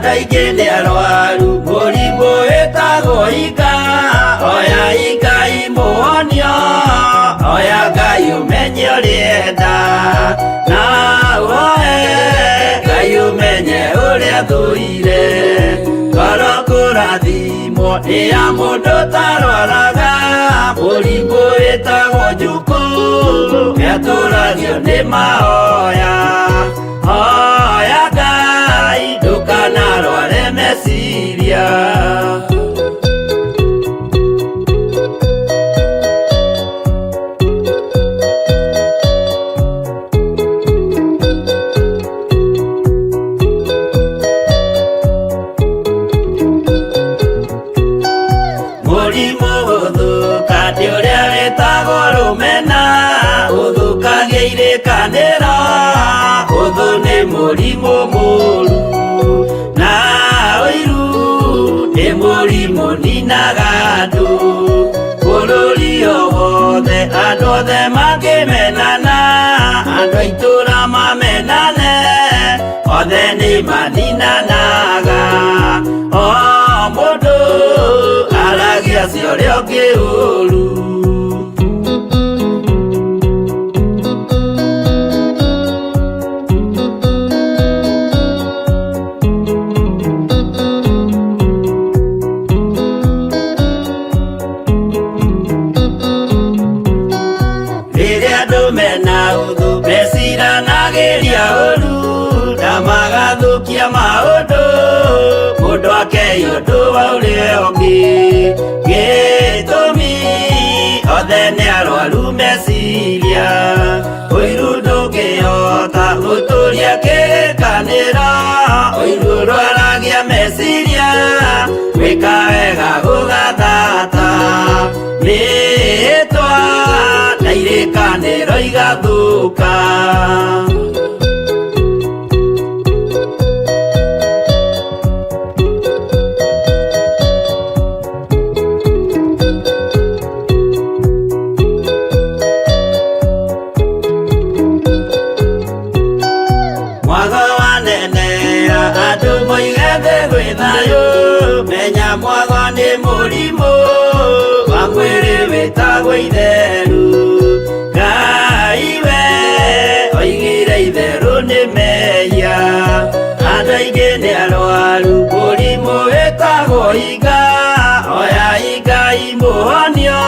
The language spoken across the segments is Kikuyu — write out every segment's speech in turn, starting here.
Andũ aingĩ nĩ arwaru mũrimũ wĩtagwo inga. Oya Ngai mũhonio, oya Ngai ũmenye ũrĩa enda. Na ũhoe Ngai ũmenye ũrĩa thũire. Ngoro kũrathimwo nĩ ya mũndũ ũtarwaraga. Mũrimũ wĩtagwo njukũ nĩatũragio nĩ mahoya. Hoya Ngai ndũkanarware meciria. Mũrimũ gũthũka nĩ ũrĩa wĩtagwo rũmena, ũthũkagia irĩkanĩro, ũthũ nĩ mũrimũ mũru. Na ũiru nĩ mũrimũ ninaga andũ, bũrũri o wothe andũ othe mangĩmenana, andũ a itũũra mamenane, othe nĩ maninanaga. O mũndũ aragia cia ũrĩa ũngĩ ũru. Rĩrĩa andũ mena ũthũ meciranagĩria ũru na magathũkia maũndũ, mũndũ akei ũndũ wa ũrĩa ũngĩ. Gĩtũmi othe nĩ arwaru meciria, ũiru ndũngĩhota gũtũria kĩrĩkanĩro, ũiru ũrwaragia meciria, gwĩka wega gũgathata. Mĩĩtwa na irĩkanĩro igathũka. Mwago wanenea andũ moige thĩ gwĩ thayũ, menya mwago nĩ mũrimũ wa mwĩrĩ wĩtagwo itheru. Ngai we oigire itherũ nĩ mehia, andũ aingĩ nĩ arwaru mũrimũ wĩtagwo inga. Oya Ngai mũhonio,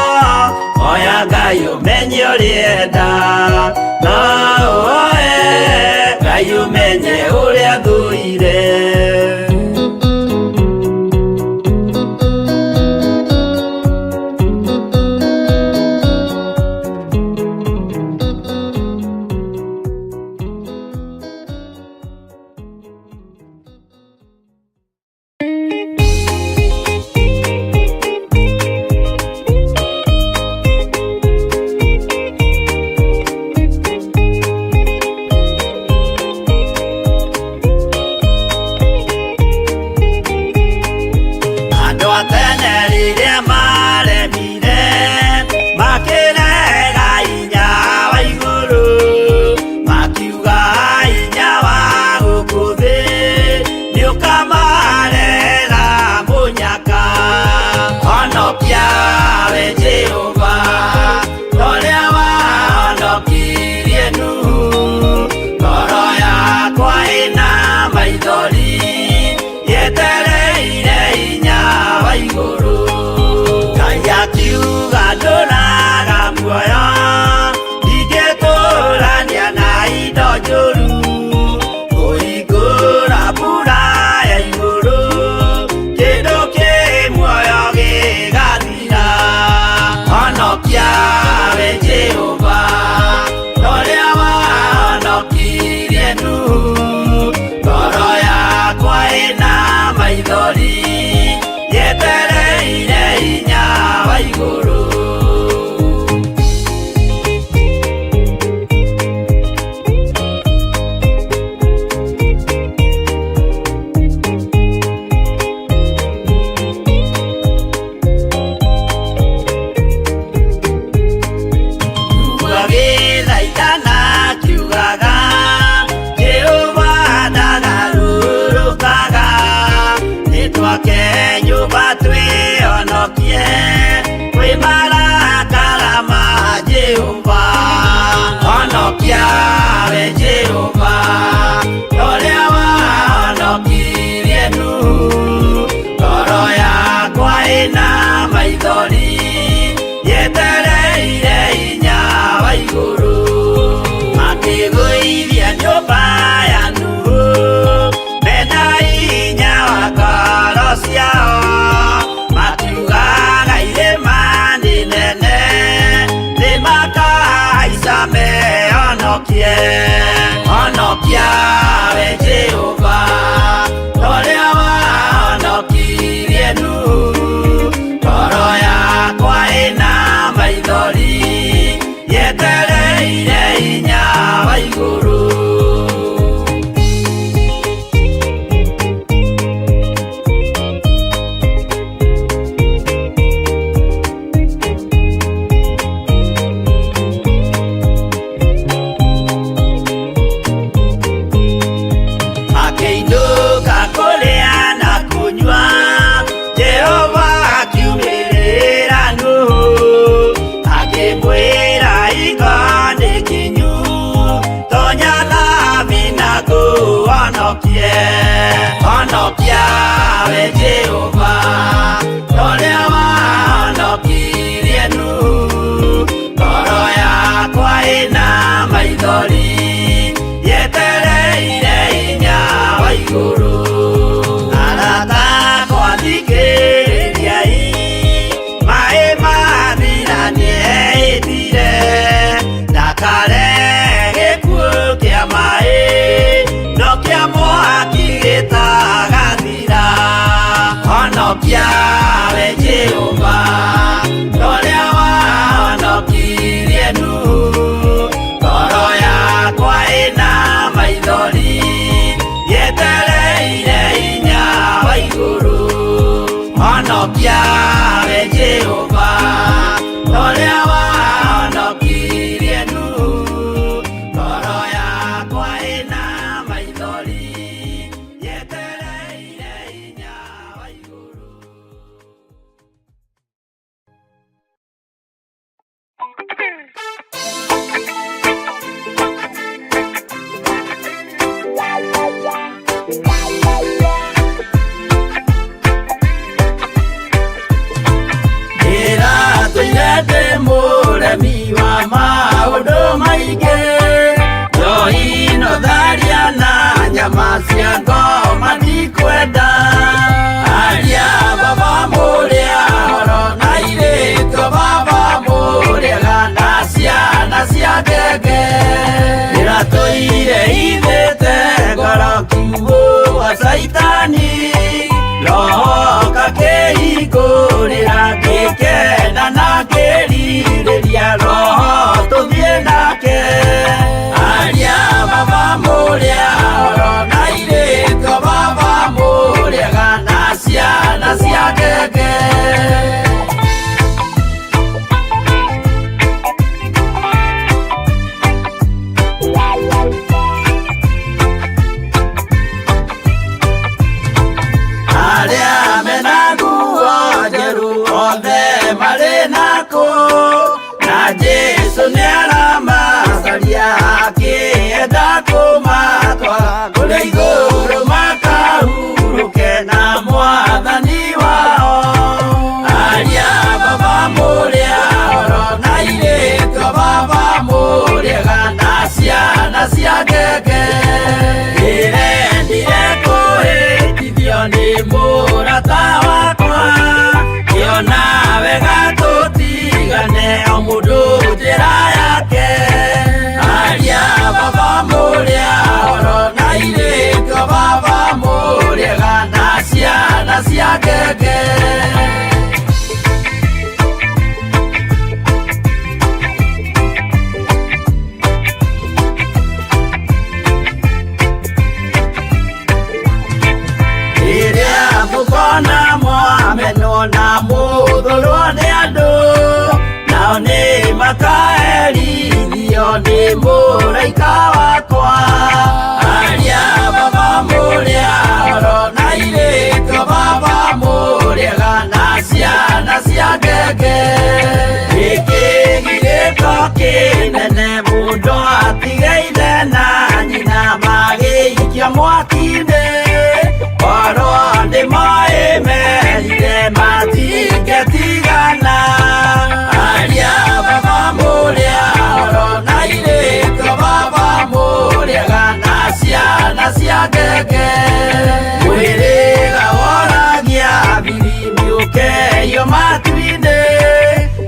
oya Ngai ũmenye ũrĩa enda. Na ũhoe Ngai ũmenye ũrĩa thũire. Andũ a tene rĩrĩa maremire makĩrega hinya wa igũrũ, makiuga hinya wa gũkũ thĩ nĩũkamarehera mũnyaka. Honokia we Jehova, ta ũrĩa wahonokirie Nuhu. Ngoro yakwa ĩna maithori yetereire hinya wa igũrũ. Ngai akiuga ndũraga muoyo, ndingĩtũrania na indo njũru. Kũhingũra mbura ya igũrũ. Honokia we Jehova, ũrĩa wahonokirie Nuhu. Ngoro yakwa ĩna maithori, yetereire hinya wa igũrũ. Makĩgũithia nyũmba ya Nuhu, mena hinya wa ngoro ciao. Makiugaga irĩma nĩ nene, nĩmakahaica mehonokie. Honokia we Jehova, ũrĩa wahonokirie Nuhu. Ngoro yakwa ĩna maithori, yetereire hinya wa igũrũ. Akĩinũka kũrĩa na kũnyua, Jehova akiumĩrĩra Nuhu, akĩmwĩra hingo nĩ kinyu, tonya thabina ngũhonokie. Honokia we Jehova, ũrĩa wahonokirie Nuhu. Ngoro yakwa ĩna maithori, yetereire hinya wa igũrũ. Arata akwa thikĩrĩriai, maĩ mathira nĩehĩtire, ndakare gĩkuũ kĩa maĩ, no kĩa mwaki gĩtagathira. Honokia we Jehova, ũrĩa wahonokirie Nuhu. Ngoro yakwa ĩna maithori, yetereire hinya wa igũrũ. Honokia we Jehova, ũrĩa wahonokirie Nuhu. Ngoro yakwa ĩna maithori, yetereire hinya wa igũrũ. Ndĩratũire ndĩ mũremi wa maũndũ maingĩ, njohi no tharia na nyama cia ngoma ndikwenda. Aria baba mũrĩa horo na airĩtu baba mũrĩega na ciana cia ngenge. Ndĩratũire ithĩte ngoro kiugũ wa Caitani, roho ngakĩhingũrĩra ngĩkena na ngĩrirĩria roho tũthiĩ nake. Aria baba mũrĩa horo na airĩtu baba mũrĩega na ciana cia ngenge. Arĩa mena nguo njerũ othe marĩ nakũ, na Jesũ nĩaramacaria akĩenda kũmatwara kũrĩa igũrũ makahurũke na mwathani wao. Aria baba mũrĩa horo na airĩtu baba mũrĩega na ciana cia ngenge. Ndĩrendire kũhĩtithio nĩ mũrata wakwa, ngĩona wega tũtigane o mũndũ njĩra yake. Aria baba mũrĩa horo na airĩtu baba mũrĩega na ciana cia ngenge. Rĩrĩa mũkona mwamenwo na mũthũrwo nĩ andũ, nao nĩ makaherithio nĩ mũraika wakwa. Aria baba mũrĩa horo na airĩtu baba mũrĩega na ciana cia ngenge. Gĩkĩ gĩgĩko kĩnene mũndũ atiga ngenge. Mwĩrĩga woragia birimbi ũkeio matu-inĩ,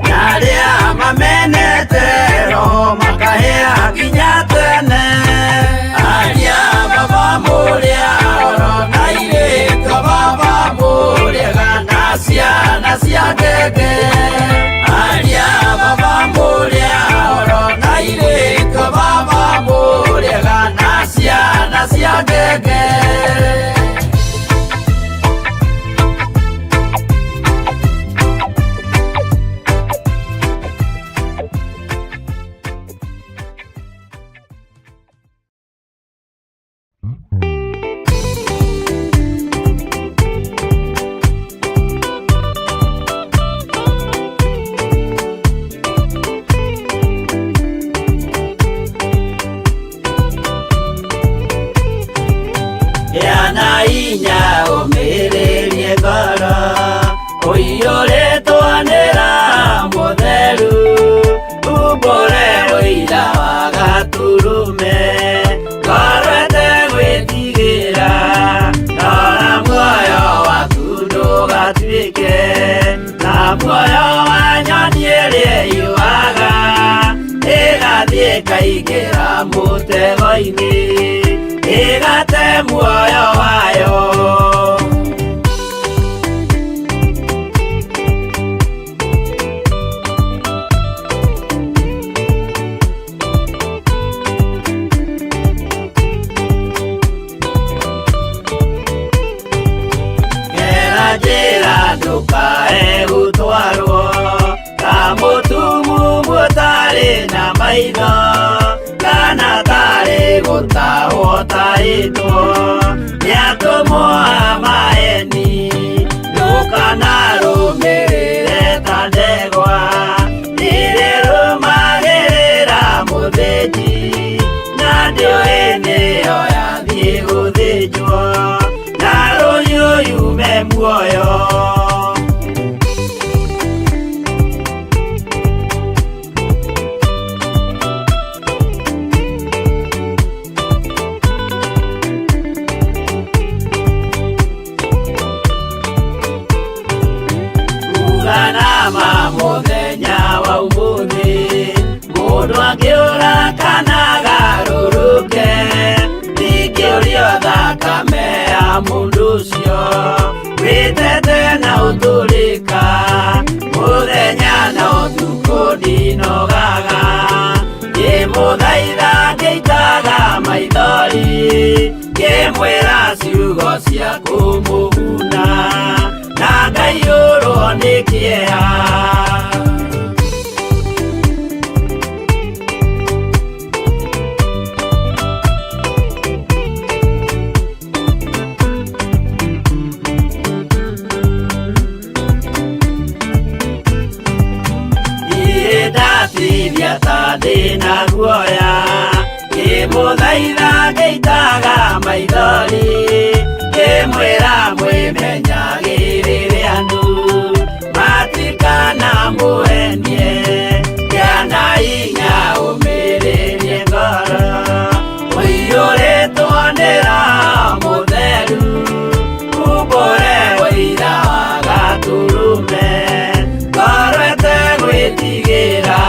na arĩa mamenete roho makahĩa nginya tene. Aria baba mũrĩa oro na airĩtu a baba mũrĩega na ciana cia ngenge. Aria baba mũrĩa oro na airĩtu a baba mũrĩega na ciana cia ngenge. Gĩa na hinya ũmĩrĩrie ngoro, ũiyũrĩtwo nĩ Roho Mũtheru, umbũre ũira wa Gatũrũme, ngoro ĩtegwĩtigĩra, rora muoyo waku ndũgatuĩke ta muoyo wa nyoni ĩrĩa ĩũaga, ĩgathiĩ ĩkaingĩra mũtego-inĩ, ĩgate muoyo wayo. Gera njĩra ndũkae gũtwarwo ta mũtumumu ũtarĩ na maitho, kana tarĩ gũtahwo tarĩtwo nĩ atũmwo a maeni. Ndũkanarũmĩrĩre ta ndegwa ĩrĩa ĩrũmagĩrĩra mũthĩnji, na ndĩũĩ nĩyo yathiĩ gũthĩnjwo, na rũhiũ yume muoyo. Uga nama mũthenya wa ũmũthĩ, mũndũ angĩũra kana agarũrũke, ndingĩũrio thakame ya mũndũ ũcio wĩtete na ũtũrĩka, mũthenya na ũtukũ ndinogaga, ngĩmũthaitha ngĩitaga maithori, ngĩmwĩra ciugo cia kũmũguna, na ngaiyũrwo nĩ kĩeha. Niĩ ndatithia ta ndĩna guoya, ngĩmũthaitha ngĩitaga maithori, ngĩmwĩra mwĩmenyagĩrĩre andũ matikanamũhenie, gĩa na hinya ũmĩrĩrie ngoro, ũiyũrĩtwo nĩ Roho Mũtheru, umbũre ũira wa Gatũrũme, ngoro ĩtegwĩtigĩra.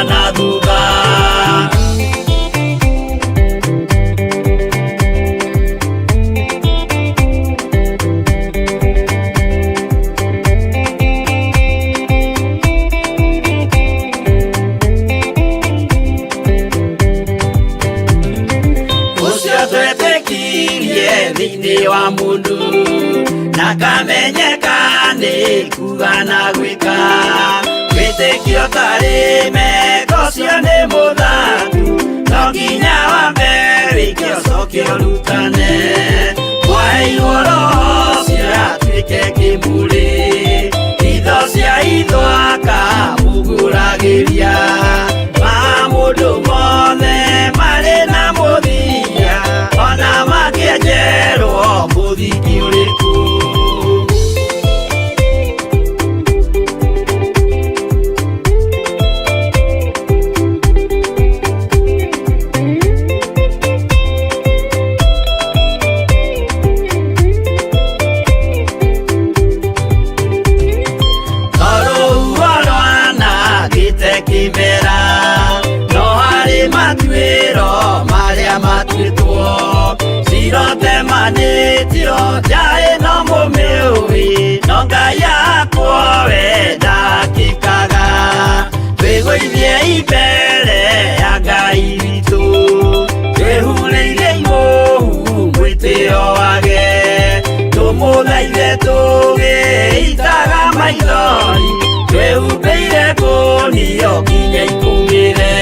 na thutha. Ũcio twetĩkirie thĩinĩ wa mũndũ na kamenyeka nĩ kuga na gwĩka wĩtĩkio tarĩ meko ũcio nĩ mũthaku no nginya wambe wĩke ũcoke ũrutane mwaheirwo roho ũcio atuĩke kĩmũrĩ itho cia itho akamũgũragĩria ma mũndũ mothe marĩ na mũthia ona makĩenjerwo mũthingi ũrĩkũ. Tondũ rwanangĩte kĩmera no harĩ matuĩro marĩa matuĩtwo cirotemanĩtio njaĩ no mũmĩũĩ no Ngai akwo we ndakĩkaga twĩgũithie imbere ya Ngai witũ twĩhurĩire imũhu mwĩtĩo wage tũmũthaithe tũgĩitaga maithori twĩhumbĩire ngũnio nginya ikũmĩre.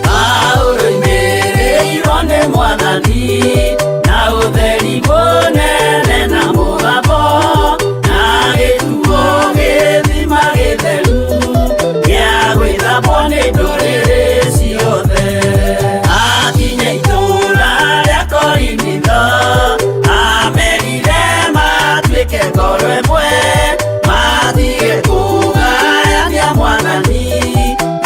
Paulo oimĩrĩirwo nĩ Mwathani na ũtheri mũnene na mũgambo na gĩtuo gĩthima gĩtheru gĩa gwĩthambwo nĩ ndũrĩrĩ ciothe. Akinya itũũra rĩa Korinitho amerire matuĩke ngoro ĩmwe matige kũgayania Mwathani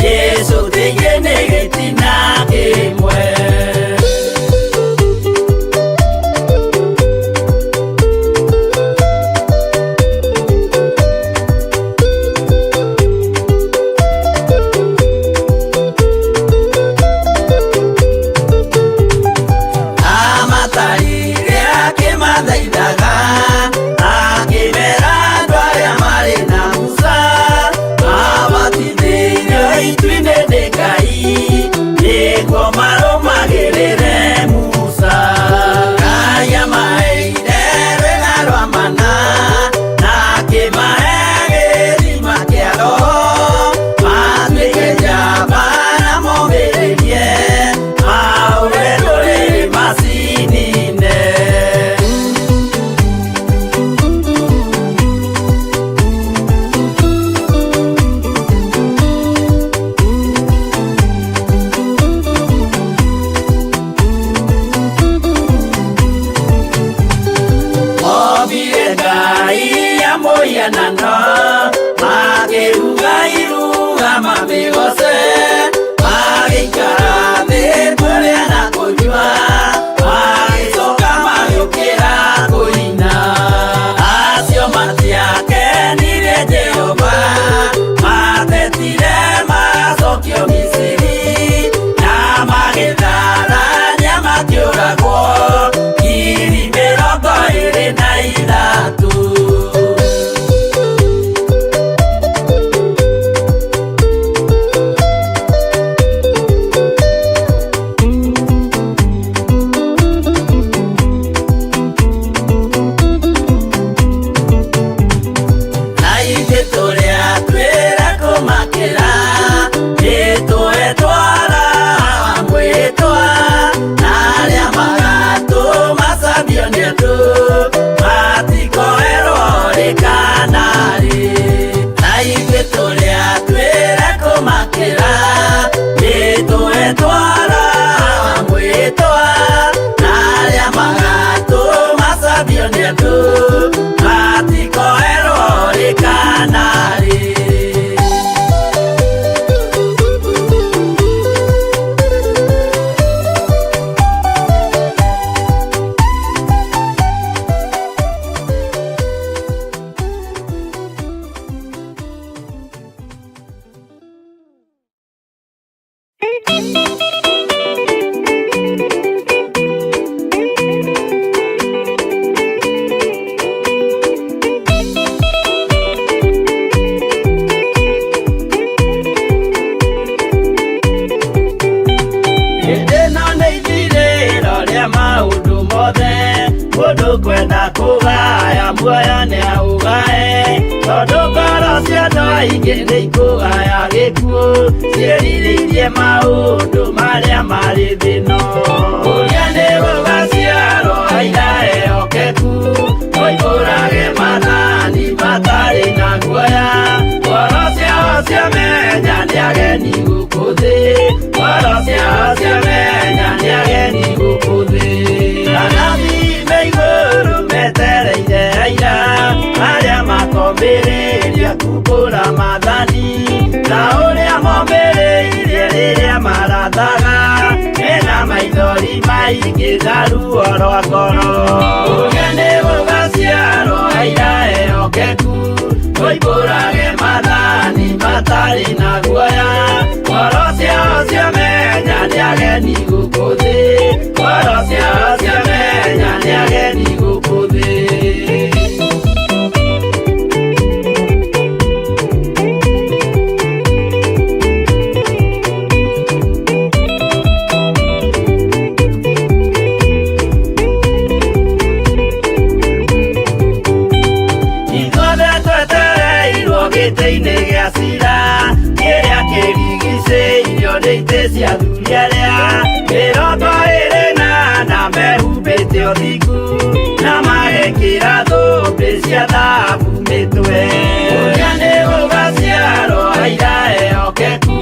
Jesũ thĩinĩ nĩ gĩtina kĩmwe. Amatarire akĩmathaithaga akĩmera andũ arĩa marĩ na Musa mabatithĩirio itu-inĩ nĩ Ngai nĩguo marũmagĩrĩre Musa. Ngai amaheire rwĩga rwa mana na akĩmahe gĩthima kĩa roho matuĩke njamba na momĩrĩrie maũre ndũrĩrĩ macinine. Ombire Ngai ya mũhianano makĩruga iruga mamĩgoce magĩikara thĩ kũrĩa na kũnyua magĩcoka magĩũkĩra kũina. Acio matiakenirie Jehova matetire macokio Misiri na magĩtharania makĩũragwo ngiri Aingĩ nĩ ikũgaya gĩkuũ ciĩrirĩirie maũndũ marĩa marĩ thĩno. Ũrĩa nĩ gũgaciarwo aira ehokeku, moimbũrage maathani matarĩ na guoya. Ngoro ciao ciamenya nĩ ageni gũkũ thĩ, ngoro ciao ciamenya nĩ ageni gũkũ thĩ. Anabii me igũrũ metereire aira arĩa makomĩrĩria kumbũra maathani ta ũrĩa momĩrĩirie rĩrĩa marathaga mena maithori maingĩ na ruo rwa ngoro. Ũrĩa nĩ gũgaciarwo aira ehokeku, moimbũrage maathani matarĩ na guoya. Ngoro ciao ciamenya nĩ ageni gũkũ thĩ, ngoro ciao ciamenya nĩ ageni gũkũ thĩ. Ithuothe twetereirwo gĩtĩ-inĩ gĩa cira kĩrĩa kĩrigicĩirio nĩ itĩ cia athuri arĩa 24 mehumbĩte ũthingu na magekĩra thũmbĩ cia thahabu mĩtwe. Ũrĩa nĩ gũgaciarwo aira ehokeku,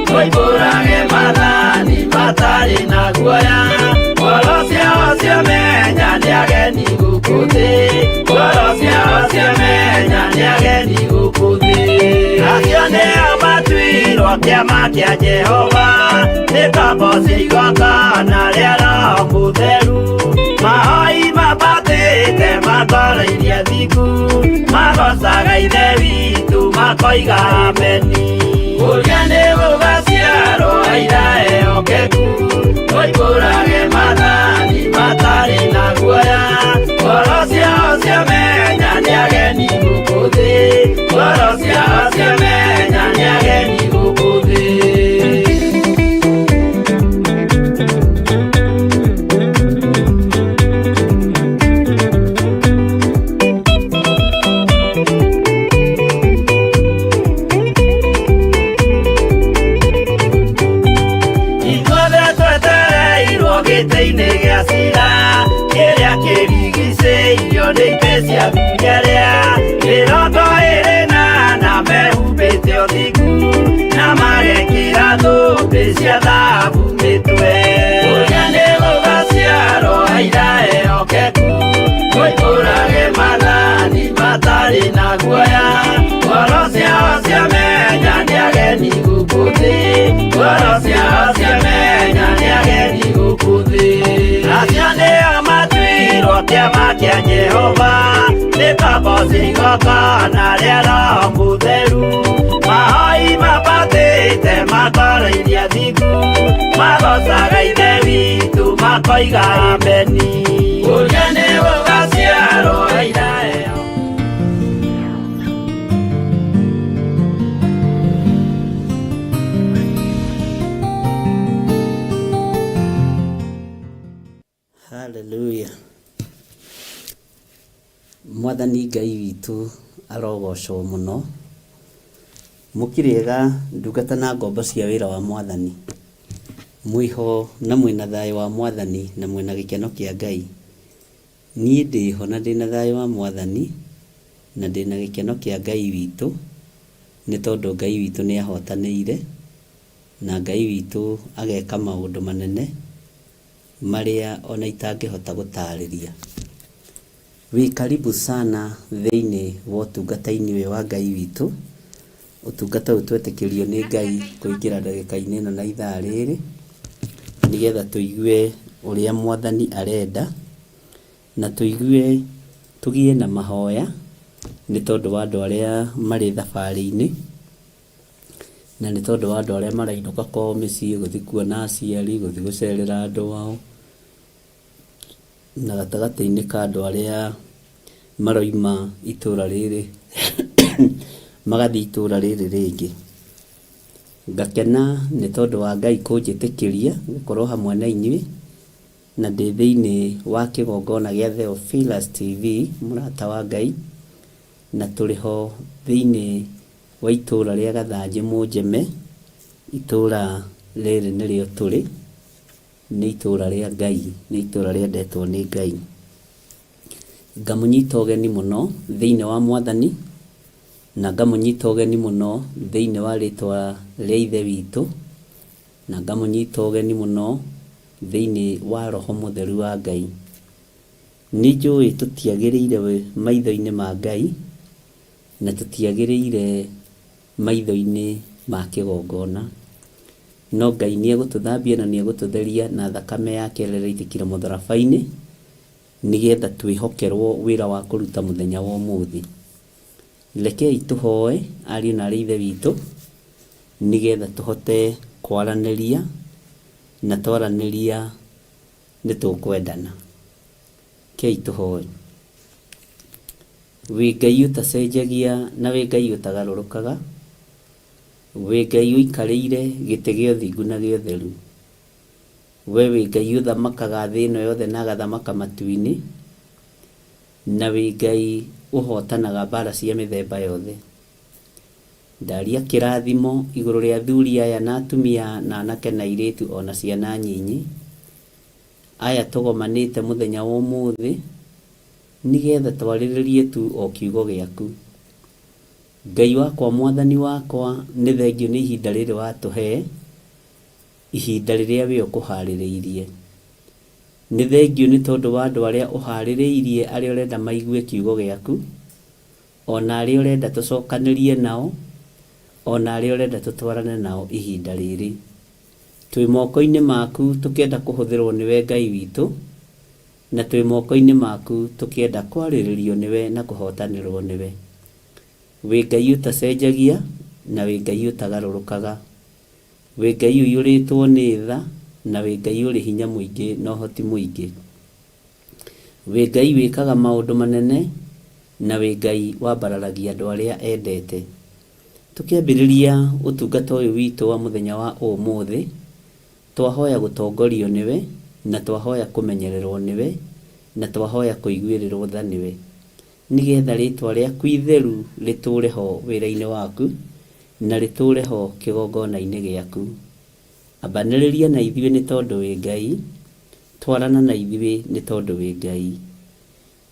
moimbũrage maathani matarĩ na guoya. Ngoro ciao ciamenya nĩ ageni gũkũ thĩ, ngoro ciao ciamenya nĩ ageni gũkũ thĩ. Acio nĩo matuirwo kĩama kĩa Jehova, nĩ ngombo cia igongona rĩa Roho Mũtheru. Mahoi mambatĩte matoroirie thingu, magocaga Ithe witũ makoiga ameni. Ũrĩa nĩ gũgaciarwo aira ehokeku, moimbũrage maathani matarĩ na guoya. Ngoro ciao ciamenya nĩ ageni gũkũ thĩ, ngoro ciao ciamenya nĩ ageni gũkũ thĩ. Ithuothe twetereirwo gĩtĩ-inĩ gĩa cira kĩrĩa kĩrigicĩirio nĩ itĩ cia athuri arĩa 24 mehumbĩte ũthingu na magekĩra thũmbĩ cia thahabu mĩtwe. Ũrĩa nĩ gũgaciarwo aira ehokeku, moimbũrage maathani matarĩ na guoya. Ngoro ciao ciamenya nĩ ageni gũkũ thĩ, ngoro ciao ciamenya nĩ ageni gũkũ thĩ. Acio nĩo matuirwo kĩama kĩa Jehova, nĩ ngombo cia igongona rĩa Roho Mũtheru. Mahoi mambatĩte matoroirie thingu, magocaga Ithe witũ makoiga ameni. Ũrĩa nĩ gũgaciarwo aira ehokeku. Hallelujah. Mwathani Ngai witũ arogocwo mũno. Mũkĩrĩega ndungata na ngombo cia wĩra wa Mwathani. Mwĩho na mwĩna thayũ wa Mwathani na mwĩna gĩkeno kĩa Ngai. Niĩ ndĩho na ndĩna thayũ wa Mwathani na ndĩna gĩkeno kĩa Ngai witũ nĩ tondũ Ngai witũ nĩ ahotanĩire na Ngai witũ ageka maũndũ manene marĩa ona itangĩhota gũtarĩria. Wĩ karibu sana thĩinĩ wa ũtungata-inĩ ũyũ wa Ngai witũ, ũtungata ũyũ twetĩkĩrio nĩ Ngai kũingĩra ndagĩka-inĩ ĩno na ithaa rĩrĩ, nĩgetha tũigue ũrĩa Mwathani arenda, na tũigue tũgĩe na mahoya nĩ tondũ wa andũ arĩa marĩ thabarĩ-inĩ, na nĩ tondũ wa andũ arĩa marainũka kwao mĩciĩ gũthiĩ kuona aciari, gũthiĩ gũcerera andũ ao, na gatagatĩ-inĩ ka andũ arĩa maroima itũra rĩrĩ magathiĩ itũra rĩrĩ rĩngĩ. Ngakena nĩ tondũ wa Ngai kũnjĩtĩkĩria gũkorwo hamwe na inyuĩ, na ndĩ thĩinĩ wa kĩgongona gĩa Theophilus TV, mũrata wa Ngai, na tũrĩ ho thĩinĩ Wa itũũra rĩa Gathanjĩ Mũnjeme, itũũra rĩrĩ nĩrĩo tũrĩ, nĩ itũũra rĩa Ngai, nĩ itũũra rĩendetwo nĩ Ngai. Ngamũnyita ũgeni mũno thĩinĩ wa Mwathani, na ngamũnyita ũgeni mũno thĩinĩ wa rĩtwa rĩa Ithe witũ, na ngamũnyita ũgeni mũno thĩinĩ wa Roho Mũtheru wa Ngai. Nĩ njũĩ tũtiagĩrĩire maitho-inĩ ma Ngai, na tũtiagĩrĩire maitho-inĩ ma kĩgongona. No Ngai nĩ egũtũthambia na nĩ egũtũtheria na thakame yake ĩrĩa ĩraitĩkire mũtharaba-inĩ, nĩgetha twĩhokerwo wĩra wa kũruta mũthenya wa ũmũthĩ. Rekei tũhoe ariũ na aarĩ a Ithe witũ, nĩgetha tũhote kwaranĩria, na twaranĩria nĩ tũkwendana. Rekei tũhoe. Wĩ Ngai ũtacenjagia na wĩ Ngai ũtagarũrũkaga, wĩ Ngai ũikarĩire gĩtĩ gĩa ũthingu na gĩa ũtheru. We wĩ Ngai ũthamakaga thĩ ĩno yothe na agathamaka matu-inĩ, na wĩ Ngai ũhotanaga mbara cia mĩthemba yothe. Ndaria kĩrathimo igũrũ rĩa athuri aya na atumia na anake na airĩtu ona ciana nyinyi, aya tũgomanĩte mũthenya wa ũmũthĩ, nĩgetha twarĩrĩrie tu o kiugo gĩaku. Ngai wakwa Mwathani wakwa, nĩ thengiũ nĩ ihinda rĩrĩ watũhe, ihinda rĩrĩa we ũkũharĩrĩirie. Nĩ thengiũ nĩ tondũ wa andũ arĩa ũharĩrĩirie arĩa ũrenda maigue kiugo gĩaku, ona arĩa ũrenda tũcokanĩrie nao, ona arĩa ũrenda tũtwarane nao ihinda rĩrĩ. Twĩ moko-inĩ maku tũkĩenda kũhũthĩrwo nĩwe Ngai witũ, na twĩ moko-inĩ maku tũkĩenda kwarĩrĩrio nĩwe na kũhotanĩrwo nĩwe. Wĩ Ngai ũtacenjagia na wĩ Ngai ũtagarũrũkaga. Wĩ Ngai ũiyũrĩtwo nĩ tha na wĩ Ngai ũrĩ hinya mũingĩ na ũhoti mũingĩ. Wĩ Ngai wĩkaga maũndũ manene na wĩ Ngai wambararagia andũ arĩa endete. Tũkĩambĩrĩria ũtungata ũyũ witũ wa mũthenya wa ũmũthĩ, twahoya gũtongorio nĩwe, na twahoya kũmenyererwo nĩwe, na twahoya kũiguĩrĩrwo tha nĩwe, nĩgetha rĩtwa rĩaku itheru rĩtũũre ho wĩra-inĩ waku, na rĩtũũre ho kĩgongona-inĩ gĩaku. Ambanĩrĩria na ithuĩ nĩ tondũ wĩ Ngai, twarana na ithuĩ nĩ tondũ wĩ Ngai.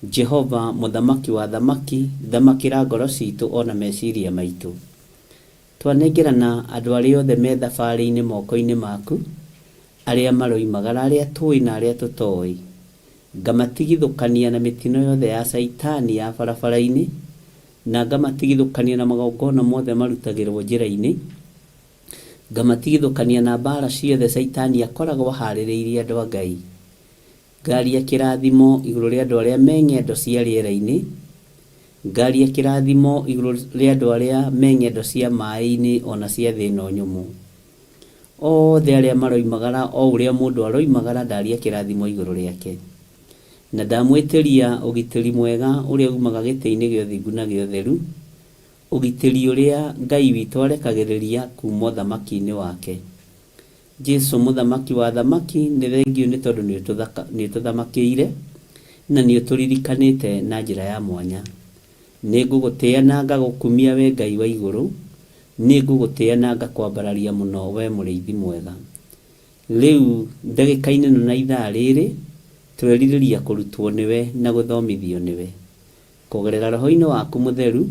Jehova, Mũthamaki wa athamaki, thamakĩra ngoro citũ o na meciria maitũ. Twanengerana andũ arĩa othe me thabarĩ-inĩ moko-inĩ maku, arĩa maroimagara, arĩa tũĩ na arĩa tũtoĩ. Ngamatigithũkania na mĩtino yothe ya Caitani ya barabara-inĩ, na ngamatigithũkania na magongona mothe marutagĩrwo njĩra-inĩ, ngamatigithũkania na mbaara ciothe Caitani akoragwo aharĩrĩirie andũ a Ngai. Ngaria kĩrathimo igũrũ rĩa andũ arĩa me ng'endo cia rĩera-inĩ, ngaria kĩrathimo igũrũ rĩa andũ arĩa me ng'endo cia maĩ-inĩ o na cia thĩ ĩno nyũmũ. Othe arĩa maroimagara o ũrĩa mũndũ aroimagara ndaria kĩrathimo igũrũ rĩake. Na ndamwĩtĩria ũgitĩri mwega ũrĩa umaga gĩtĩ-inĩ gĩa ũthingu na gĩa ũtheru, ũgitĩri ũrĩa Ngai witũ arekagĩrĩria kuuma ũthamaki-inĩ wake. Jesu mũthamaki wa athamaki, nĩ thengiũ nĩ tondũ nĩ ũtũthamakĩire na nĩ ũtũririkanĩte na njĩra ya mwanya. Nĩ ngũgũtĩa na ngagũkumia we Ngai wa igũrũ, nĩ ngũgũtĩa na ngakwambararia mũno we mũrĩithi mwega. Rĩu ndagĩka-inĩ ĩno na ithaa rĩrĩ, twerirĩria kũrutwo nĩwe na gũthomithio nĩwe. Kũgerera Roho-inĩ waku Mũtheru,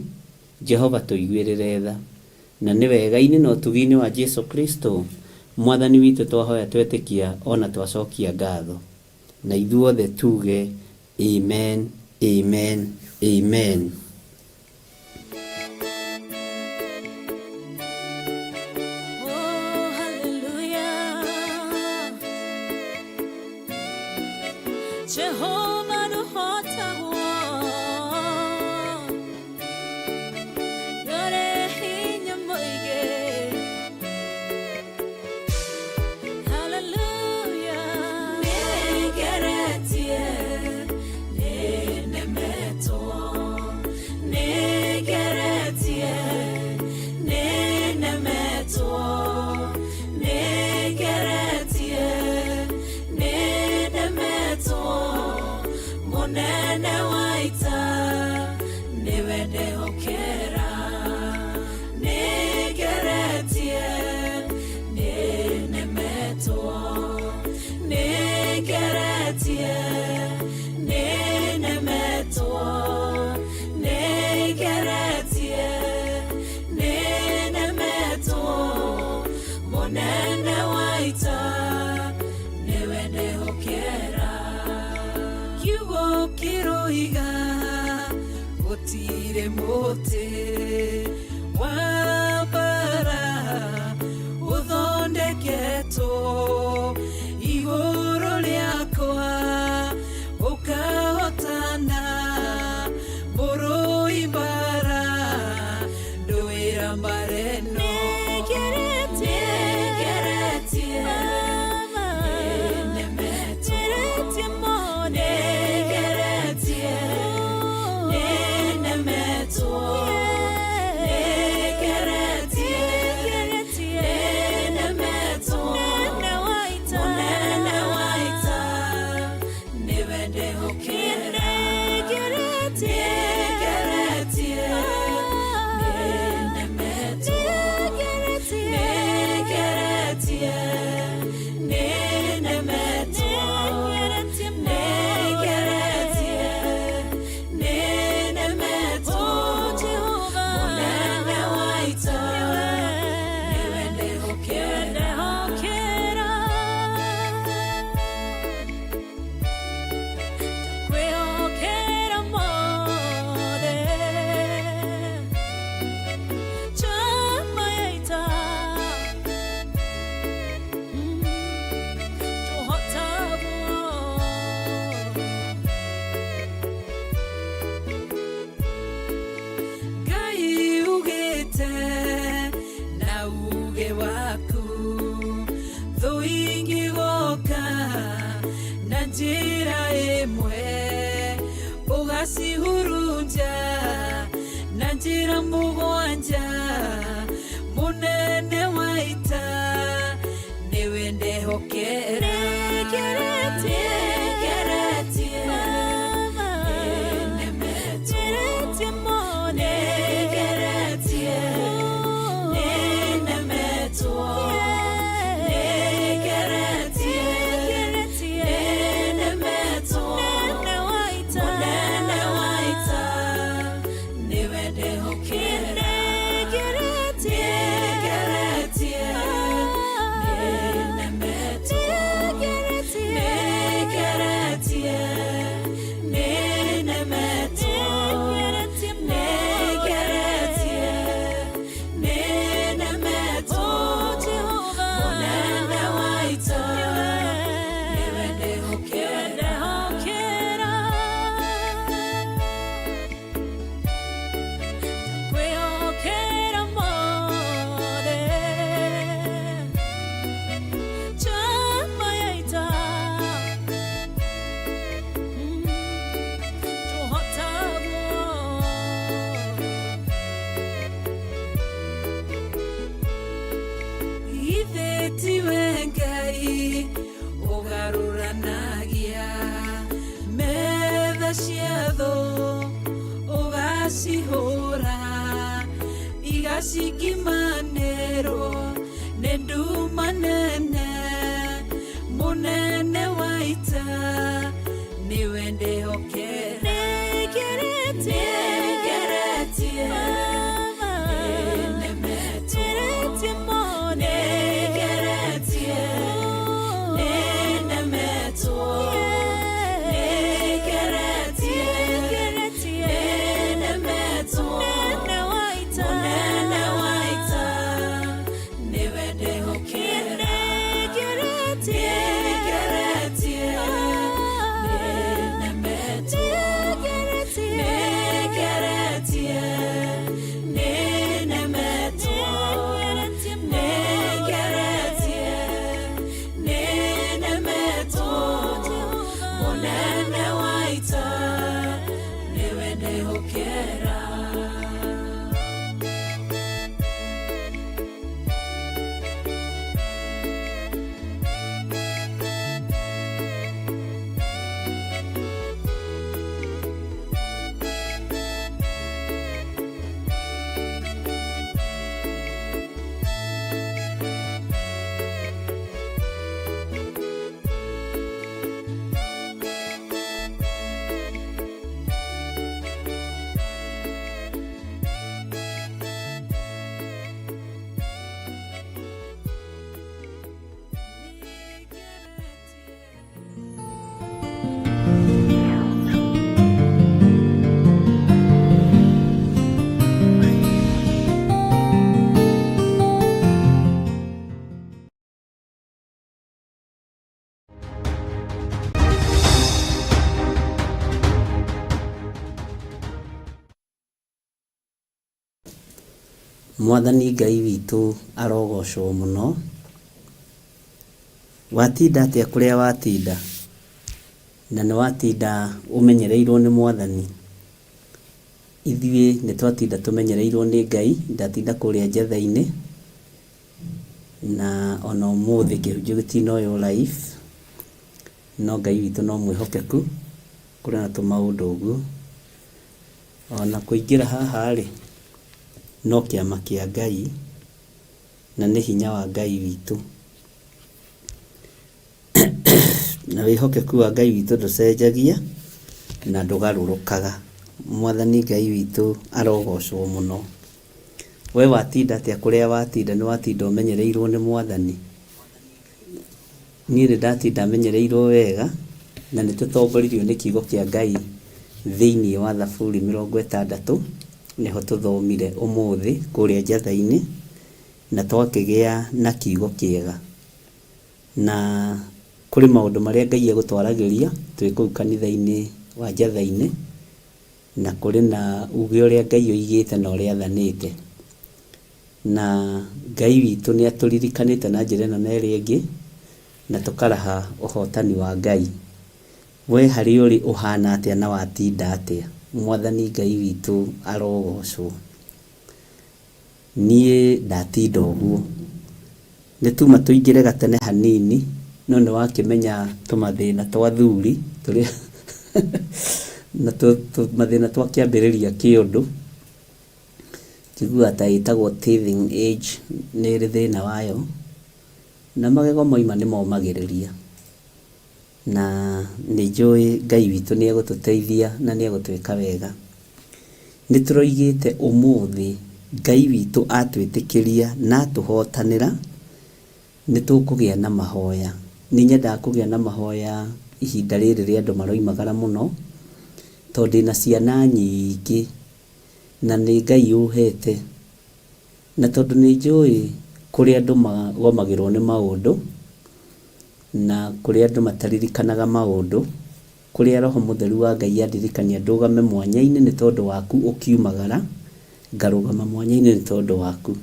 Jehova tũiguĩrĩre tha. Na nĩ wega-inĩ na ũtugi-inĩ wa Jesu Kristo, Mwathani witũ twahoya twetĩkia o na twacokia ngatho. Na ithuothe tuge, Amen, amen, amen. Oh, hallelujah. Jehovah ndũhotagwo. Ndũrĩ hinya mũingĩ. Hallelujah. Nĩngeretie, nĩnemetwo. Nĩngeretie, nĩnemetwo. Nĩngeretie, nĩnemetwo. Mũnene wa ita nĩwe ndehokera. Kiugo kĩroiga gũtirĩ mũtĩ wa mbara ũthondeketwo igũrũ rĩakwa ũkahotana mũrũi mbara ndũĩra mbara ĩno. Nĩngeretie, nĩnemetwo. Nĩngeretie, nĩnemetwo. Nĩngeretie, nĩnemetwo. Mũnene wa ita nĩwe ndehokera. Nĩngeretie, nĩnemetwo. Nĩngeretie, nĩnemetwo. Nĩngeretie, nĩnemetwo. Mũnene wa ita nĩwe ndehokera. Kwĩhokera mothe chama ya ita tũhotagwo. Ngai ugĩte na uge waku thũ ingĩgoka na njĩra ĩmwe ũgacihurunja na njĩra mũgwanja. Mũnene wa ita nĩwe ndehokera. Nĩngeretie, Nĩngeretie, nĩnemetwo. Nĩngeretie, nĩnemetwo. Nĩngeretie, nĩnemetwo. Mũnene wa ita nĩwe ndehokera. Nĩngeretie, nĩnemetwo. Nĩngeretie, nĩnemetwo. Nĩngeretie, nĩnemetwo. Mũnene wa ita nĩwe ndehokera. Kwĩhokera mothe chama ya ita tũhotagwo. Ithe tiwe Ngai ũgarũranagia metha cia thũ ũgacihũra igacingimanĩrwo nĩ nduma nene. Mũnene wa ita nĩwe ndehokera. Nĩngeretie, Nĩngeretie, nĩnemetwo. Nĩngeretie, nĩnemetwo. Nĩngeretie, nĩnemetwo. Mũnene wa ita Mwathani Ngai witũ arogocwo mũno. Watinda atĩa kũrĩa watinda? Na nĩ watinda ũmenyereirwo nĩ Mwathani? Ithuĩ nĩ twatinda tũmenyereirwo nĩ Ngai, ndatinda kũrĩa Njetha-inĩ, na ona ũmũthĩ kĩhunjio gĩtinoywo live, no Ngai witũ no mwĩhokeku, kũrĩ na tũmaũndũ ũguo. Ona kũingĩra haha rĩ, no kĩama kĩa Ngai, na nĩ hinya wa Ngai witũ. Na wĩhokeku wa Ngai witũ ndũcenjagia na ndũgarũrũkaga. Mwathani Ngai witũ arogocwo mũno. We watinda atĩa kũrĩa watinda? Nĩ watinda ũmenyereirwo nĩ Mwathani? Niĩ nĩ ndatinda menyereirwo wega na nĩ tũtongoririo nĩ kiugo kĩa Ngai thĩinĩ wa Thaburi 60, nĩho tũthomire ũmũthĩ kũrĩa Njatha-inĩ na twakĩgĩa na kiugo kĩega. Na kũrĩ maũndũ marĩa Ngai egũtwaragĩria twĩ kũu kanitha-inĩ wa Njatha-inĩ, na kũrĩ na uge ũrĩa Ngai oigĩte na ũrĩa athanĩte. Na Ngai witũ nĩ atũririkanĩte na njĩra ĩno na ĩrĩa ĩngĩ, na tũkaraha ũhotani wa Ngai. We harĩa ũrĩ ũhana atĩa na watinda atĩa? Mwathani Ngai witũ arogocwo. Niĩ ndatinda ũguo. Nĩ tuma tũingĩre gatene hanini, no nĩ wakĩmenya tũmathĩna twa athuri tũrĩa na tũmathĩna twa kĩambĩrĩria kĩa ũndũ. Njiguaga ta ĩtagwo teething age nĩ ĩrĩ thĩna wayo, na magego moima nĩ momagĩrĩria. Na nĩ njũĩ Ngai witũ nĩ egũtũteithia na nĩ egũtwĩka wega. Nĩ tũroigĩte ũmũthĩ Ngai witũ atwĩtĩkĩria na atũhotanĩra, nĩ tũkũgĩa na mahoya. Nĩ nyendaga kũgĩa na mahoya ihinda rĩrĩ rĩa andũ maroimagara mũno, tondũ ndĩna ciana nyingĩ na nĩ Ngai ũhete. Na tondũ nĩ njũĩ kũrĩ andũ magomagĩrwo nĩ maũndũ, na kũrĩ andũ mataririkanaga maũndũ, kũrĩa Roho Mũtheru wa Ngai andirikania ndũgame mwanya-inĩ nĩ tondũ waku ũkiumagara, ngarũgama mwanya-inĩ nĩ tondũ waku.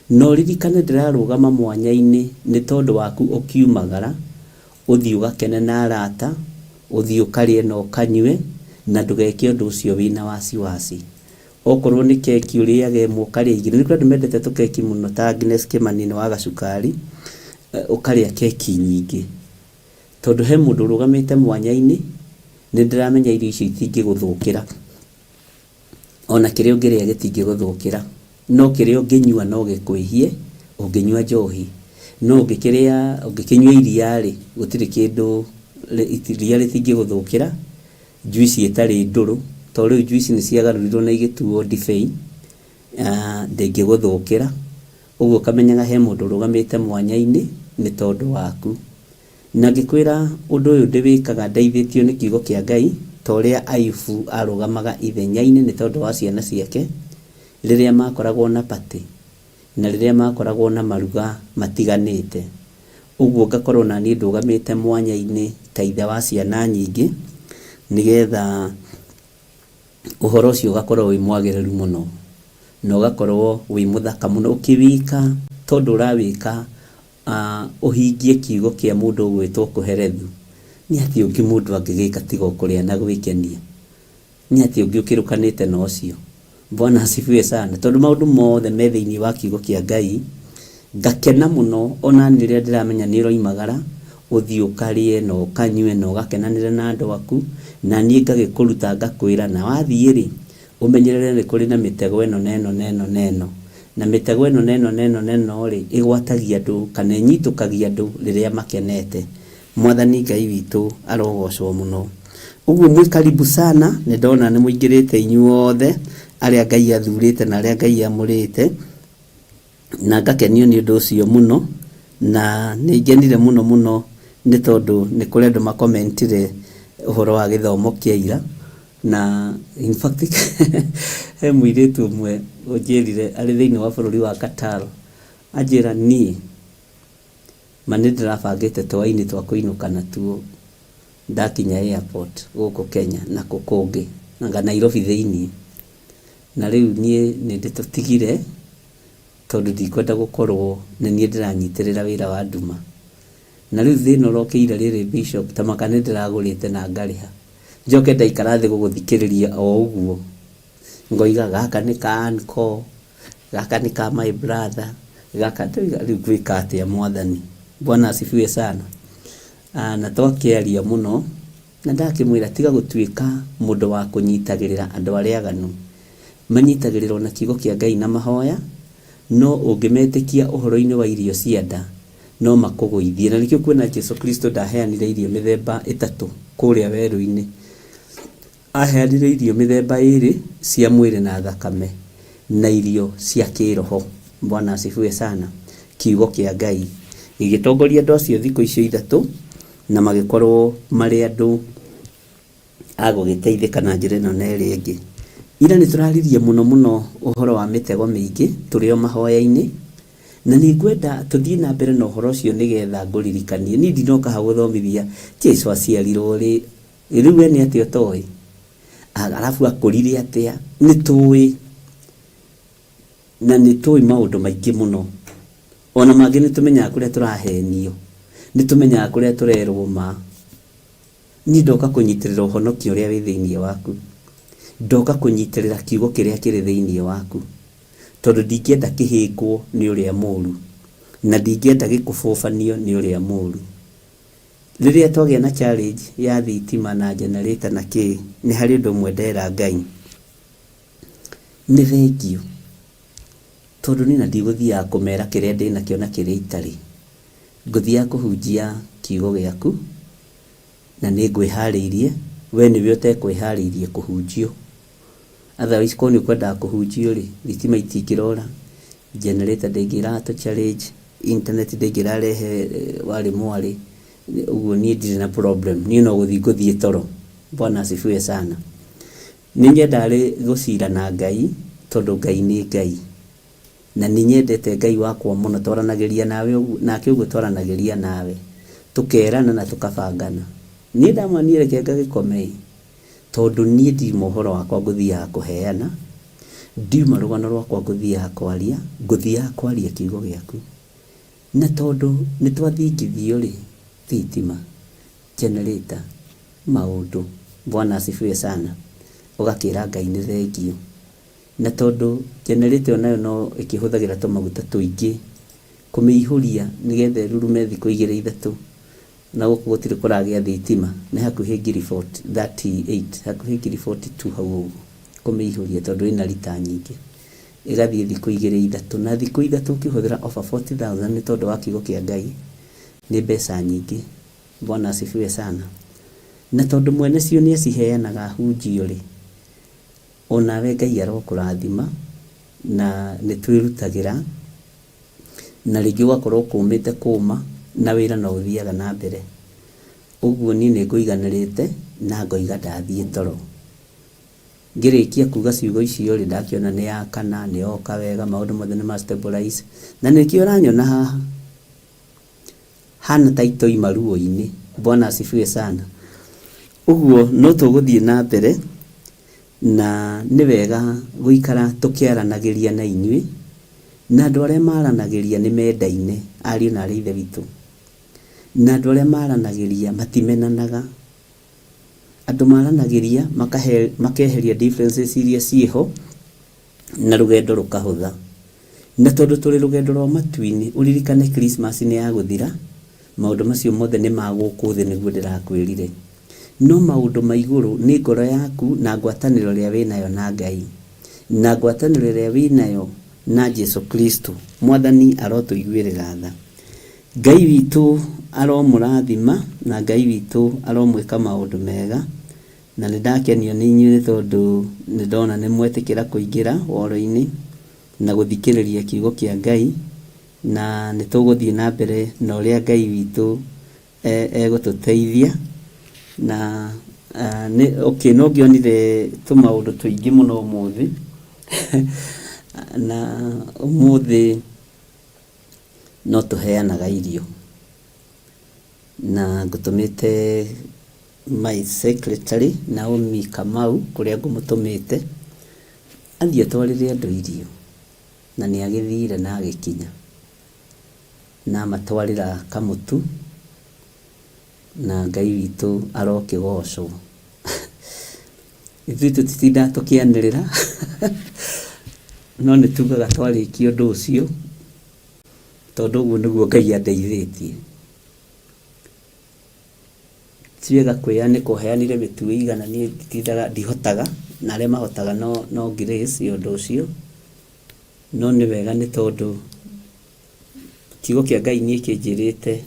Na ũririkane ndĩrarũgama mwanya-inĩ nĩ tondũ waku ũkiumagara, ũthiĩ ũgakene na arata, ũthiĩ ũkarĩe na ũkanyue, na ndũgeke ũndũ ũcio wĩna wasiwasi. Okorwo nĩ keki ũrĩaga ĩmwe ũkarĩa igĩrĩ, nĩ kũrĩ andũ mendete tũkeki mũno ta Agnes Kĩmani nĩ wa gacukari, ũkarĩa keki nyingĩ. Tondũ he mũndũ ũrũgamĩte mwanya-inĩ, nĩ ndĩramenya irio icio itingĩgũthũkĩra. Ona kĩrĩa ũngĩrĩa gĩtingĩgũthũkĩra. No kĩrĩa ũngĩnyua no gĩkwĩhie, ũngĩnyua njohi. No ũngĩkĩrĩa, ũngĩkĩnyua iria-rĩ, gũtirĩ kĩndũ, iria rĩtingĩgũthũkĩra, njuici ĩtarĩ ndũrũ, tondũ rĩu njuici nĩ ciagarũrirwo na igĩtuo ndibei, ndĩngĩgũthũkĩra. Ũguo ũkamenyaga he mũndũ ũrũgamĩte mwanya-inĩ nĩ tondũ waku. Na ngĩkwĩra ũndũ ũyũ ndĩwĩkaga ndeithĩtio nĩ kiugo kĩa Ngai, ta ũrĩa Ayubu arũgamaga ithenya-inĩ nĩ tondũ wa ciana ciake rĩrĩa makoragwo na party na rĩrĩa makoragwo na maruga matiganĩte. Ũguo ngakorwo na niĩ ndũgamĩte mwanya-inĩ ta ithe wa ciana nyingĩ, nĩgetha ũhoro ũcio ũgakorwo wĩ mwagĩrĩru mũno, na ũgakorwo wĩ mũthaka mũno ũkĩwĩka tondũ ũrawĩka ũhingie kiugo kĩa mũndũ ũgwĩtwo Kohelethu. Nĩ atĩa ũngĩ mũndũ angĩgĩka tiga o kũrĩa na gwĩkenia? Nĩ atĩa ũngĩ ũkĩrũkanĩte na ũcio? Bwana asifiwe sana. Tondũ maũndũ mothe me thĩinĩ wa kiugo kĩa Ngai, ngakena mũno ona niĩ rĩrĩa ndĩramenya nĩ ũroimagara, ũthiĩ ũkarĩe na ũkanyue na ũgakenanĩre na andũ aku, na niĩ ngagĩkũruta ngakwĩra na wathiĩ rĩ, ũmenyerere nĩ kũrĩ na mĩtego ĩno na ĩno na ĩno na ĩno. Na mĩtego ĩno na ĩno na ĩno na ĩno rĩ, ĩgwatagia andũ kana ĩnyitũkagia andũ rĩrĩa makenete. Mwathani Ngai witũ arogocwo mũno. Ũguo mwĩ karibu sana, nĩ ndona nĩ mũingĩrĩte inyuothe arĩa Ngai athurĩte na arĩa Ngai amũrĩte, na ngakenio nĩ ũndũ ũcio mũno, na nĩ ngenire mũno mũno nĩ tondũ nĩ kũrĩ andũ makomentire ũhoro wa gĩthomo kĩa ira, na in fact he mũirĩtu ũmwe ũnjĩrire arĩ thĩinĩ wa bũrũri wa Qatar, anjĩra niĩ Ma nĩ ndĩrabangĩte twainĩ twa kũinũka natuo ndakinya airport gũkũ Kenya na kũ kũngĩ, anga Nairobi thĩinĩ. Na rĩu niĩ nĩ ndĩtũtigire Tondũ ndikwenda gũkorwo nĩ niĩ ndĩranyitĩrĩra wĩra wa nduma. Na rĩu thĩna ũrokĩire rĩrĩ Bishop, ta maka nĩ ndĩragũrĩte na ngarĩha. Njoke ndaikara thĩ gũgũthikĩrĩria o ũguo, ngoiga gaka nĩ ka uncle, gaka nĩ ka my brother, gaka, ndoiga rĩu ngwĩka atĩa Mwathani? Bwana asifiwe sana. Ah, na twakĩaria mũno, na ndakĩmwĩra tiga gũtuĩka mũndũ wa kũnyitagĩrĩra andũ arĩa aganu. Manyitagĩrĩrwo na kiugo kĩa Ngai na mahoya, no ũngĩmetĩkia ũhoro-inĩ wa irio cia nda, no makũgũithie. Na nĩkĩo kuona Jesu Kristo ndaheanire irio mĩthemba ĩtatũ kũrĩa werũ-inĩ. Aheanire irio mĩthemba ĩrĩ, cia mwĩrĩ na thakame, na irio cia kĩroho. Bwana asifiwe sana. Kiugo kĩa Ngai gĩgĩtongoria andũ acio thikũ icio ithatũ, na magĩkorwo marĩ andũ a gũgĩteithĩka na njĩra ĩno na ĩrĩa ĩngĩ. Ira nĩ tũraririe mũno mũno ũhoro wa mĩtego mĩingĩ tũrĩ o mahoya-inĩ, na nĩ ngwenda tũthiĩ na mbere na ũhoro ũcio nĩgetha ngũririkanie. Niĩ ndinoka haha gũthomithia Jesu aciarirwo rĩ, rĩu we nĩ atĩa ũtoĩ? Arabu akũrire atĩa? Nĩ tũĩ na nĩ tũĩ maũndũ maingĩ mũno. Ona mangĩ nĩ tũmenyaga kũrĩa tũrahenio, nĩ tũmenyaga kũrĩa tũrerwo ma. Niĩ ndoka kũnyitĩrĩra ũhonokio ũrĩa wĩ thĩinĩ waku. Ndoka kũnyitĩrĩra kiugo kĩrĩa kĩrĩ thĩinĩ waku. Tondũ ndingĩenda kĩhĩngwo nĩ ũrĩa mũru. Na ndingĩenda gĩkũbũbanio nĩ ũrĩa mũru. Rĩrĩa twagĩa na challenge ya thitima na generator na kĩĩ, nĩ harĩ ũndũ ũmwe ndera Ngai. Nĩ thengiũ. Tondũ niĩ ona ndigũthiaga kũmera kĩrĩa ndĩnakĩo na kĩrĩa itarĩ. Ngũthiaga kũhunjia kiugo gĩaku. Na nĩ ngwĩharĩirie, we nĩwe ũtekwĩharĩirie kũhunjio. Otherwise korwo nĩ ũkwendaga kũhunjio rĩ, thitima itingĩrora, generator ndĩngĩratũ challenge, internet ndĩngĩrarehe warĩ mwarĩ, ũguo niĩ ndirĩ na problem, niĩ no gũthiĩ ngũthiĩ toro. Bwana asifiwe sana. Nĩ nyendaga gũcira na Ngai, tondũ Ngai nĩ Ngai. Na nĩ nyendete Ngai wakwa mũno, twaranagĩria nawe ũguo, nake ũguo twaranagĩria nawe, tũkerana na tũkabangana. Niĩ ndamwĩra niĩ reke ngagĩkome ĩ, tondũ niĩ ndiuma ũhoro wakwa ngũthiaga kũheana, ndiuma rũgano rwakwa ngũthiaga kwaria, ngũthiaga kwaria kiugo gĩaku. Na tondũ nĩ twathingithio rĩ, thitima, generator, maũndũ, Bwana asifiwe sana, ũgakĩra Ngai nĩ thengiũ. Na tondũ generator ĩyo nayo no ĩkĩhũthagĩra tũmaguta tũingĩ kũmĩihũria nĩgetha ĩrurume thikũ igĩrĩ ithatũ, na gũkũ gũtirĩ kũragĩa thitima, nĩ hakuhĩ ngiri 38, hakuhĩ ngiri 42 hau ũguo kũmĩihũria tondũ ĩna rita nyingĩ. Ĩgathiĩ thikũ igĩrĩ ithatũ, na thikũ ithatũ ũkĩhũthĩra over 40,000 nĩ tondũ wa kiugo kĩa Ngai, nĩ mbeca nyingĩ. Bwana asifiwe sana. Na tondũ mwene cio nĩ aciheanaga ahunjio rĩ, O nawe Ngai arokũrathima, na nĩ twĩrutagĩra, na rĩngĩ ũgakorwo kũmĩte kũma, na wĩra no ũthiaga na mbere. Ũguo niĩ nĩ ngũiganĩrĩte na ngoiga ndathiĩ toro. Ngĩrĩkia kuga ciugo icio rĩ, ndakĩona nĩ yakana, nĩ yoka wega, maũndũ mothe nĩ ma stabilize, na nĩkĩo ũranyona haha. Hana ta itoima ruo-inĩ. Bwana asifiwe sana. Ũguo no tũgũthiĩ na mbere na nĩ wega gũikara tũkĩaranagĩria na inyuĩ, na andũ arĩa maranagĩria nĩ mendaine, ariũ na aarĩ a Ithe witũ. Na andũ arĩa maranagĩria matimenanaga. Andũ maranagĩria makeheria differences iria ciĩho na rũgendo rũkahũtha. Na tondũ tũrĩ rũgendo rwa matu-inĩ, ũririkane Christmas nĩ ya gũthira, maũndũ macio mothe nĩ ma gũkũ thĩ nĩguo ndĩrakwĩrire. No maũndũ ma igũrũ nĩ ngoro yaku na ngwatanĩro ĩrĩa wĩnayo na Ngai, na ngwatanĩro ĩrĩa wĩnayo na Jesu Kristo. Mwathani arotũiguĩrĩra tha. Ngai witũ aromũrathima na Ngai witũ aromwĩka maũndũ mega. Na nĩ ndakenio nĩ inyuĩ nĩ tondũ nĩ ndona nĩ mwetĩkĩra kũingĩra woro-inĩ na gũthikĩrĩria kiugo kĩa Ngai, na nĩ tũgũthiĩ na mbere na ũrĩa Ngai witũ egũtũteithia. Na nĩ okay, no ngĩonire tũmaũndũ tũingĩ mũno ũmũthĩ na ũmũthĩ no tũheanaga irio, na ngũtũmĩte my secretary Naomi Kamau kũrĩa ngũmũtũmĩte, athiĩ atwarĩre andũ irio. Na nĩ agĩthire na agĩkinya na amatwarĩra kamũtu, na Ngai witũ arokĩgocwo. Ithuĩ tũtitindaga tũkĩanĩrĩra no nĩ tugaga twarĩkia ũndũ ũcio, tondũ ũguo nĩguo Ngai andeithĩtie. Ti wega kwĩyanĩka ũheanire mĩtu ĩigana, niĩ nditindaga ndihotaga, na arĩa mahotaga no, no grace ya ũndũ ũcio, no nĩ wega nĩ tondũ kiugo kĩa Ngai niĩ kĩnjĩrĩte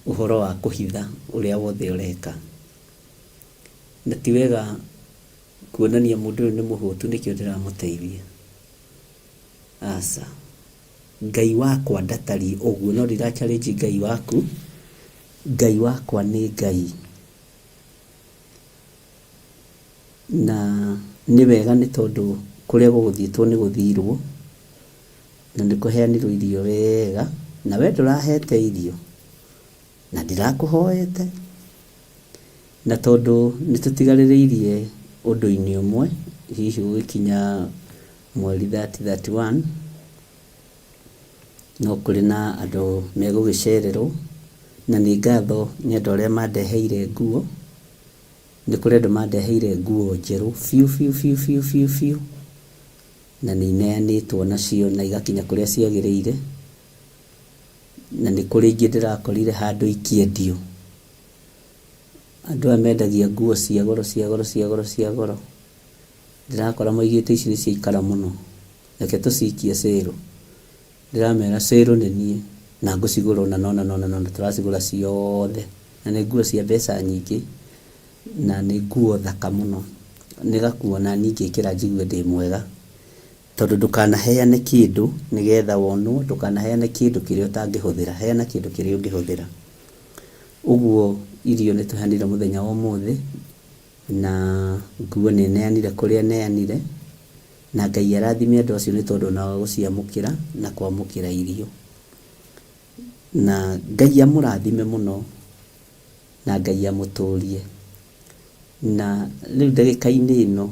ũhoro wa kũhitha ũrĩa wothe ũreka. Na ti wega kuonania mũndũ ũyũ nĩ mũhũtu nĩkĩo ndĩramũteithia. Aca. Ngai wakwa ndatariĩ ũguo, no ndira challenge Ngai waku. Ngai wakwa nĩ Ngai. Na nĩ wega nĩ tondũ kũrĩa gũgũthiĩtwo nĩ gũthirwo, na nĩ kũheanirwo irio wega, na we ndũrahete irio, na ndirakũhoete. Na tondũ nĩ tũtigarĩrĩirie ũndũ-inĩ ũmwe, hihi gũgĩkinya mweri 30, 31, no kũrĩ na andũ megũgĩcererwo, na nĩ ngatho nĩ andũ arĩa mandeheire nguo. Nĩ kũrĩ andũ mandeheire nguo njerũ biũ biũ biũ biũ biũ biũ, na nĩ ineanĩtwo nacio na igakinya kũrĩa ciagĩrĩire, na nĩ kũrĩ ingĩ ndĩrakorire handũ ikĩendio. Andũ aya mendagia nguo cia goro cia goro cia goro cia goro, ndĩrakora maigĩte ici nĩ ciaikara mũno, reke tũcikie sale. Ndĩramera sale nĩ niĩ na ngũcigũra ũna na ũna na ũna na ũna, tũracigũra ciothe. Na nĩ nguo cia mbeca nyingĩ, na nĩ nguo thaka mũno. Nĩ gakuo naniĩ ingĩkĩra njigue ndĩ mwega. Tondũ ndũkanaheane kĩndũ nĩgetha wonwo, ndũkanaheane kĩndũ kĩrĩa ũtangĩhũthĩra, heana kĩndũ kĩrĩa ũngĩhũthĩra. Ũguo irio nĩ tũheanire mũthenya wa ũmũthĩ, na nguo nĩ neanire kũrĩa neanire, na Ngai arathime andũ acio nĩ tondũ ona wa gũciamũkĩra na kwamũkĩra irio. Na Ngai amũrathime mũno, na Ngai amũtũrie. Na rĩu ndagĩka-inĩ ĩno,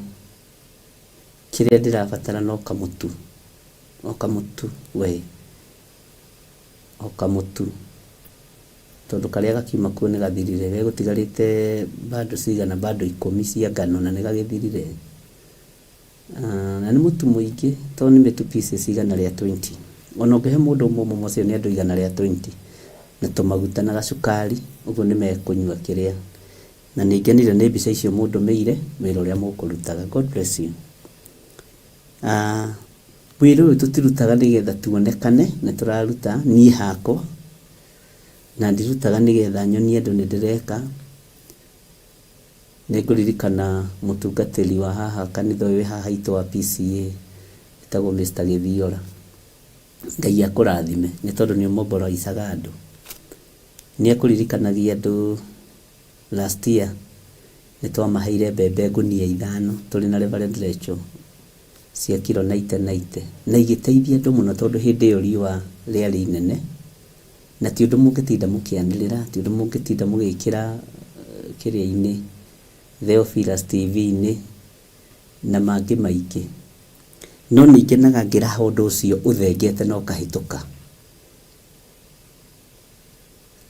kĩrĩa ndĩrabatara no kamũtu, o kamũtu we, o kamũtu. Tondũ karĩa gakiuma kuo nĩ gathirire, gegũtigarĩte bando cigana, bando ikũmi cia ngano na nĩ gagĩthirire. Na nĩ mũtu mũingĩ tondũ nĩ mĩtu pieces 120. Ona ũngĩhe mũndũ ũmwe ũmwe acio nĩ andũ 120. Na tũmaguta na gacukari, ũguo nĩ mekũnyua kĩrĩa. Na nĩ ngenire nĩ mbica icio mũndũmĩire, wĩra ũrĩa mũkũrutaga. God bless you. Wĩra ũyũ tũtirutaga nĩgetha tuonekane, nĩ tũraruta niĩ hakwa, na ndirutaga nĩgetha nyonie andũ nĩ ndĩreka. Nĩ ngũririkana mũtungatĩri wa haha kanitha ũyũ wĩ haha haitũ wa PCEA, etagwo Mr. Gĩthiora. Ngai akũrathime nĩ tondũ nĩ ũmoboraicaga andũ. Nĩ akũririkanagia andũ last year nĩ twamaheire mbembe ngũnia ithano tũrĩ na Reverend Rachel cia kiro 90 90 na igĩteithia andũ mũno tondũ hĩndĩ ĩyo riũa rĩarĩ inene na ti ũndũ mũngĩtinda mũkĩanĩrĩra, ti ũndũ mũngĩtinda mũgĩkĩra kĩrĩa-inĩ Theophilus TV-inĩ na mangĩ maingĩ. No nĩ ngenaga ngĩraha ũndũ ũcio ũthengete na ũkahĩtũka.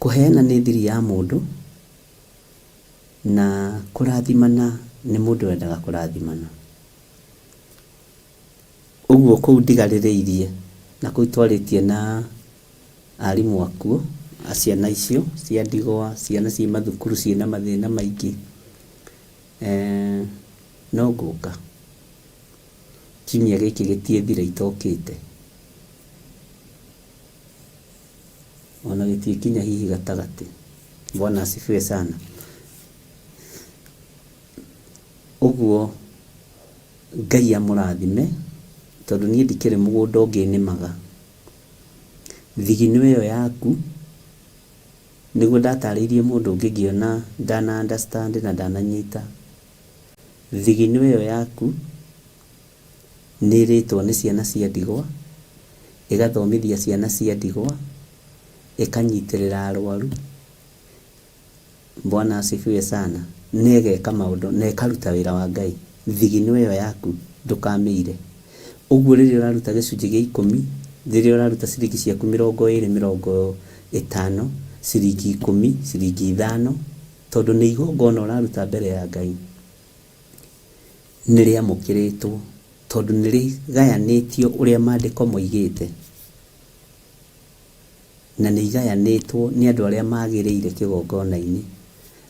Kũheana nĩ thiri ya mũndũ, na kũrathimana nĩ mũndũ wendaga kũrathimana. Ũguo kũu ndigarĩrĩirie na kũu twarĩtie na arimũ akuo, a ciana icio cia ndigwa, ciana ciĩ mathukuru ciĩna mathĩna maingĩ, no ngũka. Kiumia gĩkĩ gĩtiĩthira itokĩte. Ona gĩtiĩkinya hihi gatagatĩ. Bwana asifiwe sana. Ũguo Ngai amũrathime tondũ niĩ ndikĩrĩ mũgũnda ũngĩ nĩmaga. Thigino ĩyo yaku nĩguo ndatarĩirie mũndũ ũngĩ ngĩona ndana understand na ndananyita. Thigino ĩyo yaku nĩ ĩrĩtwo nĩ ciana cia ndigwa, ĩgathomithia ciana cia ndigwa, ĩkanyitĩrĩra arwaru. Bwana asifiwe sana. Na ĩgeka maũndũ na ĩkaruta wĩra wa Ngai. Thigino ĩyo yaku ndũkamĩire. Ũguo rĩrĩa ũraruta gĩcunjĩ gĩa ikũmi, rĩrĩa ũraruta ciringi ciaku mĩrongo ĩrĩ, mĩrongo ĩtano, ciringi ikũmi, ciringi ithano, tondũ nĩ igongona ũraruta mbere ya Ngai, nĩ rĩamũkĩrĩtwo tondũ nĩ rĩgayanĩtio ũrĩa maandĩko moigĩte, na nĩ igayanĩtwo nĩ andũ arĩa magĩrĩire kĩgongona-inĩ.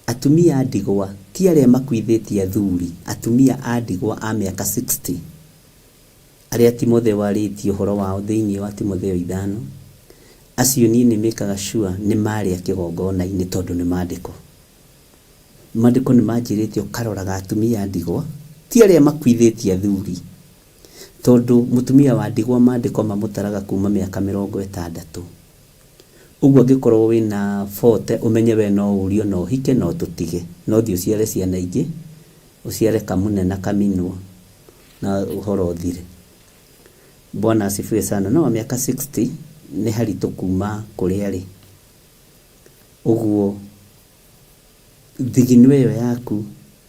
Atumia a ndigwa ti arĩa makuithĩtie athuri, atumia a ndigwa a mĩaka 60 arĩa Timotheo arĩtie ũhoro wao thĩinĩ wa Timotheo ithano, acio niĩ nĩ mĩkaga sure nĩ marĩa kĩgongona-inĩ tondũ nĩ maandĩko. Maandĩko nĩ manjĩrĩte ũkaroraga atumia a ndigwa, ti arĩa makuithĩtie athuri, tondũ mũtumia wa ndigwa maandĩko mamũtaraga kuma mĩaka mĩrongo ĩtandatũ. Ũguo angĩkorwo wĩna 40 ũmenye we no ũrio na ũhike na ũtũtige, no ũthiĩ ũciare ciana ingĩ, ũciare kamune na kaminwa na ũhoro ũthire. Bwana asifiwe sana. No wa mĩaka 60 nĩ haritũ kuma kũrĩa arĩ. Ũguo thigino ĩyo yaku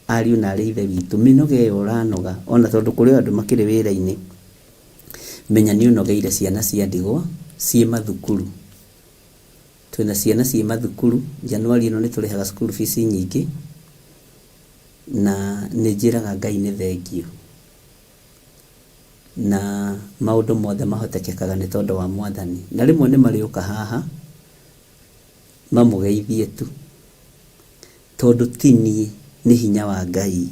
ariũ na arĩ ithe witũ, mĩnoga ĩyo ũranoga, ona tondũ kũrĩ andũ makĩrĩ wĩra-inĩ, menya nĩ ũnogeire ciana cia ndigwa ciĩ mathukuru. Twĩna ciana ciĩ mathukuru, Januari ĩno nĩ tũrĩhaga school fees nyingĩ, na nĩ njĩraga Ngai nĩ thengiũ. Na maũndũ mothe mahotekekaga nĩ tondũ wa Mwathani. Na rĩmwe nĩ marĩũka haha, mamũgeithie tu, tondũ ti niĩ, nĩ hinya wa Ngai.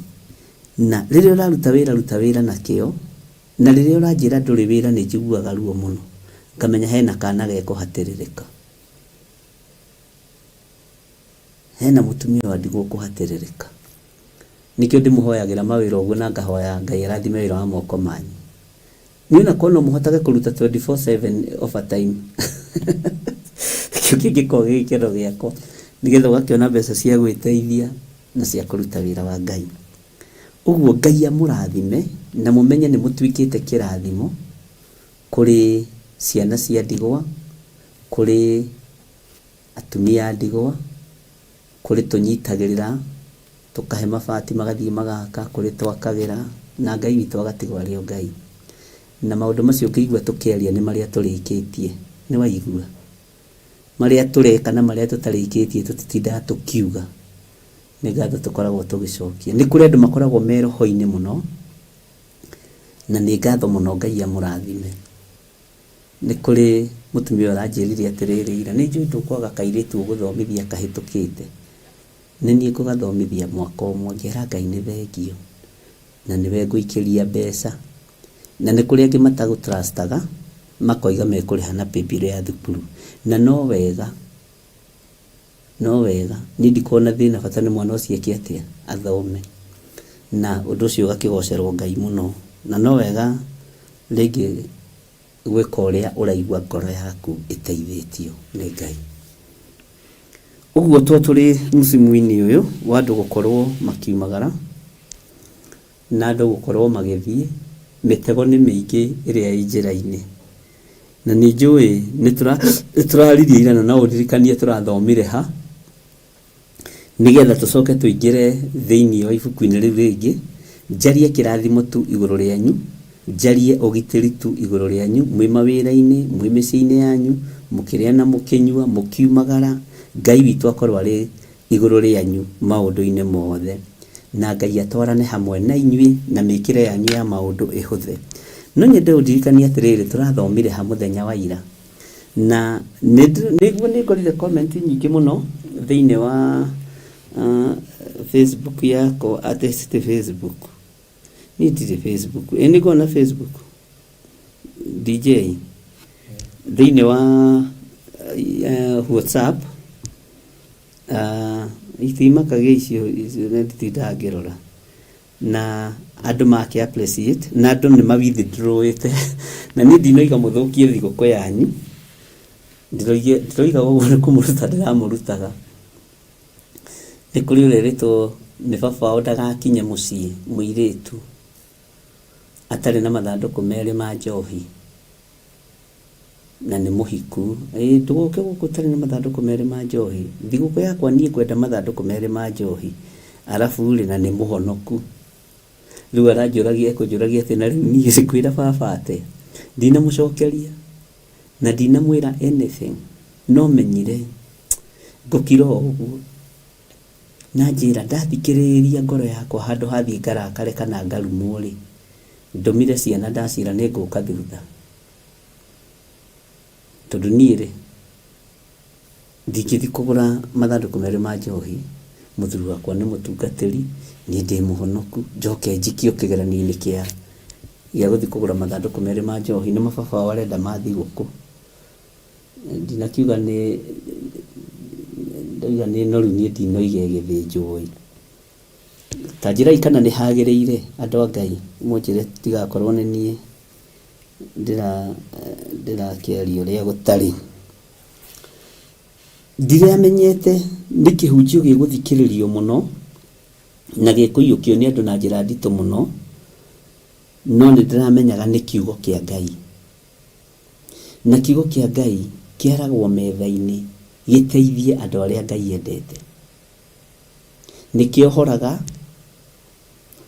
Na rĩrĩa ũraruta wĩra, ruta wĩra na kĩo, na rĩrĩa ũranjĩra ndũrĩ wĩra nĩ njiguaga ruo mũno, ngamenya hena kana gekũhatĩrĩrĩka. Hena mũtumia wa ndigwa ũkũhatĩrĩrĩka. Nĩkĩo ndĩmũhoyagĩra mawĩra ũguo na ngahoya Ngai arathime wĩra wa moko manyu. Niĩ ona korwo no mũhotage kũruta 24/7 overtime kĩu kĩngĩkorwo gĩ gĩkeno gĩakwa, nĩgetha ũgakĩona mbeca cia gwĩteithia na cia kũruta wĩra wa Ngai. Ũguo Ngai amũrathime na mũmenye nĩ mũtuĩkĩte kĩrathimo kũrĩ ciana cia ndigwa, kũrĩ atumia a ndigwa, kũrĩ tũnyitagĩrĩra tũkahe mabati magathiĩ magaka, kũrĩ twakagĩra, na Ngai witũ agatigwo arĩ o Ngai. Na maũndũ macio ũngĩigua tũkĩaria nĩ marĩa tũrĩkĩtie, nĩ waigua? Marĩa tũreka na marĩa tũtarĩkĩtie tũtitindaga tũkiuga, nĩ ngatho tũkoragwo tũgĩcokia. Nĩ kũrĩ andũ makoragwo me roho-inĩ mũno, na nĩ ngatho mũno Ngai amũrathime. Nĩ kũrĩ mũtumia ũranjĩrire atĩrĩrĩ ira, nĩ njũĩ ndũkwaga kairĩtu ũgũthomithia kahĩtũkĩte, nĩ niĩ ngũgathomithia mwaka ũmwe, ngera Ngai nĩ thengiũ, na nĩwe ngũikĩria mbeca. Na nĩ kũrĩ angĩ matagũ trust aga, makoiga mekũrĩha na paybill ya thukuru. Na no wega, no wega, niĩ ndikoragwo na thĩna bata nĩ mwana ũcio eke atĩa, athome. Na ũndũ ũcio ũgakĩgocerwo Ngai mũno. Na no wega rĩngĩ gwĩka ũrĩa ũraigua ngoro yaku ĩteithĩtio nĩ Ngai. Ũguo to tũrĩ msimu-inĩ ũyũ wa andũ gũkorwo makiumagara na andũ gũkorwo magĩthiĩ, mĩtego nĩ mĩingĩ ĩrĩa ĩ njĩra-inĩ. Na nĩ njũĩ nĩ tũraririe ira na no ũndirikanie tũrathomire ha, nĩgetha tũcoke tũingĩre thĩinĩ wa ibuku-inĩ rĩu rĩngĩ, njarie kĩrathimo tu igũrũ rĩanyu, njarie ũgitĩri tu igũrũ rĩanyu, mwĩ mawĩra-inĩ, mwĩ mĩciĩ-inĩ yanyu, mũkĩrĩa na mũkĩnyua, mũkiumagara, Ngai witũ akorwo arĩ igũrũ rĩanyu maũndũ-inĩ mothe, na Ngai atwarane hamwe na inyuĩ, na mĩkĩre yanyu ya maũndũ ĩhũthe. No nyende ũndirikanie atĩrĩrĩ, tũrathomire ha mũthenya wa ira? Na nĩguo nĩ ngorire comment nyingĩ mũno thĩinĩ wa Facebook yakwa atĩ ti Facebook. Niĩ ndirĩ Facebook. Ĩ nĩ ngoragwo na Facebook? DJ thĩinĩ wa WhatsApp itimakagia icio nditindaga ngĩrora. Na andũ makĩ appreciate na andũ nĩ ma withdraw ĩte na niĩ ndinoiga mũthũkie thigũkũ yanyu, ndiroiga ũguo nĩ kũmũruta ndĩramũrutaga. Nĩ kũrĩ ũrerĩtwo nĩ baba wao ndagakinye mũciĩ mũirĩtu atarĩ na mathandũkũ merĩ ma njohi. Na nĩ mũhiku. Ĩĩ ndũgoke gũkũ ũtarĩ na mathandũkũ merĩ ma njohi. Thigũkũ yakwa niĩ ngwenda mathandũkũ merĩ ma njohi. Arabu rĩ, na nĩ mũhonoku. Rĩu aranjũragia ekũnjũragia atĩ na rĩu niĩ ngwĩra baba atĩa? Ndinamũcokeria na ndinamwĩra anything, no menyire ngũkira o ũguo. Na njĩra ndathikĩrĩria ngoro yakwa handũ ha thiĩ ngarakare kana ngarumwo rĩ, ndũmire ciana ndaciĩra nĩ ngũka thutha. Tondũ niĩ rĩ, ndingĩthiĩ kũgũra mathandũkũ merĩ ma njohi, mũthuri wakwa nĩ mũtungatĩri, niĩ ndĩ mũhonoku, njoke njikio kĩgeranio-inĩ kĩa gĩa gũthiĩ kũgũra mathandũkũ merĩ ma njohi, nĩmo baba wao arenda ma thigũkũ. Ndinakiuga nĩ ndauga nĩ noru niĩ ndinoiga ĩgĩthĩnjwo ĩ. Ta njĩrai kana nĩ hagĩrĩire andũ a Ngai, mũnjĩre tigakorwo nĩ niĩ ndĩrakĩaria ũrĩa gũtarĩ. Ndiramenyete nĩ kĩhunjio gĩgũthikĩrĩrio mũno na gĩkũiyũkio nĩ andũ na njĩra nditũ mũno, no nĩ ndĩramenyaga nĩ kiugo kĩa Ngai. Na kiugo kĩa Ngai kĩaragwo metha-inĩ gĩteithie andũ arĩa Ngai endete. Nĩ kĩohoraga,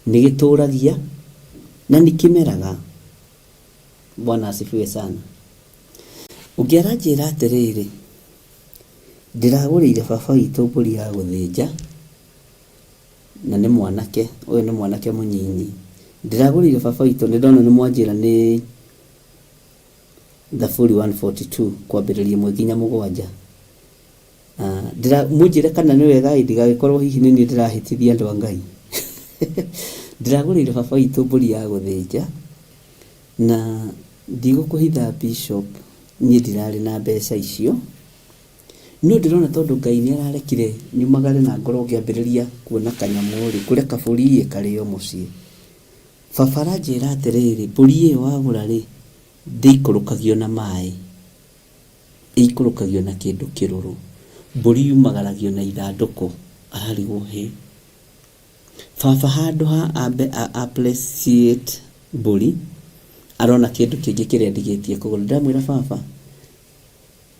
nĩ gĩtũragia na nĩ kĩmeraga. Bwana asifiwe sana. Ũngĩ aranjĩra atĩrĩrĩ, ndĩragũrĩire baba witũ mbũri ya gũthĩnja, na nĩ mwanake, ũyũ nĩ mwanake mũnyinyi. Ndĩragũrĩire baba witũ, nĩ ndona nĩ mwanjĩra nĩ Thaburi 142 kwambĩrĩria ĩmwe nginya mũgwanja. Mũnjĩre kana nĩ wega ĩ ndigagĩkorwo hihi nĩ niĩ ndĩrahĩtithia andũ a Ngai. Ndĩragũrĩire baba witũ mbũri ya gũthĩnja na ndigũkũhitha Bishop niĩ ndirarĩ na mbeca icio, no ndĩrona tondũ Ngai nĩ ararekire nyumagare na ngorwo ngĩambĩrĩria kuona kanyamũ rĩ, ngũre kabũri ĩ karĩo mũciĩ. Baba aranjĩra atĩrĩrĩ, mbũri ĩyo wagũra rĩ, ndĩikũrũkagio na maĩ. Ĩikũrũkagio na kĩndũ kĩrũrũ. Mbũri yumagaragio na ithandũkũ. Ararigwo hĩ. Baba handũ ha ambe a appreciate mbũri, arona kĩndũ kĩngĩ kĩrĩa ndigĩtie kũgũra. Ndĩramwĩra baba,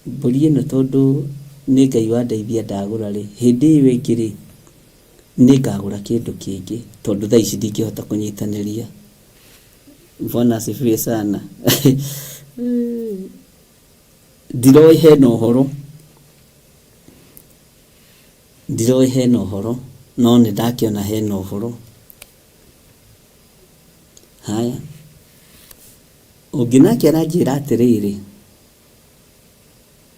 mbũri ĩno tondũ nĩ Ngai wandeithia ndagũra rĩ, hĩndĩ ĩyo ĩngĩ rĩ, nĩ ngagũra kĩndũ kĩngĩ tondũ thaa ici ndingĩhota kũnyitanĩria. Bwana asifiwe sana. Ndiroĩ hena ũhoro, ndiroĩ hena ũhoro, no nĩ ndakĩona hena ũhoro. Haya, ũngĩ nake aranjĩra atĩrĩrĩ,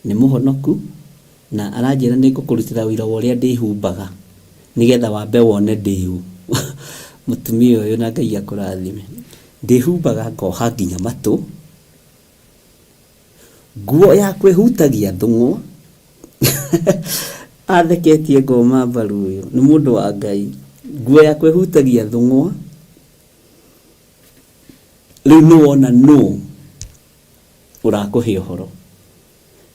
nĩ mũhonoku na aranjĩra nĩ ngũkũrutĩra ũira wa ũrĩa ndĩhumbaga nĩgetha wambe wone ndĩ ũ. Mũtumia ũyũ na Ngai akũrathime. Ndĩhumbaga ngoha nginya matũ, Nguo yakwa ĩhutagia thũng'wa. Atheketie ngoma mbaru ũyũ nĩ mũndũ wa Ngai. Nguo yakwa ĩhutagia thũng'wa. Rĩu nĩ wona nũ ũrakũhe ũhoro.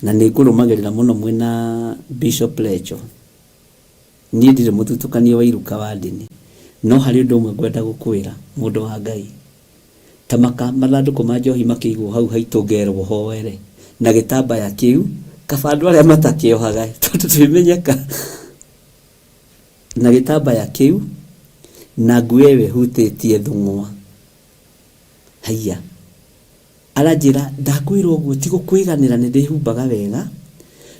Na nĩ ngũrũmagĩrĩra mũno mwĩna Bishop Lecho. Niĩ ndirĩ mũthutũkanio wa iruka wa ndini. No harĩ ũndũ ũmwe ngwenda gũkwĩra mũndũ wa Ngai. Ta maka mathandũkũ ma njohi makĩigwo hau haitũ ngerwo hoere na gĩtambaya kĩu, kaba andũ arĩa matakĩohaga tondũ twĩmenyeka na gĩtambaya kĩu na nguo ĩyo ĩhutĩtie thũng'wa. Haiya, aranjĩra ndakwĩra ũguo ti gũkwĩganĩra nĩ ndĩhumbaga wega,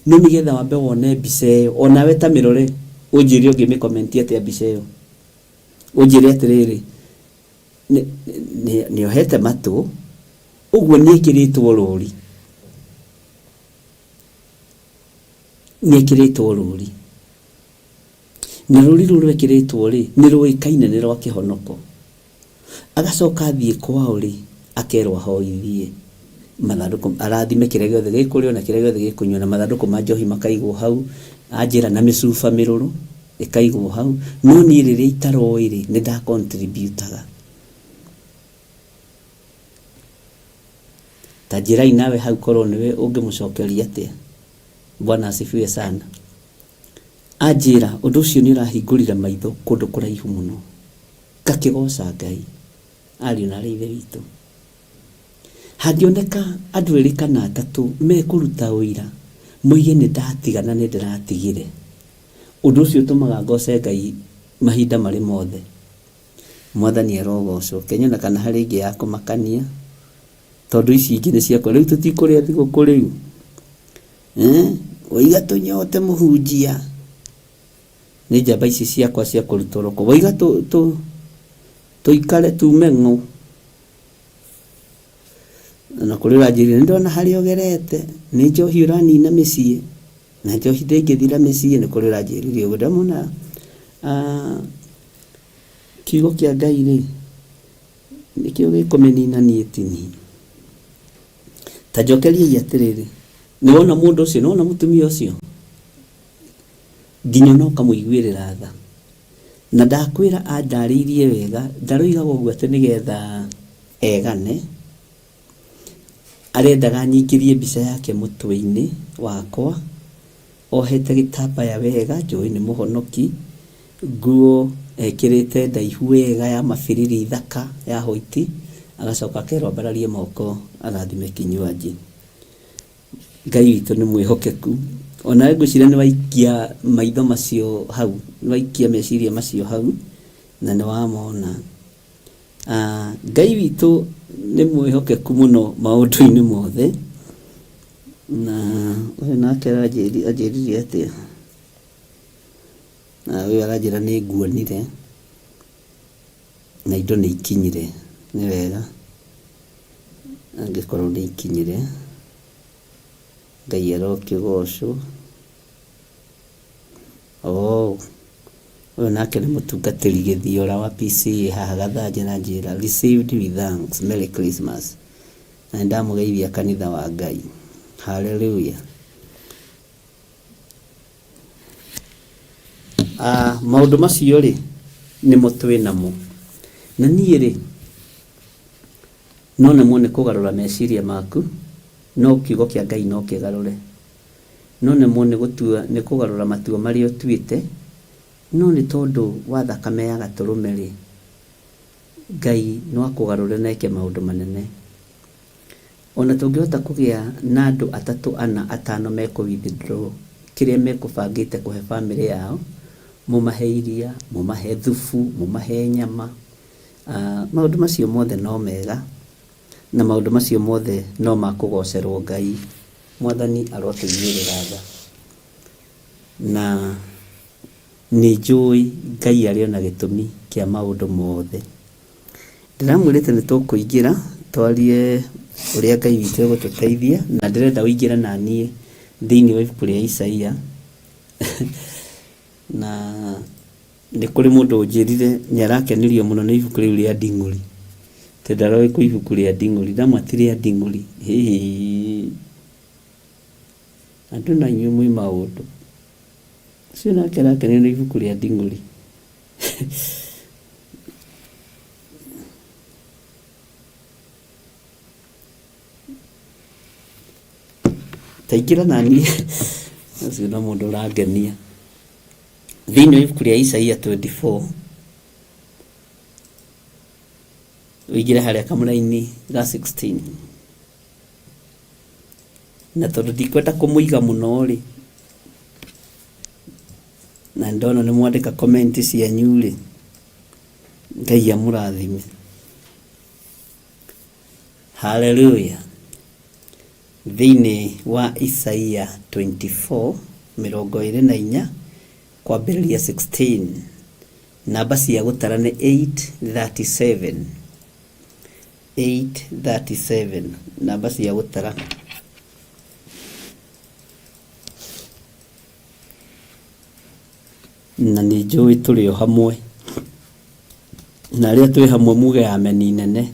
no nĩgetha wambe wone mbica ĩyo, onawe ta mĩrore ũnjĩre ũngĩmĩ comment atĩa mbica ĩyo. Ũnjĩre atĩrĩrĩ, nĩohete matũ, ũguo nĩekĩrĩtwo rũri. Nĩekĩrĩtwo rũri. Na rũri rũu rwekĩrĩtwo rĩ, nĩ rũĩkaine nĩ rwa kĩhonoko. Agacoka athiĩ kwao rĩ, akerwo ahoithie mathandũkũ, arathime kĩrĩa gĩothe gĩkũrĩo na kĩrĩa gĩothe gĩkũnyuo, na mathandũkũ ma njohi makaigwo hau, anjĩra na mĩcuba mĩrũrũ. ĩkaigwo hau, no niĩ rĩrĩa itaroĩ rĩ, nĩ nda contribute aga. Ta njĩrai nawe hau korwo nĩwe ũngĩmũcokeria atĩa. Bwana asifiwe sana. Anjĩra ũndũ ũcio nĩ ũrahingũrire maitho kũndũ kũraihu mũno. Ngakĩgoca Ngai, ariũ na aarĩ a Ithe witũ. Hangĩoneka andũ erĩ kana atatũ mekũruta ũira moige nĩ ndatiga na nĩ ndĩratigire, Ũndũ ũcio ũtũmaga ngooce Ngai mahinda marĩ mothe. Mwathani arogocwo. Kenyona kana harĩ ĩngĩ ya kũmakania, tondũ ici ingĩ nĩ ciakwa. Rĩu tũtikũrĩa thigũkũ rĩu. Eh? Waiga tũnyote mũhunjia. Nĩ njamba ici ciakwa cia kũrutwo roko. Waiga tũikare tume ng'ũ. Na kũrĩ ũranjĩrire nĩ ndona harĩa ũgerete, nĩ njohi ũranina mĩciĩ, na njohi ndĩngĩthira mĩciĩ, nĩ kũrĩ ũranjĩrire ũguo. Ndamwona kiugo kĩa Ngai rĩ, nĩkĩo gĩkũmĩnina niĩ ti niĩ. Ta njokeriai atĩrĩrĩ, nĩ wona mũndũ ũcio, nĩ wona mũtumia ũcio? Nginya ona ũkamũiguĩrĩra tha. Na ndakwĩra andarĩirie wega, ndaroigaga ũguo atĩ nĩgetha egane, arendaga nyingĩrie mbica yake mũtwe-inĩ wakwa, ohete gĩtambaya wega, njũĩ nĩ mũhonoki, nguo ekĩrĩte ndaihu wega ya mabiriri thaka ya hwaiti, agacoka akerwo ambararie moko arathime kinywaji. Ngai witũ nĩ mwĩhokeku. Onawe ngwĩciria nĩ waikia maitho macio hau, nĩ waikia meciria macio hau, na nĩ wamona. Ngai witũ nĩ mwĩhokeku mũno maũndũ-inĩ mothe, na ũyũ nake anjĩrire atĩa? Na ũyũ aranjĩra nĩ nguonire, na indo nĩ ikinyire, nĩ wega, angĩkorwo nĩ ikinyire, Ngai arokĩgocwo. Oh, ũyũ nake nĩ mũtungatĩri gĩthiora wa PCEA haha Gathanja aranjĩra received with thanks, Merry Christmas. Na nĩndamũgeithia kanitha wa Ngai. Hallelujah. Ah, maũndũ macio rĩ nĩmo twĩ namo. Na niĩ rĩ, no nemwo nĩ kũgarũra meciria maku, no kiugo kĩa Ngai no kĩgarũre. No nemwo nĩ gũtua nĩ kũgarũra matua marĩa ũtuĩte, no nĩ tondũ wa thakame ya gatũrũme rĩ, Ngai no akũgarũre na eke maũndũ manene. Ona tũngĩhota kũgĩa na andũ atatũ, ana, atano mekũ withdraw kĩrĩa mekũbangĩte kũhe bamĩrĩ yao, mũmahe iria, mũmahe thubu, mũmahe nyama, maũndũ macio mothe no mega, na maũndũ macio mothe no ma kũgocerwo Ngai. Mwathani arotũiguĩrĩra tha. Na nĩ njũĩ Ngai arĩ o na gĩtũmi kĩa maũndũ mothe. Ndĩramwĩrĩte nĩ tũkũingĩra twarie ũrĩa Ngai witũ egũtũteithia, na ndĩrenda ũingĩre na niĩ thĩinĩ wa ibuku rĩa Isaia. Na nĩ kũrĩ mũndũ ũnjĩrire nĩ arakenirio mũno nĩ ibuku rĩu rĩa Nding'ũri. Atĩ ndaroĩ kwĩ ibuku rĩa Nding'ũri. Ndamwĩra ti rĩa Nding'ũri. Hĩhĩ. Andũ na inyuĩ mwĩ maũndũ. Ũcio nake arakenio nĩ ibuku rĩa Nding'ũri. Ta ingĩra na niĩ ũcio no mũndũ ũrangenia. Thĩinĩ wa ibuku rĩa Isaia 24 ũingĩre harĩa kamũraini ga 16 na tondũ ndikwenda kũmũiga mũno rĩ, na ndona nĩ mwandĩka comment cianyu rĩ, Ngai amũrathime. Hallelujah. Thĩinĩ wa Isaia 24 24 kwambĩrĩria 16 namba cia gũtara nĩ 837 837 namba cia gũtara. Na nĩ njũĩ tũrĩ o hamwe. Na arĩa twĩ hamwe muge ameni nene.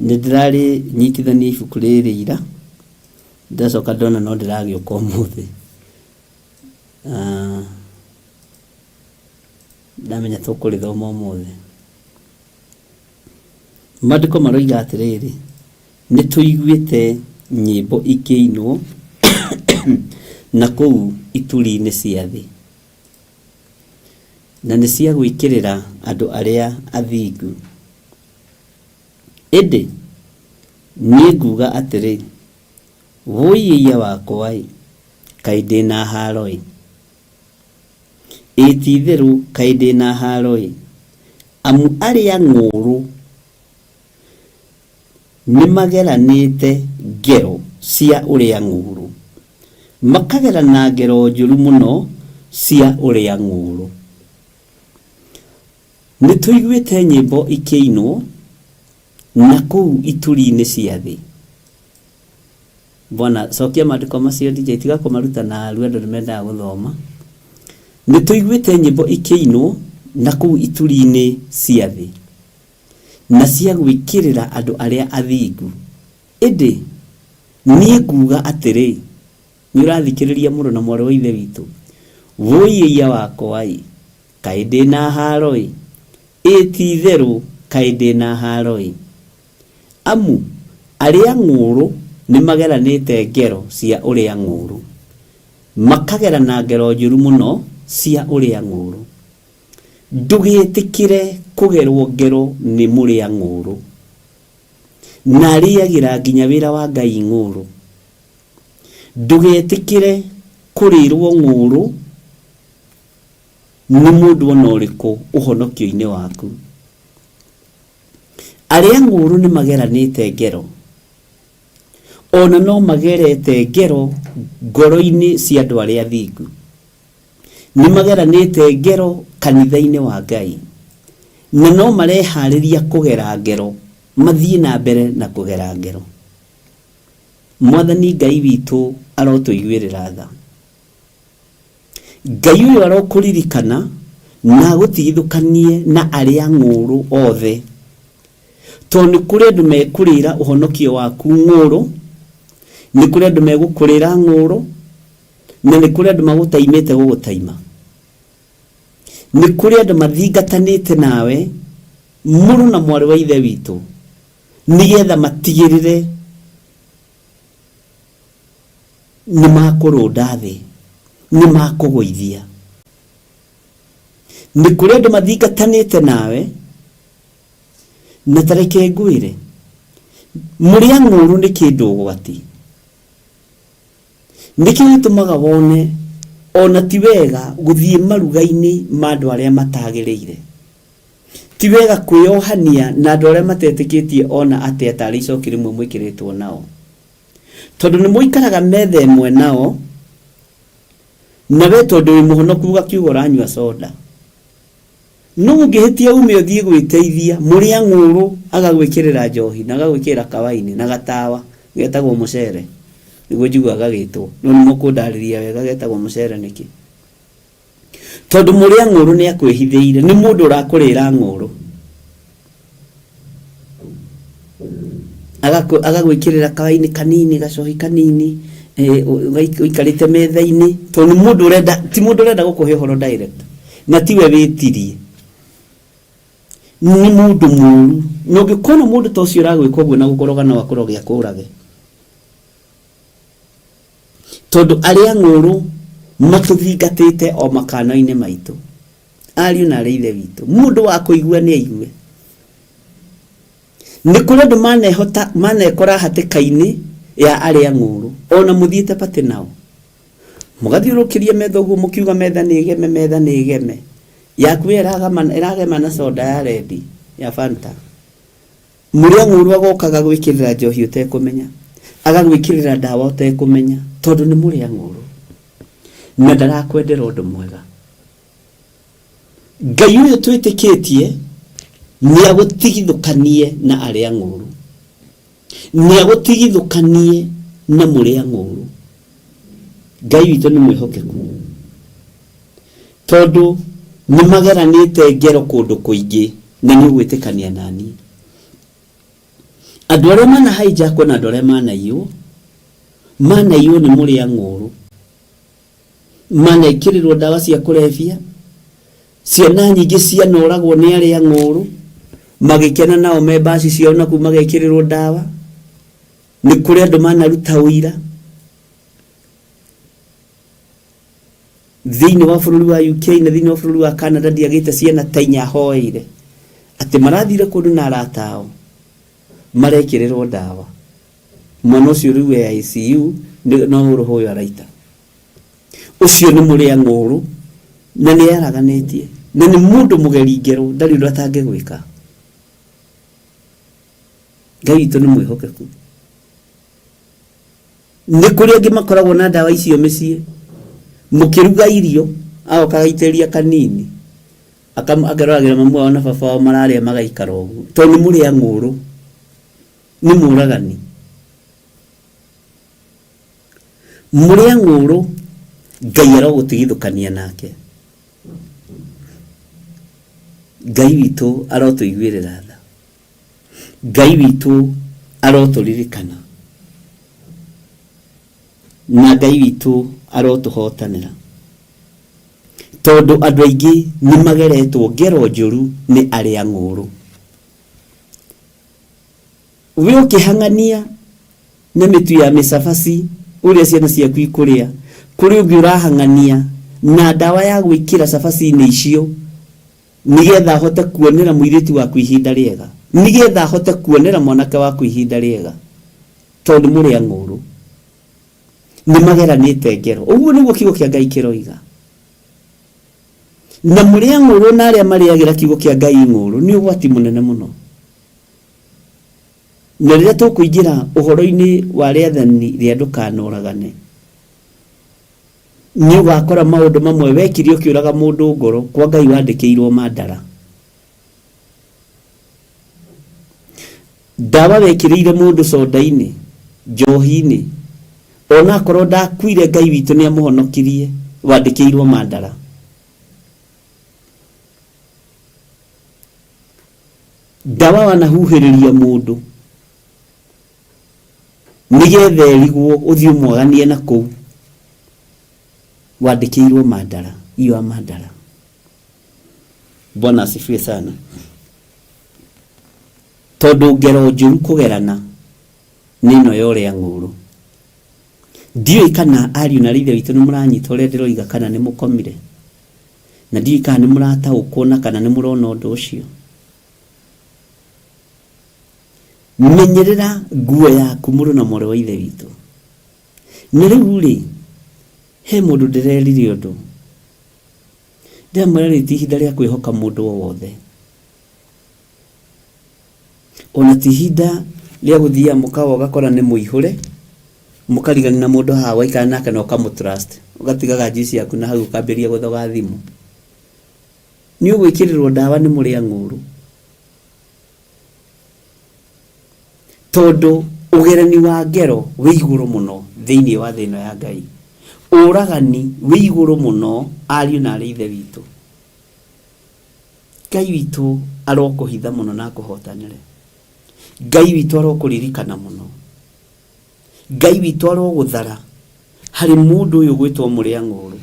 Nĩ ndĩrarĩ nyitithania ibuku rĩrĩ ira, ndacoka ndona no ndĩragĩũka ũmũthĩ. Ah, ndamenya tũkũrĩthoma ũmũthĩ. Maandĩko maroiga atĩrĩrĩ, nĩ tũiguĩte nyĩmbo ikĩinwo na kũu ituri-inĩ cia thĩ, na nĩ cia gwĩkĩrĩra andũ arĩa athingu. Ĩndĩ niĩ nguuga atĩrĩ, Wũi-ĩiya wakwa-ĩ, kaĩ ndĩ na haaro-ĩ! Ĩ ti-itherũ kaĩ ndĩ na haaro-ĩ! Amu arĩa ng'ũũrũ nĩmageranĩte ngero cia ũrĩa ng'ũũrũ, makagerana ngero njũru mũno cia ũrĩa ng'ũũrũ. Nĩ tũiguĩte nyĩmbo ikĩinwo na kũu ituri-inĩ cia thĩ. Bwana, cokia maandĩko macio DJ, tiga kũmaruta na aru, andũ nĩ mendaga gũthoma. Nĩ tũiguĩte nyĩmbo ikĩinwo na kũu ituri-inĩ cia thĩ, na cia gwĩkĩrĩra andũ arĩa athingu. Ĩndĩ niĩ nguuga atĩrĩ, nĩ ũrathikĩrĩria mũrũ na mwarĩ wa Ithe witũ, wũi ĩiya wakwa-ĩ, kaĩ ndĩ na haaro-ĩ! Ĩ ti-itherũ kaĩ ndĩ na haaro-ĩ! Amu arĩa ng'ũũrũ nĩmageranĩte ngero cia ũrĩa ng'ũũrũ, makagerana ngero njũru mũno cia ũrĩa ng'ũũrũ. Ndũgetĩkĩre kũgerwo ngero nĩ mũrĩa ng'ũũrũ, na arĩagĩra nginya wĩra wa Ngai ng'ũũrũ. Ndũgetĩkĩre kũrĩrwo ng'ũũrũ nĩ mũndũ o na ũrĩkũ ũhonokio-inĩ waku. Arĩa ng'ũũrũ nĩ mageranĩte ngero, o na no magerete ngero ngoro-inĩ cia andũ arĩa athingu. Nĩ mageranĩte ngero kanitha-inĩ wa Ngai, na no mareharĩria kũgera ngero, mathiĩ na mbere na kũgera ngero. Mwathani Ngai witũ arotũiguĩrĩra tha. Ngai ũyũ arokũririkana na agũtigithũkanie na arĩa ng'ũũrũ othe, tondũ nĩ kũrĩ andũ mekũrĩra ũhonokio waku ng'ũũrũ, nĩ kũrĩ andũ megũkũrĩra ng'ũũrũ, na nĩ kũrĩ andũ magũtaimĩte gũgũtaima. Nĩ kũrĩ andũ mathingatanĩte nawe, mũrũ na mwarĩ wa Ithe witũ, nĩgetha matigĩrĩre nĩ makũrũnda thĩ, nĩ makũgũithia. Nĩ kũrĩ andũ mathingatanĩte nawe, na ta reke ngwĩre, mũrĩa ng'ũũrũ nĩ kĩndũ ũgwati. Nĩkĩo gĩtũmaga wone ona ti wega gũthiĩ maruga-inĩ ma andũ arĩa matagĩrĩire. Ti wega kwĩyohania na andũ arĩa matetĩkĩtie ona atĩa tarĩ icoki rĩmwe mwĩkĩrĩtwo nao. Tondũ nĩ mũikaraga metha ĩmwe nao, na we tondũ wĩ mũhonoku ũgakiuga ũranyua soda. No ũngĩhĩtia ume ũthiĩ gwĩteithia, mũrĩa ng'ũũrũ agagwĩkĩrĩra njohi na agagwĩkĩrĩra kawaini na gatawa getagwo mũcere, nĩguo njiguaga gagĩtwo, no nĩ mũkũndarĩria wega getagwo mũcere nĩkĩ. Tondũ mũrĩa ng'ũũrũ nĩ akwĩhithĩire, nĩ mũndũ ũrakũrĩra ng'ũũrũ. Agagwĩkĩrĩra kawaini kanini, gacohi kanini, ũikarĩte metha-inĩ, tondũ nĩ mũndũ ũrenda, ti mũndũ ũrenda gũkũhe ũhoro direct, na tiwe wĩtirie. Nĩ mũndũ mũru. Na ũngĩkona mũndũ ta ũcio ũragwĩka ũguo na gũkũroga no akũroge akũrage. Tondũ arĩa ng'ũũrũ matũthingatĩte o makano-inĩ maitũ. Ariũ na aarĩ a Ithe witũ, mũndũ wa kũigua nĩ aigue. Nĩ kũrĩ andũ manehota manekora hatĩka-inĩ ya arĩa ng'ũũrũ, o na mũthiĩte batĩ nao. Mũgathiũrũrũkĩria metha ũguo mũkiuga metha nĩ ĩgeme, metha nĩ ĩgeme. Yaku ĩyo ĩragama, ĩragema na soda ya rendi, ya Fanta. Mũrĩa ng'ũũrũ agoka agagwĩkĩrĩra njohi ũtekũmenya, agagwĩkĩrĩra ndawa ũtekũmenya, tondũ nĩ mũrĩa ng'ũũrũ. Na ndarakwendera ũndũ mwega. Ngai ũyũ twĩtĩkĩtie nĩ agũtigithũkanie na arĩa ng'ũũrũ. Nĩ agũtigithũkanie na mũrĩa ng'ũũrũ. Ngai witũ nĩ mwĩhokeku. Tondũ nĩ mageranĩte ngero kũndũ kũingĩ na nĩ ũgwĩtĩkania naniĩ. Andũ arĩa mana hijackwo na andũ arĩa manaiywo, manaiywo nĩ mũrĩa ng'ũũrũ. Manekĩrĩrwo ndawa cia kũrebia, ciana nyingĩ cianoragwo nĩ arĩa ng'ũũrũ, magĩkena nao me mbaci ciao na kũu magekĩrĩrwo ndawa. Nĩ kũrĩ andũ manaruta ũira thĩinĩ wa bũrũri wa UK na thĩinĩ wa bũrũri wa Canada ndiagĩte ciana ta inya hoeire atĩ marathire kũndũ na arata ao marekĩrĩrwo ndawa mwana ũcio rĩu e ICU no rũhũyũ araita. Ũcio nĩ mũrĩa ng'ũũrũ. Na nĩ yaraganĩtie na nĩ mũndũ mũgeri ngero, ndarĩ ũndũ atangĩgwĩka. Ngai witũ nĩ mwĩhokeku. Nĩ kũrĩ angĩ makoragwo na ndawa icio mĩciĩ, mũkĩruga irio agoka agaitĩrĩria kanini, akeroragĩra mamu wao na baba wao mararĩa magaikara ũguo, tondũ nĩ mũrĩa ng'ũrũ, nĩ mũragani. Mũrĩa ng'ũrũ Ngai arogũtigithũkania nake. Ngai witũ arotũiguĩrĩra tha. Ngai witũ arotũririkana. Na Ngai witũ arotũhotanĩra. Tondũ andũ aingĩ nĩ mageretwo ngero njũru nĩ arĩa ng'ũrũ. We ũkĩhang'ania na mĩtu ya mĩcabaci ũrĩa ciana ciaku ikũrĩa, kũrĩ ũngĩ ũrahang'ania na ndawa ya gwĩkĩra cabaci-inĩ icio nĩgetha ahote kuonera mũirĩtu waku ihinda rĩega, nĩgetha ahote kuonera mwanake waku ihinda rĩega, tondũ mũrĩ ang'ũrũ. Nĩ mageranĩte ngero. Ũguo nĩguo kiugo kĩa Ngai kĩroiga. Na mũrĩ ang'ũrũ na arĩa marĩagĩra kiugo kĩa Ngai ng'ũrũ nĩ ũgwati mũnene mũno. Na rĩrĩa tũkũingĩra ũhoro-inĩ wa rĩathani rĩa ndũkanoragane, nĩ ũgakora maũndũ mamwe wekire ũkĩũraga mũndũ ngoro, kwa Ngai wandĩkĩirwo mandara. Ndawa wekĩrĩire mũndũ soda-inĩ, njohi-inĩ, ona akorwo ndakuire Ngai witũ nĩ amũhonokirie, wandĩkĩirwo mandara. Ndawa wanahuhĩrĩria mũndũ nĩgetha ĩrigwo ũthiĩ ũmwaganie na kũu, wandĩkĩirwo mandara, iyo a mandara. Bwana asifiwe sana. Tondũ ngero njũru kũgerana nĩ ĩno ya ũrĩa ng'ũrũ. Ndiũĩ kana ariũ na ithe witũ nĩ mũranyita ũrĩa ndĩroiga kana nĩ mũkomire. Na ndiũĩ kana nĩ mũrataũkwo na kana nĩ mũrona ũndũ ũcio. Menyerera nguo yaku mũrũ na mwarĩ wa ithe witũ. Na rĩu rĩ, he mũndũ ndĩrerire ũndũ. Ndĩramwĩra rĩrĩ ti ihinda rĩa kwĩhoka mũndũ o wothe. Ona ti ihinda rĩa gũthiaga mũkawa ũgakora nĩ mũihũre, mũkarigania na mũndũ haha waikara nake na ũkamũ trust, ũgatigaga juice yaku na hau ũkambĩrĩria gũthoga thimũ. Nĩ ũgwĩkĩrĩrwo ndawa nĩ mũrĩa ng'ũrũ. Tondũ ũgerani wa ngero wĩ igũrũ mũno thĩinĩ wa thĩ ĩno ya Ngai. Ũragani wĩ igũrũ mũno ariũ na arĩ ithe witũ. Ngai witũ arokũhitha mũno na akũhotanĩre. Ngai witũ arokũririkana mũno. Ngai witũ arogũthara harĩ mũndũ ũyũ ũgwĩtwo mũrĩa ng'ũrũ.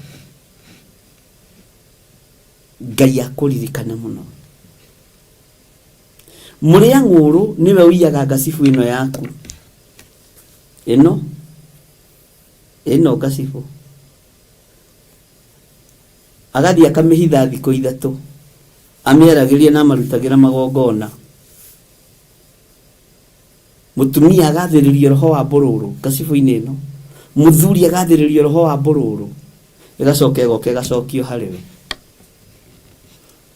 Ngai akũririkane mũno. Mũrĩa ng'ũrũ nĩwe ũiyaga ngacibũ ĩno yaku. Ĩno ĩno ngacibũ. Agathiĩ akamĩhitha thikũ ithatũ. Amĩaragĩria na amarutagĩra magongona. Mũtumia agathĩrĩrio roho wa mbũrũrũ ngacibũ-inĩ ĩno. Mũthuri agathĩrĩrio roho wa mbũrũrũ. Ĩgacoka ĩgoka ĩgacokio harĩ we.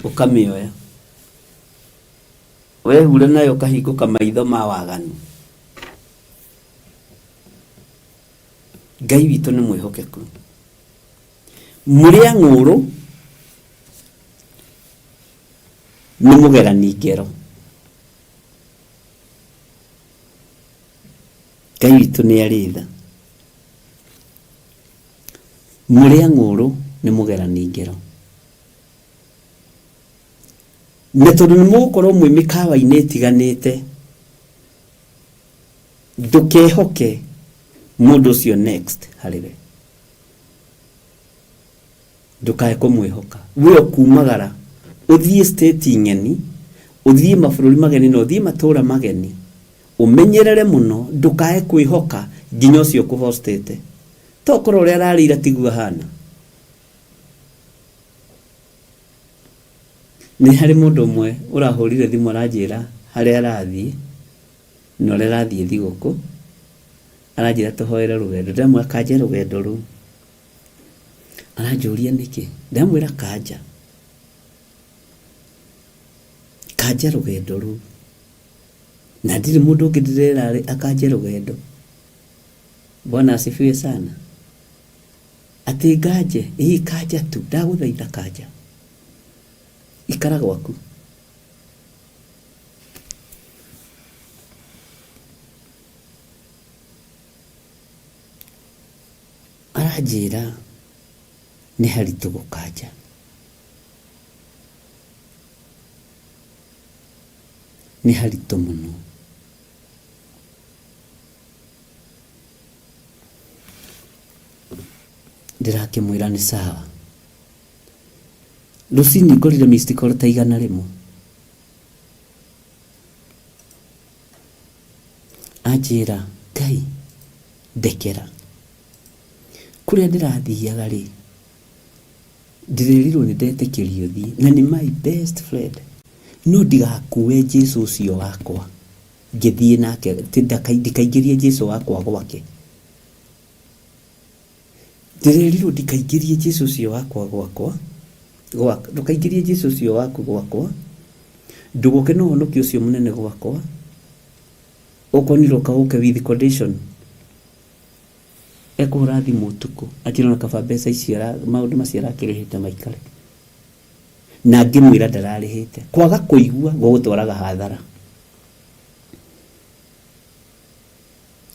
Ũkamĩoya. Wehura nayo ũkahingũka maitho ma waganu. Ngai witũ nĩ mwĩhokeku. Mũrĩa ng'ũrũ nĩ mũgerani ngero. Ngai witũ nĩ arĩ tha. Mũrĩa ng'ũrũ nĩ mũgerani ngero. Na tondũ nĩ mũgũkorwo mwĩ mĩkawa-inĩ ĩtiganĩte, ndũkehoke mũndũ ũcio next harĩ we. Ndũkae kũmwĩhoka. We ũkumagara ũthiĩ state ng'eni, ũthiĩ mabũrũri mageni na ũthiĩ matũra mageni, ũmenyerere mũno ndũkae kwĩhoka nginya ũcio ũkũhostĩte. Tokorwo ũrĩa ararĩ ira tiguo ahana. Nĩ harĩ mũndũ ũmwe ũrahũrire thimũ aranjĩra harĩa arathiĩ na ũrĩa arathiĩ thigũkũ, aranjĩra tũhoere rũgendo. Ndĩramwĩra kanja rũgendo rũu. Aranjũria nĩkĩ, ndamwĩra kanja kanja rũgendo rũu na ndirĩ mũndũ ũngĩ ndĩrera akanje rũgendo. Bwana asifiwe sana. Atĩ nganje, ĩĩ kanja tu, ndagũthaitha kanja, ikara gwaku. Aranjĩra nĩ haritũ gũkanja. Nĩ haritũ mũno. Ndĩrakĩmwĩra nĩ sawa. Rũcinĩ ngorire missed call ta 100. Anjĩra Ngai ndekera. Kũrĩa ndĩrathiaga rĩ, ndĩrerirwo nĩ ndetĩkĩrio thiĩ na nĩ my best friend. No ndigakue Jesu ũcio wakwa ngĩthiĩ nake, ndikaingĩrie Jesu wakwa gwake. Ndĩrerirwo ndikaingĩrie Jesu ũcio wakwa gwakwa, ndũkaingĩrie Jesu ũcio waku gwakwa, ndũgoke na ũhonokio ũcio mũnene gwakwa, ũkonire ũka ũke with condition. Ekũhũra thimũ ũtukũ akĩrona kaba mbeca icio maũndũ macio arakĩrĩhĩte maikare. Na ngĩmwĩra ndararĩhĩte. Kwaga kũigua gũgũtwaraga hathara.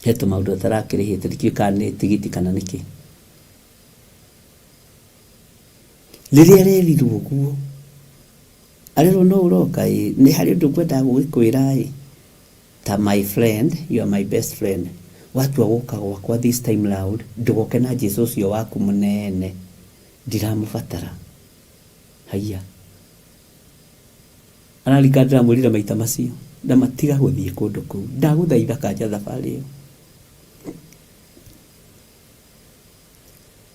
He tũmaũndũ atarakĩrĩhĩte ndikĩũĩ kana nĩ tigiti kana nĩkĩ. Rĩrĩa arerirwo ũguo, arerwo no ũroka ĩ, nĩ harĩ ũndũ ngwendaga gũgĩkwĩra ĩ, ta my friend, you are my best friend. Watua gũka gwakwa this time round, ndũgoke na Jesu ũcio waku mũnene, ndiramũbatara. Haiya. Ararika ndĩramwĩrire maita macio, ndamatiga gũthiĩ kũndũ kũu. Ndagũthaitha kanja thabarĩ ĩyo.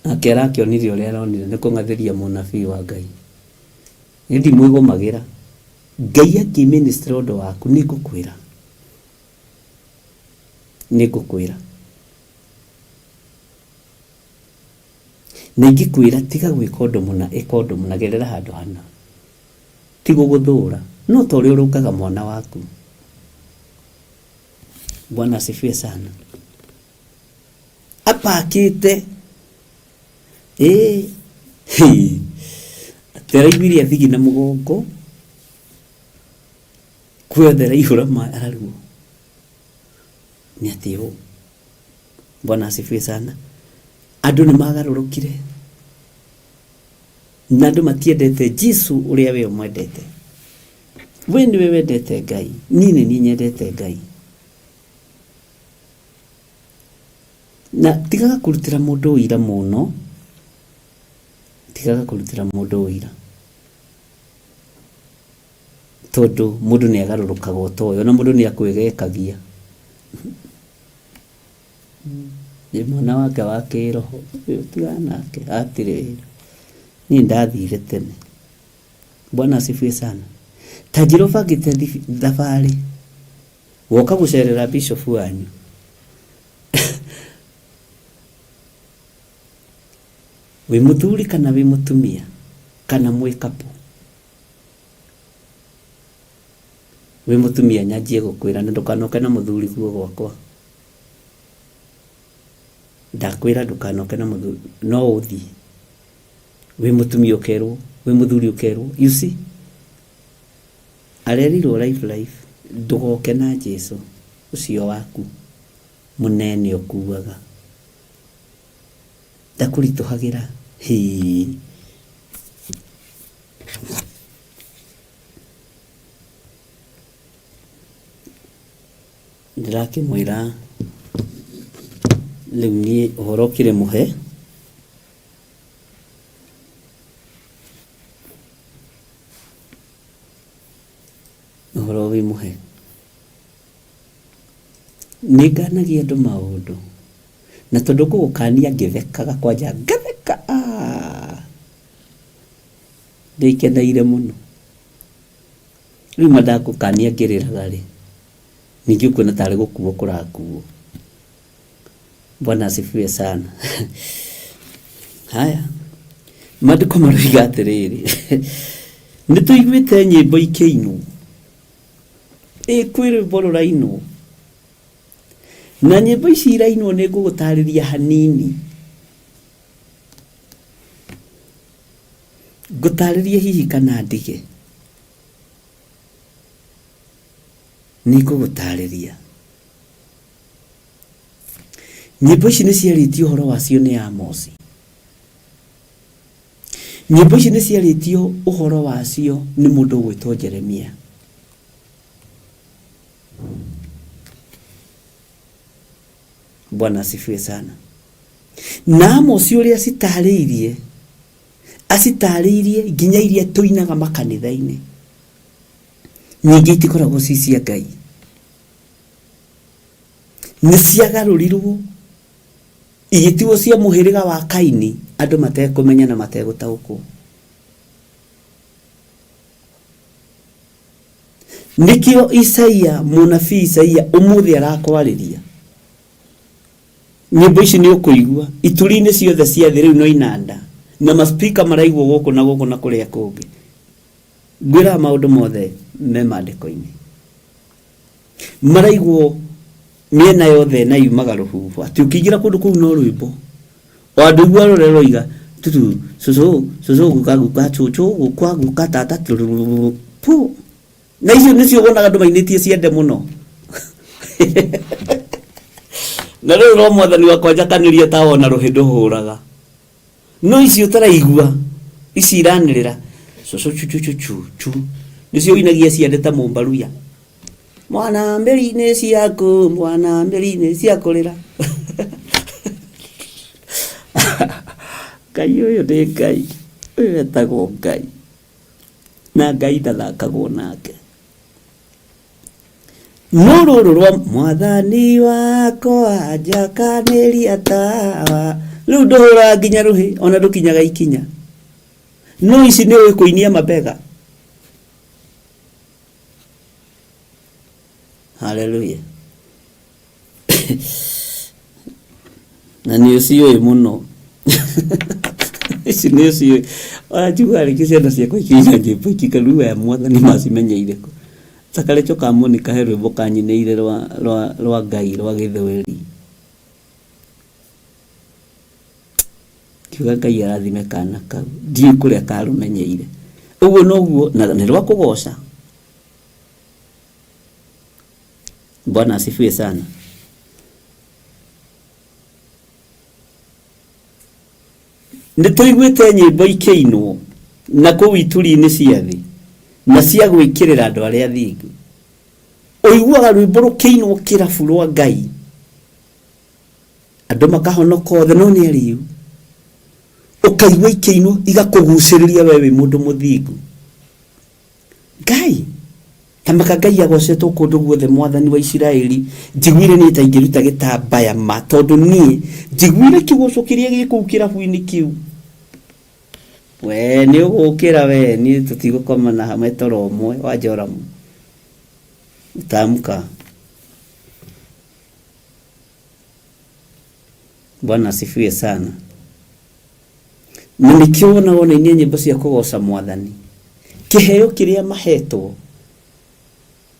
Nake arakĩonire ũrĩa aronire nĩ kũng'athĩria mũnabii wa Ngai. Niĩ ndimwĩgũmagĩra. Ngai akĩminister ũndũ waku nĩ ngũkwĩra. Nĩ ngũkwĩra. Na ingĩkwĩra tiga gwĩka ũndũ mũna, ĩka ũndũ mũna, gerera handũ hana. Ti gũgũthũra, no ta ũrĩa ũrũngaga mwana waku. Bwana asifiwe sana. Apakĩte ĩĩ atĩ araiguire athigi na mũgongo kuothe araihũra maĩ ararigwo nĩ atĩ ũũ. Bwana asifiwe sana. Andũ nĩ magarũrũkire na andũ matiendete Jesu ũrĩa we ũmwendete. We nĩwe wendete Ngai, niĩ nĩ niĩ nyendete Ngai. Na tigaga kũrutĩra mũndũ ũira mũno, tigaga kũrutĩra mũndũ ũira. Tondũ mũndũ nĩ agarũrũkaga ũtoĩ, ona mũndũ nĩ akwĩgekagia. Nĩ mwana wake wa kĩroho, ũyũ tigana nake, hatirĩ wĩra. Niĩ ndathire tene. Bwana asifiwe sana. Ta njĩra ũbangĩte thabarĩ, woka gũcerera bishop wanyu. Wĩ mũthuri kana wĩ mũtumia kana mwĩ couple. Wĩ mũtumia nyanjie gũkwĩra na ndũkanoke na mũthuri guo gwakwa. Ndakwĩra ndũkanoke na mũthuri, no ũthiĩ. Wĩ mũtumia ũkerwo, wĩ mũthuri ũkerwo. You see? Arerirwo life life, ndũgoke na Jesu ũcio waku mũnene ũkuaga. Ndakũritũhagĩra. Hĩĩ. Ndĩrakĩmwĩra rĩu niĩ ũhoro ũkĩrĩ mũhe. Ũhoro wĩ mũhe. Nĩ nganagia andũ maũndũ, na tondũ ngũgũkania ngĩthekaga kwanja ngatheka aah, ndĩkeneire mũno. Rĩu ma ndagũkania ngĩrĩraga rĩ, ningĩ ũkuona tarĩ gũkuo kũrakuo. Bwana asifiwe sana. Haya. Maandĩko maroiga atĩrĩrĩ, nĩ tũiguĩte nyĩmbo ikĩinwo, ĩ kwĩ rwĩmbo rũrainwo, na nyĩmbo ici irainwo nĩ ngũgũtarĩria hanini, ngũtarĩrie hihi kana ndige, nĩ ngũgũtarĩria. Nyĩmbo ici nĩ ciarĩtio ũhoro wacio nĩ Amosi. Nyĩmbo ici nĩ ciarĩtio ũhoro wacio nĩ mũndũ ũgwĩtwo Jeremia. Bwana asifiwe sana. Na Amosi ũrĩa acitarĩirie, acitarĩirie nginya iria tũinaga makanitha-inĩ. Nyingĩ itikoragwo ci cia Ngai. Nĩ ciagarũrirwo igĩtigwo cia mũhĩrĩga wa Kaini andũ matekũmenya na mategũtaũkwo. Nĩkĩo Isaia, mũnabii Isaia ũmũthĩ arakwarĩria. Nyĩmbo ici nĩ ũkũigua ituri-inĩ ciothe cia thĩ rĩu no inanda na maspika maraigwo gũkũ na gũkũ na kũrĩa kũngĩ. Ngwĩraga maũndũ mothe me maandĩko-inĩ. Maraigwo mĩena yothe na yumaga rũhuho atĩ ũkĩingĩra kũndũ kũu no rwĩmbo. O andũ aigua rũrĩa rũroiga tutu cũcũ cũcũ guka guka cũcũ gukwa guka tata turururu pu. Na icio nĩcio wonaga andũ mainĩtie ciende mũno. Na rĩu no mwathani wakwa njakanĩria tawa ona rũhĩ ndũhũraga. No ici ũtaraigua ici iranĩrĩra cũcũ chu chu chu chu chu nĩcio ũinagia ciande ta mũmbaruya. Mwana mbĩri-inĩ ciaku mwana mbĩri-inĩ cia kũrĩra. Ngai ũyũ nĩ Ngai, ũyũ etagwo Ngai na Ngai ndathakagwo nake. No rũrũ rwa mwathani wakwa njakanĩria tawa rĩu ndũhũraga nginya rũhĩ ona ndũkinyaga ikinya. No ici nĩ ũĩ kũinia mabega. Haleluya. Na nĩ ũciũĩ mũno. Ici nĩ ũciũĩ. Ona njiguaga rĩngĩ ciana ciakwa ikĩina nyĩmbo ikiuga rĩu aya mwathani macimenyeire kũ. Ta karĩcho ka Monica he rwĩmbo kanyinĩire rwa, rwa, rwa Ngai rwa gĩthweri. Ngiuga Ngai arathime kana kau. Ndiũĩ kũrĩa karũmenyeire. Ũguo noguo, na nĩ rwa kũgoca. Bwana asifiwe sana. Nĩ tũiguĩte nyĩmbo ikĩinwo na kũu ituri-inĩ cia thĩ na cia gwĩkĩrĩra andũ arĩa athingu. Ũiguaga rwĩmbo rũkĩinwo kĩrabu rwa Ngai, andũ makahonoka othe no nĩ arĩu. Ũkaigua ikĩinwo igakũgucĩrĩria we wĩ mũndũ mũthingu. Ngai ta maka Ngai agocetwo kũndũ guothe mwathani wa Isiraeli njiguire niĩ ta ingĩruta gĩtambaya ma tondũ niĩ njiguire kĩgoco kĩrĩa gĩ kũu kĩrabu-inĩ kĩu we nĩ ũgũkĩra we niĩ tũtigũkomana hamwe toro ũmwe wa Joramu utaamka Bwana asifiwe sana. Na nĩkĩo wonaga ona inia nyĩmbo cia kũgoca mwathani kĩheo kĩrĩa mahetwo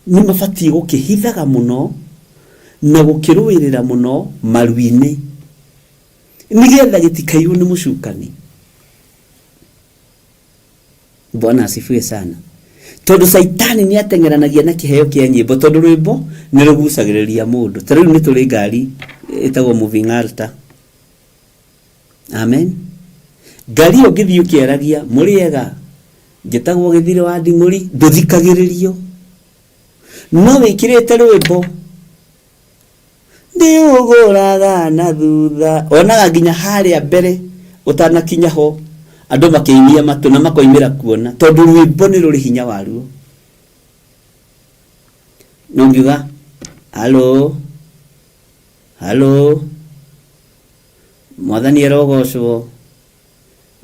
nĩ mabatiĩ gũkĩhithaga mũno na gũkĩrũĩrĩra mũno maru-inĩ nĩgetha gĩtikaiywo nĩ mũcukani. Bwana asifiwe sana. Tondũ caitani nĩ ateng'eranagia na kĩheo kĩa nyĩmbo tondũ rwĩmbo nĩ rũgucagĩrĩria mũndũ. Ta rĩu nĩ tũrĩ ngari ĩtagwo moving altar. Amen. Ngari ĩyo ũngĩthiĩ ũkĩaragia mũrĩega njĩtagwo Gĩthirĩ wa Nding'ũri ndũthikagĩrĩrio. No wĩkĩrĩte rwĩmbo Ndĩũgũraga na thutha. Onaga nginya harĩa mbere ũtanakinya ho andũ makĩinia matũ na makoimĩra kuona tondũ rwĩmbo nĩ rũrĩ hinya waruo. No ngiuga halo halo mwathani arogocwo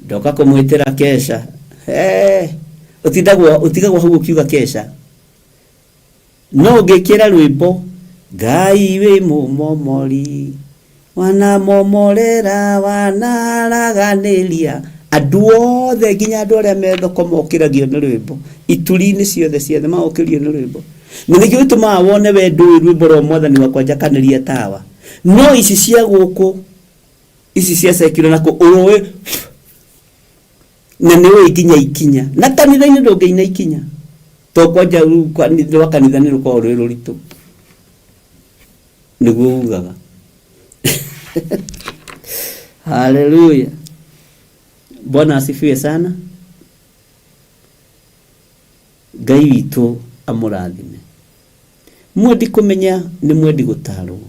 ndoka kũmwĩtĩra kesha. Hey, ũtindagwo ũtigagwo hau ũkiuga kesha. No ũngĩkĩra rwĩmbo Ngai wĩ mũmomori wanamomorera wanaraganĩria Andũ othe nginya andũ arĩa me thoko mokĩragio nĩ rwĩmbo, ituri-inĩ ciothe ciothe magokĩrio nĩ rwĩmbo. Na nĩkĩo gĩtũmaga wone we ndũĩ rwĩmbo rwa Mwathani wakwa njakanĩria tawa. No ici cia gũkũ, ici cia secular na kũ ũrũĩ na nĩ ũĩ nginya ikinya. Na kanitha-inĩ ndũngĩina ikinya. To kwanja rwa kanitha nĩ rũkoragwo rwĩ rũritũ. Nĩguo ugaga. Haleluya. Bwana asifiwe sana. Ngai witũ amũrathime. Mwendi kũmenya nĩ mwendi gũtarwo,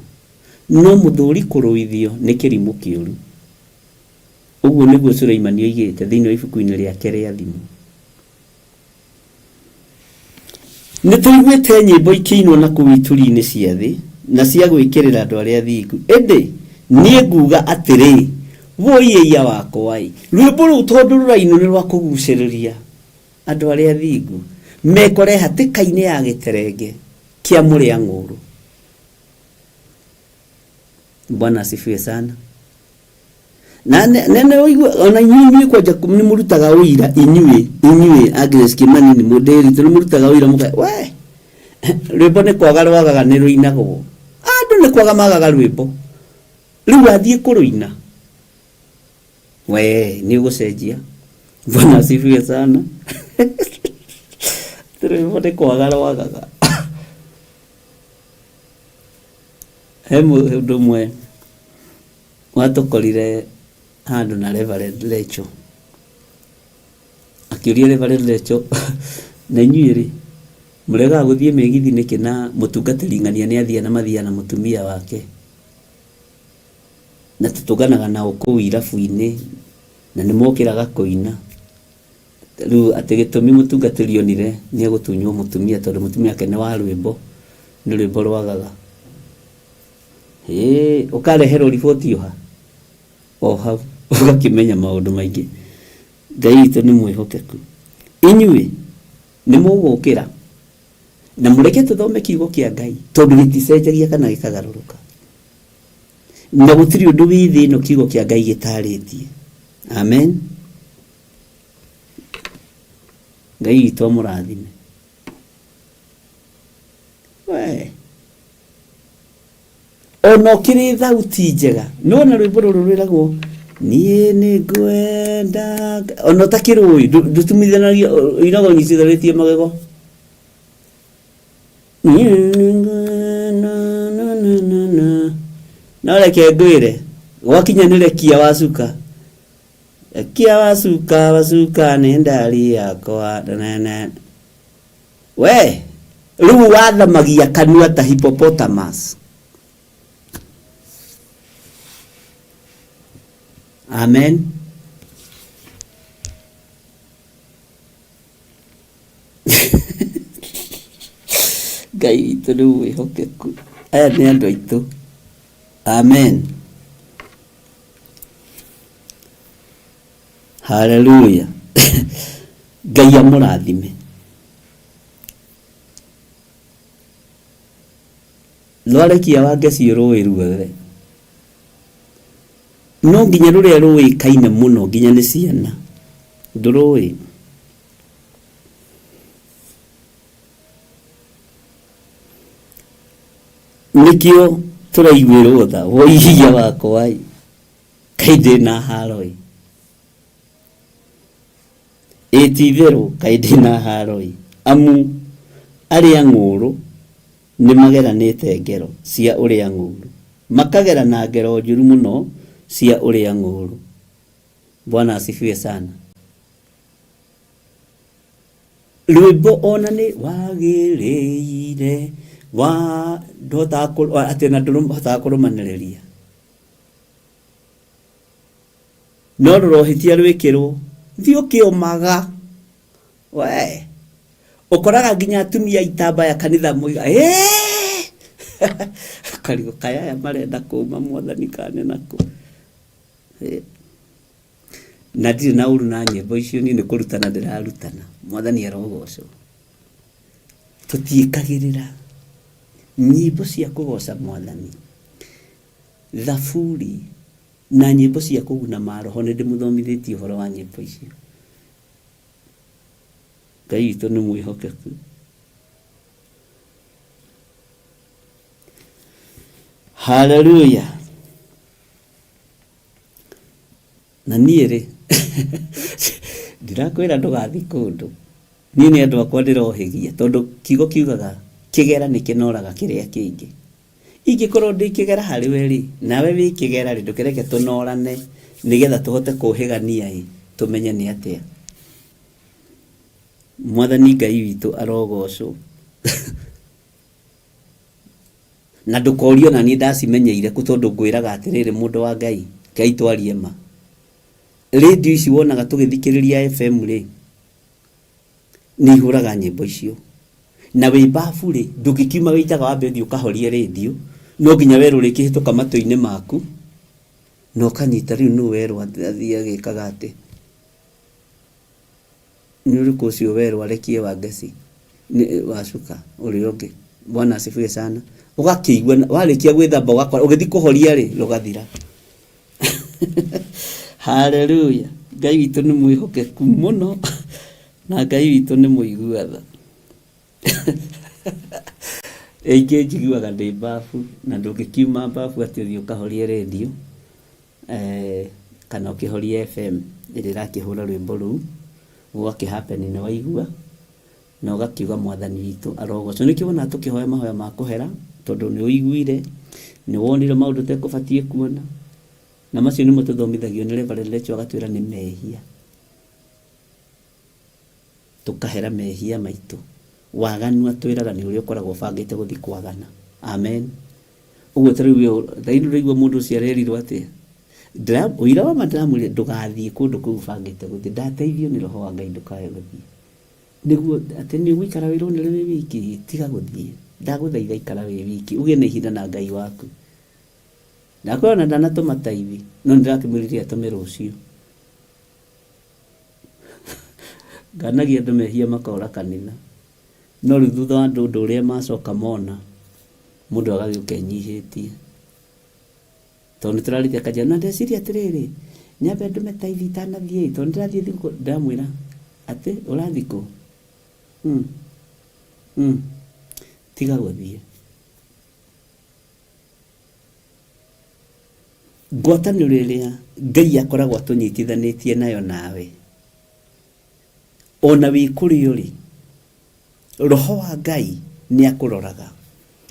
no mũthũri kũrũithio nĩ kĩrimũ kĩũru. Ũguo nĩguo Suleimani oigĩte thĩinĩ wa ibuku-inĩ rĩake rĩa Thimo. Nĩ tũiguĩte nyĩmbo ikĩinwo na kũu ituri-inĩ cia thĩ, na cia gwĩkĩrĩra andũ arĩa athingu. Ĩndĩ niĩ nguuga atĩrĩ, Wũi ĩiya wakwa-ĩ! Rwĩmbo rũu tondũ rũrainwo nĩ rwa kũgucĩrĩria andũ arĩa athingu mekore hatĩka-inĩ ya gĩterenge kĩa mũrĩa ng'ũũrũ. Bwana asifiwe sana. Na nene ũigue ona inyuĩ inyuĩ kwanja nĩ mũrutaga ũira inyuĩ inyuĩ Agnes Kimani nĩ mũndĩritũ nĩ mũrutaga ũira mũka we rwĩmbo nĩ kwaga rwagaga nĩ rũinagwo andũ nĩ kwaga magaga rwĩmbo rĩu wathiĩ kũrũina we nĩ ũgũcenjia. Bwana asifiwe sana. Rwĩmbo nĩ kwaga rwagaga. He mũndũ ũmwe watũkorire handũ na Reverend Lecho, akĩũria Reverend Lecho, na inyuĩ rĩ, mũregaga gũthiĩ mĩgithi nĩkĩ na mũtungatĩri ng'ania nĩ athiaga na mathiaga na mũtumia wake, na tũtũnganaga nao kũu irabu-inĩ, na nĩ mokĩraga kũina. Rĩu atĩ gĩtũmi mũtungatĩri onire nĩ egũtunywo mũtumia tondũ mũtumia wake nĩ wa rwĩmbo, nĩ rwĩmbo rwagaga. Hĩ, ũkareherwo riboti o ha? O hau, ũgakĩmenya maũndũ maingĩ. Ngai witũ nĩ mwĩhokeku. Inyuĩ nĩ mũgũkĩra na mũreke tũthome kiugo kĩa Ngai tondũ gĩticenjagia kana gĩkagarũrũka. Na gũtirĩ ũndũ wĩ thĩ ĩno kiugo kĩa Ngai gĩtarĩtie. Amen. Ngai witũ amũrathime. We. Ona ũkĩrĩ thauti njega. Nĩwona rwĩmbo rũrũ rwĩragwo niĩ nĩ ngwenda ona ũtakĩrũĩ ndũtumithanagia ũinagwo ũnyitithanĩtie magego. Niĩ nĩ ngwenda na na na na. No reke ngwĩre gwakinya nĩ rekia wacuka. Rekia wacuka wacuka nĩ ndari yakwa na na. We rĩu wathamagia kanua ta hippopotamus. Amen. Ngai witũ nĩ mwĩhokeku. Aya nĩ andũ aitũ. Amen. Haleluya. Ngai amũrathime. Rwarekia wa ngeci rũĩ ruothe. No nginya rũrĩa rũĩkaine mũno nginya nĩ ciana. Ndũrũĩ? Nĩkĩo tũraiguĩrwo tha. Woiya wakwa ĩ. Kaĩ ndĩ na haro ĩ. Ĩ ti itherũ kaĩ ndĩ na haro ĩ. Amu arĩa ng'ũũrũ nĩmageranĩte ngero cia ũrĩa ng'ũũrũ, makagerana ngero njũru mũno cia ũrĩa ng'ũũrũ. Bwana asifiwe sana. Rwĩmbo ona nĩ wagĩrĩire wa ndũhotaga atĩ ona ndũhotaga kũrũmanĩrĩria. No rũrohĩtia rwĩkĩrwo thiĩ ũkĩũmaga we ũkoraga nginya atumia itambaya kanitha moiga "Ĩĩ!" Ũkarigwo kaĩ aya marenda kũma mwathani kana nĩ nakũ. Na ndirĩ na ũru na nyĩmbo icio niĩ nĩ kũrutana ndĩrarutana. Mwathani arogocwo. Tũtiĩkagĩrĩra nyĩmbo cia kũgoca mwathani. Thaburi. Na nyĩmbo cia kũguna maroho nĩ ndĩmũthomithĩtie ũhoro wa nyĩmbo icio. Ngai witũ nĩ mwĩhokeku. Haleluya. Na niĩ rĩ, ndirakwĩra ndũgathiĩ kũndũ. Niĩ nĩ andũ akwa ndĩrohĩgia tondũ kiugo kiugaga kĩgera nĩ kĩnoraga kĩrĩa kĩngĩ. Ingĩkorwo ndĩ kĩgera harĩ we rĩ, nawe wĩ kĩgera rĩ, ndũkereke tũnorane nĩgetha tũhote kũhĩgania ĩ, tũmenye nĩ atĩa. Mwathani Ngai witũ arogocwo. Na ndũkorio na niĩ ndacimenyeire kũ tondũ ngwĩraga atĩrĩrĩ mũndũ wa Ngai, Ngai twarie ma. Rĩndiũ ici wonaga tũgĩthikĩrĩria FM rĩ, nĩ ihũraga nyĩmbo icio. Na wĩ babu rĩ, ndũngĩkiuma wĩ njaga wambe ũthiĩ ũkahorie rĩndiũ, no nginya werwo rĩkĩhĩtũka matũ-inĩ maku, na ũkanyita rĩu nũ werwo athiĩ agĩkaga atĩ. Nĩ ũrĩkũ ũcio werwo arekie Wangeci Wacuka ũrĩa ũngĩ Bwana asifiwe sana ũgakĩigua warĩkia gwĩthamba ũgakora ũgĩthiĩ kũhoria rĩ rũgathira haleluya Ngai witũ nĩ mwĩhokeku mũno na Ngai witũ nĩ mũigua tha Aingĩ njiguaga ndĩ mbabu na ndũngĩkiuma mbabu atĩ ũthiĩ ũkahorie rĩndiũ kana ũkĩhorie FM ĩrĩa ĩrakĩhũra rwĩmbo rũu, gũgakĩ happen nĩ waigua na ũgakiuga mwathani witũ arogocwo. Nĩkĩo wonaga tũkĩhoya mahoya ma kũhera tondũ nĩ ũiguire, nĩ wonire maũndũ ũtekũbatiĩ kuona, na macio nĩmo tũthomithagio nĩ Reverend Rachel agatwĩra nĩ mehia. Tũkahera mehia maitũ. Waganu atwĩraga nĩ ũrĩa ũkoragwo ũbangĩte gũthiĩ kwagana. Amen. Ũguo ta rĩu thaa nĩ ũraigua mũndũ ũcio arerirwo atĩa? Ũira wa ma ndĩramwĩrire ndũgathiĩ kũndũ kũu ũbangĩte gũthiĩ. Ndateithio nĩ roho wa Ngai ndũkae gũthiĩ. Nĩguo atĩ nĩ ũgũikara wĩronere wĩ wiki, tiga gũthiĩ. Ndagũthaitha ikara wĩ wiki, ũgĩe na ihinda na Ngai waku. Ndakwĩra ona ndanatũma taithi, no nĩndĩrakĩmwĩrire atũme rũciũ. Nganagia andũ mehia makora kanitha. No rĩu thutha wa andũ ũndũ ũrĩa macoka mona, mũndũ agagĩũka enyihĩtie. Tondũ nĩ tũrarĩtie akanjĩra na ndeciria atĩrĩrĩ, nyambe ndũme taithi itanathiĩ ĩ, tondũ nĩndĩrathiĩ thigũkũ, ndĩramwĩra atĩ ũrathiĩ kũ? Tiga gũthiĩ. Ngwatanĩro ĩrĩa Ngai akoragwo atũnyitithanĩtie nayo nawe, ona wĩ kũrĩa ũrĩ, Roho wa Ngai nĩ akũroraga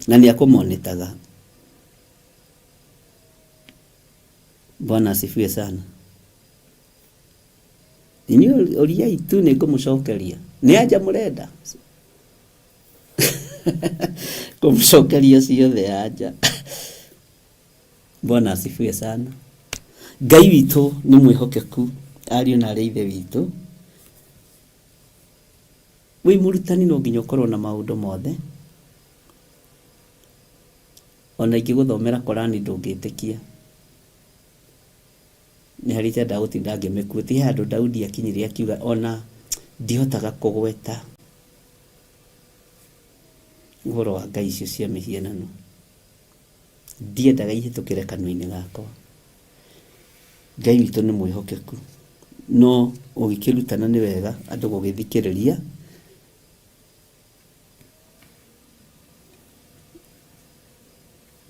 na nĩ akũmonitaga. Bwana asifiwe sana. Inyuĩ ũriai tu nĩ ngũmũcokeria. Nĩ anja mũrenda? Kũmũcokeria ciothe anja. Bwana asifiwe sana. Ngai witũ nĩ mwĩhokeku ariũ na arĩ ithe witũ. Wĩ mũrutani no nginya ũkorwo na maũndũ mothe. Ona ingĩgũthomera Korani ndũngĩtĩkia. Nĩ harĩ itendaga gũtinda ngĩmĩkua. Ti he handũ Daudi akinyire akiuga ona ndihotaga kũgweta ũhoro wa ngai icio cia mĩhianano. Ndiendaga ihĩtũkĩre kanua-inĩ gakwa. Ngai witũ nĩ mwĩhokeku. No ũgĩkĩrutana nĩ wega andũ gũgĩthikĩrĩria.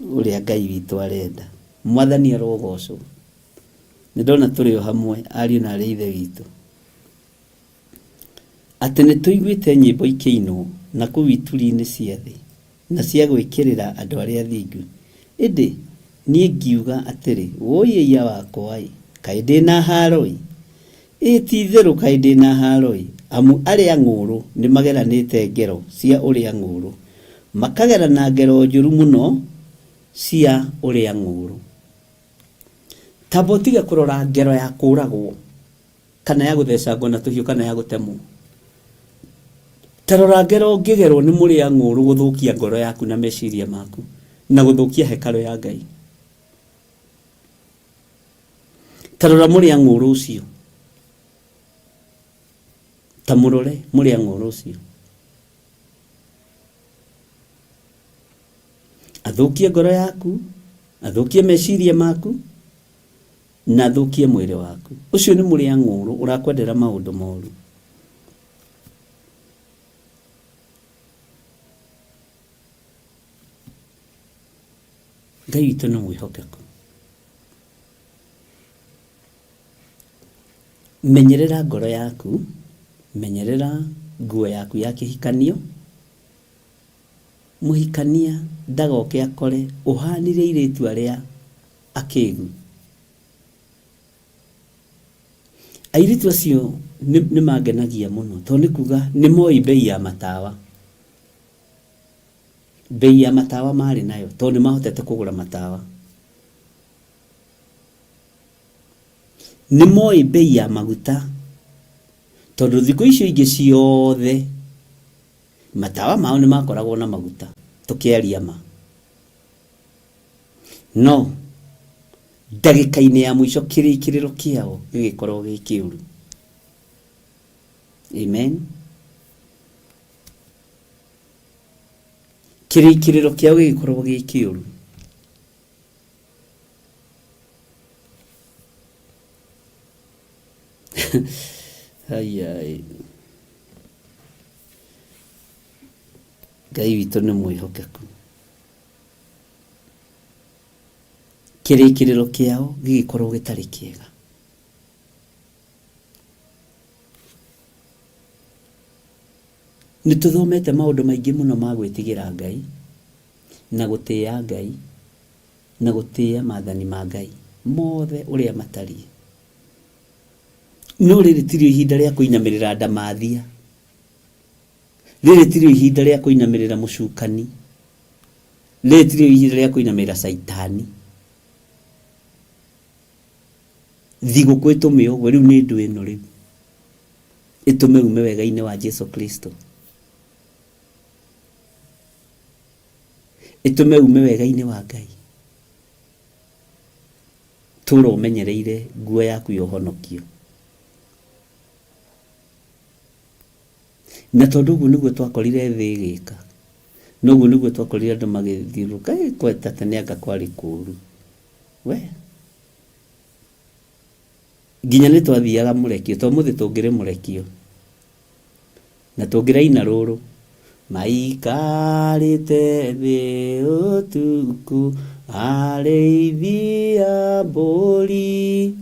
Ũrĩa Ngai witũ arenda. Mwathani arogocwo. Nĩ ndona tũrĩ o hamwe ariũ na arĩ a Ithe witũ. Atĩ nĩ tũiguĩte nyĩmbo ikĩinwo na kũu ituri-inĩ cia thĩ, na cia gwĩkĩrĩra andũ arĩa athingu. Ĩndĩ niĩ ngiuga atĩrĩ, Wũi-ĩiya wakwa-ĩ, kaĩ ndĩ na haaro-ĩ! Ĩĩ, ti-itherũ kaĩ ndĩ na haaro-ĩ! Amu arĩa ang'ũũrũ nĩmageranĩte ngero cia ũrĩa ng'ũũrũ, makagerana ngero njũru mũno cia ũrĩa ng'ũũrũ. Tamba ũtige kũrora ngero ya kũũragwo, kana ya gũthecangwo na tũhiũ, kana ya gũtemwo. Ta rora ngero ũngĩgerwo nĩ mũrĩa ng'ũũrũ gũthũkia ngoro yaku na meciria maku, na gũthũkia hekarũ ya Ngai. Ta rora mũrĩa ng'ũũrũ ũcio. Ta mũrore mũrĩa ng'ũũrũ ũcio. Athũkie ngoro yaku, athũkie meciria maku, Na athũkie mwĩrĩ waku. Ũcio nĩ mũrĩa ng'ũrũ ũrakwendera maũndũ moru. Ngai witũ nĩ mwĩhokeku. Menyerera ngoro yaku, menyerera nguo yaku ya kĩhikanio. Mũhikania ndagoke akore ũhanire airĩtu arĩa akĩgu. Airĩtu acio nĩ mangenagia mũno tondũ nĩ kuga nĩ moĩ mbei ya matawa. Mbei ya matawa marĩ nayo tondũ nĩ mahotete kũgũra matawa. Nĩ moĩ mbei ya maguta tondũ thikũ icio ingĩ ciothe matawa mao nĩ makoragwo na maguta tũkĩaria ma. No ndagĩka-inĩ ya mũico kĩrĩkĩrĩro kĩao gĩgĩkorwo gĩ kĩũru. Amen. Kĩrĩkĩrĩro kĩao gĩgĩkorwo gĩ kĩũru. Haiya. Ngai witũ nĩ mwĩhokeku. Kĩrĩkĩrĩro kĩao gĩgĩkorwo gĩtarĩ kĩega. Nĩ tũthomete maũndũ maingĩ mũno ma gwĩtigĩra Ngai, na gũtĩa Ngai, na gũtĩa maathani ma Ngai mothe ũrĩa matariĩ. No rĩrĩ tirĩo ihinda rĩa kũinamĩrĩra ndamathia. Rĩrĩ tirĩo ihinda rĩa kũinamĩrĩra mũcukani. Rĩrĩ tirĩo ihinda rĩa kũinamĩrĩra caitani. Thigũkũ ĩtũme ũguo, rĩu nĩ ndũ ĩno rĩu. Ĩtũme ume wega-inĩ wa Jesu Kristo. Ĩtũme ume wega-inĩ wa Ngai. Tũra ũmenyereire nguo yaku ya ũhonokio. Na tondũ ũguo nĩguo twakorire thĩ ĩgĩka, noguo nĩguo twakorire andũ magĩthiũrũrũka, ĩ kweta tene anga kwarĩ kũru. We nginya nĩ twathiaga mũrekio, to mũthĩ tũngĩrĩ mũrekio na tũngĩraina rũrũ maikarĩte thĩ ũtukũ arĩithi a mbũri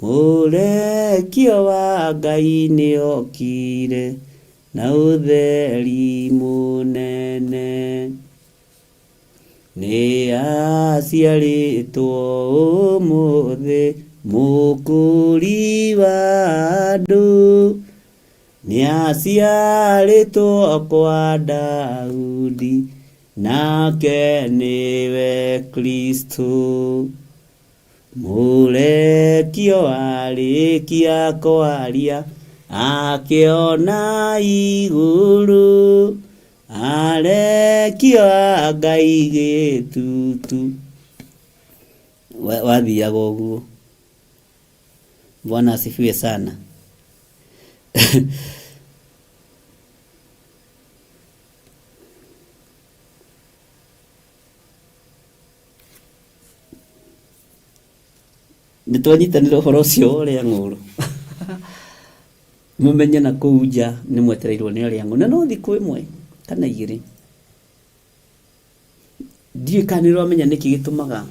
Mũrekio wa Ngai nĩokire na ũtheri mũnene. Nĩaciarĩtwo ũmũthĩ Mũkũri wa andũ. Nĩaciarĩtwo kwa Daudi, nake nĩwe Kristo. Mũrekio arĩkia kwaria akĩona igũrũ, arekio a Ngai gĩtutu. Wathiaga ũguo. Bwana asifiwe sana. Nĩ twanyitanĩra ũhoro ũcio wa ũrĩa ng'ũrũ. Mũmenye na kũu nja nĩ mwetereirwo nĩ arĩa ng'ũrũ. Na no thikũ ĩmwe kana igĩrĩ. Ndiũĩ kana nĩ ũramenya nĩkĩ gĩtũmaga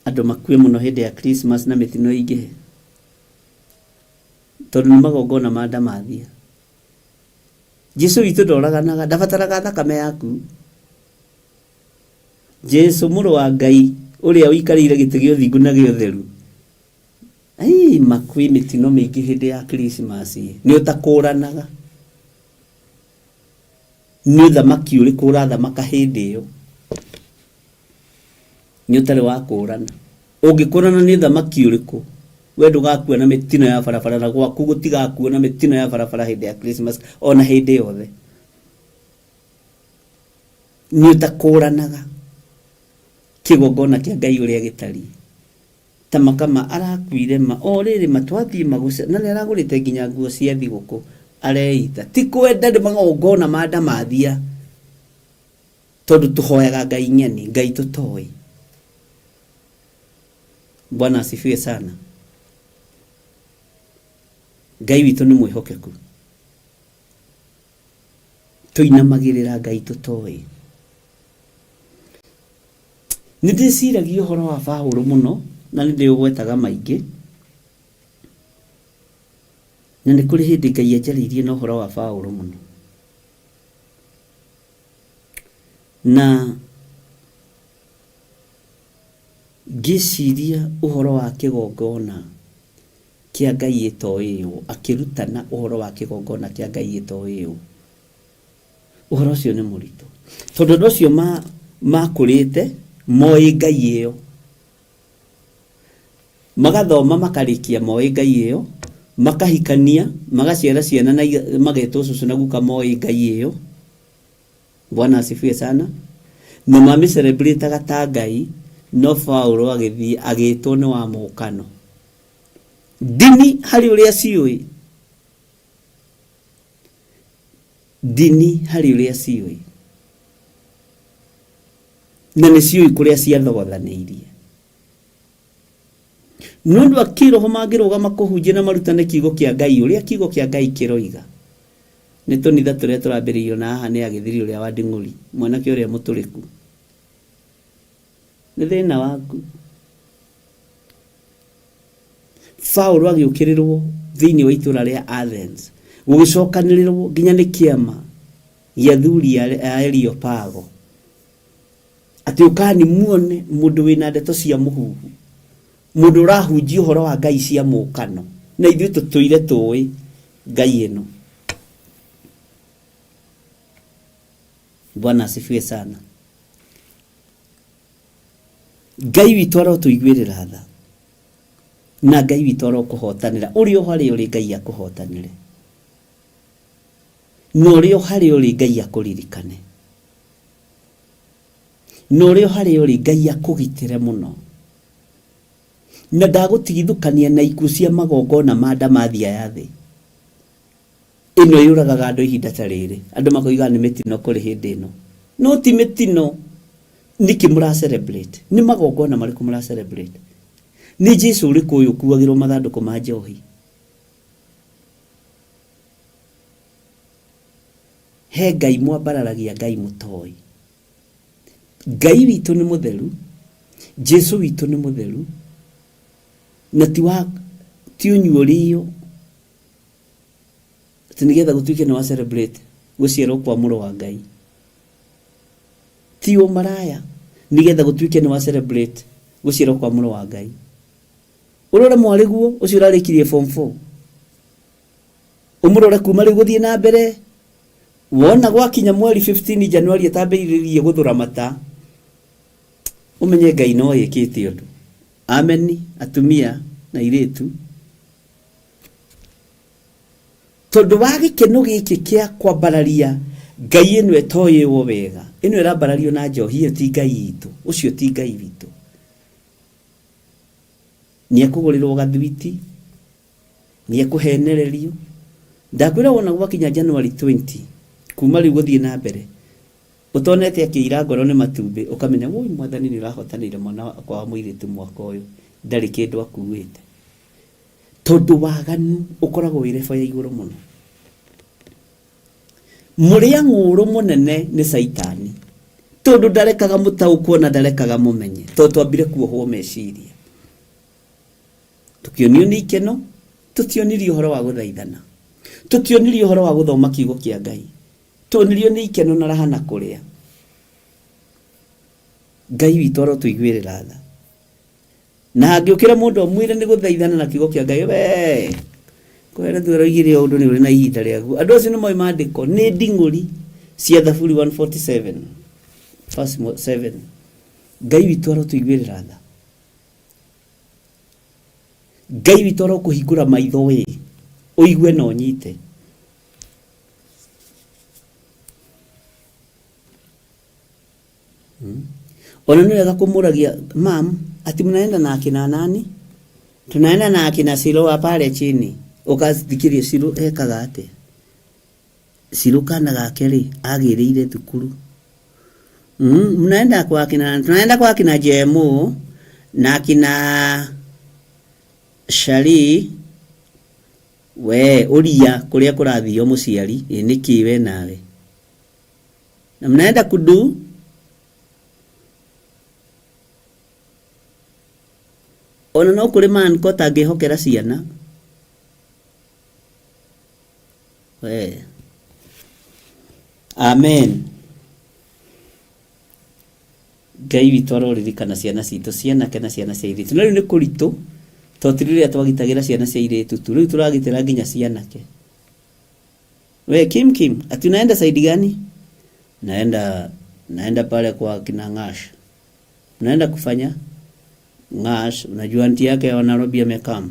andũ makue mũno hĩndĩ ya Christmas na mĩtino ĩingĩhe. Tondũ nĩ magongona ma ndamathia. Jesu witũ ndoraganaga, ndabataraga thakame yaku. Jesu mũrũ wa Ngai ũrĩa ũikarĩire gĩtĩ gĩa ũthingu na gĩa ũtheru. Ai, ma kwĩ mĩtino mĩingĩ hĩndĩ ya Krismasi nĩ ũtakũranaga. Nĩ ũthamaki ũrĩkũ ũrathamaka hĩndĩ ĩyo? Nĩ ũtarĩ wa kũrana. Ũngĩkũrana nĩ ũthamaki ũrĩkũ, we ndũgakua na mĩtino ya barabara na gwaku gũtigakuo na mĩtino ya barabara hĩndĩ ya Christmas ona hĩndĩ yothe. Nĩ ũtakũranaga kĩgongona kĩa Ngai ũrĩa gĩtariĩ. Ta makama arakuire ma o rĩrĩ ma twathiĩ ma gũce na nĩ aragũrĩte nginya nguo cia thigũkũ areita. Ti kwenda nĩ magongona ma ndamathia tondũ tũhoyaga Ngai ng'eni, Ngai tũtoĩ. Bwana asifiwe sana. Ngai witũ nĩ mwĩhokeku. Tũinamagĩrĩra Ngai tũtoĩ. Nĩ ndĩciragia ũhoro wa Paũlũ mũno na nĩ ndĩũgwetaga maingĩ. Na nĩ kũrĩ hĩndĩ Ngai anjarĩirie na ũhoro wa Paũlũ mũno. Na ngĩciria ũhoro wa kĩgongona kĩa Ngai ĩtoĩywo, akĩrutana ũhoro wa kĩgongona kĩa Ngai ĩtoĩywo. Ũhoro ũcio nĩ mũritũ. Tondũ andũ acio makũrĩte moĩ Ngai ĩyo. Magathoma makarĩkia moĩ Ngai ĩyo, makahikania, magaciara ciana na magetwo cũcũ na guka moĩ Ngai ĩyo. Bwana asifiwe sana. Na mamĩ-celebrate-aga ta Ngai, no Paulo agĩthiĩ agĩtwo nĩ wa mũkano. Ndini harĩ ũrĩa ciũĩ. Ndini harĩ ũrĩa ciũĩ. Na nĩ ciũĩ kũrĩa ciathogothanĩirie. No andũ a kĩroho mangĩrũgama kũhunjia na marutane kiugo kĩa Ngai ũrĩa kiugo kĩa Ngai kĩroiga. Nĩ tũnitha tũrĩa tũrambĩrĩirio na haha nĩ agĩthiri ũrĩa wa nding'ũri, mwanake ũrĩa mũtũrĩku. Nĩ thĩna waku. Paulo agĩũkĩrĩrwo thĩinĩ wa itũra rĩa Athens, gũgĩcokanĩrĩrwo nginya nĩ kĩama gĩa athuri a Areopago. Atĩ ũkani muone mũndũ wĩna ndeto cia mũhuhu, mũndũ ũrahunjia ũhoro wa ngai cia mũkano, na ithuĩ tũtũire tũĩ ngai ĩno. Bwana asifiwe sana. Ngai witũ arotũiguĩrĩra tha, na Ngai witũ arokũhotanĩra ũrĩ o harĩa ũrĩ, Ngai akũhotanĩre, na ũrĩ o harĩa ũrĩ, Ngai akũririkane, na ũrĩ o harĩa ũrĩ, Ngai akũgitĩre mũno, na ndagũtigithũkania na ikuũ cia magongona ma ndamathia ya thĩ ĩno yũragaga andũ ihinda ta rĩrĩ. Andũ makoiga nĩ mĩtino kũrĩ hĩndĩ ĩno, no ti mĩtino. Nĩkĩ mũra celebrate? Nĩ magongona marĩkũ mũra celebrate? Nĩ Jesu ũrĩkũ ũyũ ũkuagĩrwo mathandũkũ ma njohi? He Ngai mwambararagia, Ngai mũtoĩ. Ngai witũ nĩ mũtheru, Jesu witũ nĩ mũtheru, na ti wa ti ũnyuo rĩo atĩ nĩgetha gũtuĩke nĩ wa celebrate gũciarwo kwa mũrũ wa Ngai. Ti ũmaraya nĩgetha gũtuĩke nĩ wa celebrate gũciarwo kwa mũrũ wa Ngai. Ũrore mwarĩguo ũcio ũrarĩkirie form 4, ũmũrore kuma rĩu gũthiĩ na mbere, wona gwakinya mweri 15 January atambĩrĩrie gũthũra mata, ũmenye Ngai no ĩkĩte ũndũ. Ameni, atumia na airĩtu. Tondũ wa gĩkeno gĩkĩ kĩa kwambararia Ngai ĩno ĩtoĩwo wega, ĩno ĩrambarario na njohi, ĩyo ti Ngai itũ, ũcio ti Ngai witũ. Nĩ ekũgũrĩrwo gathwiti, nĩ ekũhenererio. Ndakwĩra wona gwakinya January 20, kuma rĩu gũthiĩ na mbere, ũtonete akĩira ngoro nĩ matumbĩ, ũkamenya, woi mwathani nĩ ũrahotanĩire mwana wakwa wa mũirĩtu mwaka ũyũ, ndarĩ kĩndũ akuĩte. Tondũ waganu ũkoragwo wĩ level ya igũrũ mũno. Mũrĩa ng'ũũrũ mũnene nĩ Caitani, tondũ ndarekaga mũtaũkwo na ndarekaga mũmenye, tondũ twambire kuohwo meciria. Tũkĩonio nĩ ikeno, tũtionirio ũhoro wa gũthaithana, tũtionirio ũhoro wa gũthoma kiugo kĩa Ngai, tuonirio nĩ ikeno na raha na kũrĩa. Ngai witũ arotũiguĩrĩra tha. Na hangĩũkĩra mũndũ amwĩre nĩ gũthaithana na kiugo kĩa Ngai, we Kohelethu aroigire ũndũ nĩ ũrĩ na ihinda rĩaguo. Andũ acio nĩ moĩ maandĩko, nĩ nding'ũri cia Thaburi 147 verse 7. Ngai witũ arotũiguĩrĩra tha. Ngai witũ arokũhingũra maitho wĩ, ũigue na ũnyite. Ona nĩ wega kũmũragia mam, ati mnaenda na akina nani? Tunaenda na akina Siloa pale chini. Ũgathikĩria Silo ekaga atĩa? Silo kana gake rĩ, agĩrĩire thukuru. Mnaenda kwa akina, tunaenda kwa akina Jemo na akina Shari we ũria kũrĩa kũrathio mũciari ĩ nĩkĩ we nawe na mnaenda kudu ona no kũrĩ man ko tangĩhokera ciana we amen Ngai witũ aroririkana ciana citũ cianake na ciana cia airĩtu na rĩu nĩ kũritũ tondũ ti rĩrĩa twagitagĩra ciana cia airĩtu tu rĩu tũragitĩra nginya cianake we Kim Kim ati unaenda side gani naenda naenda pale kwa kina Ngash unaenda kufanya Ngash unajua anti yake wa Nairobi amekam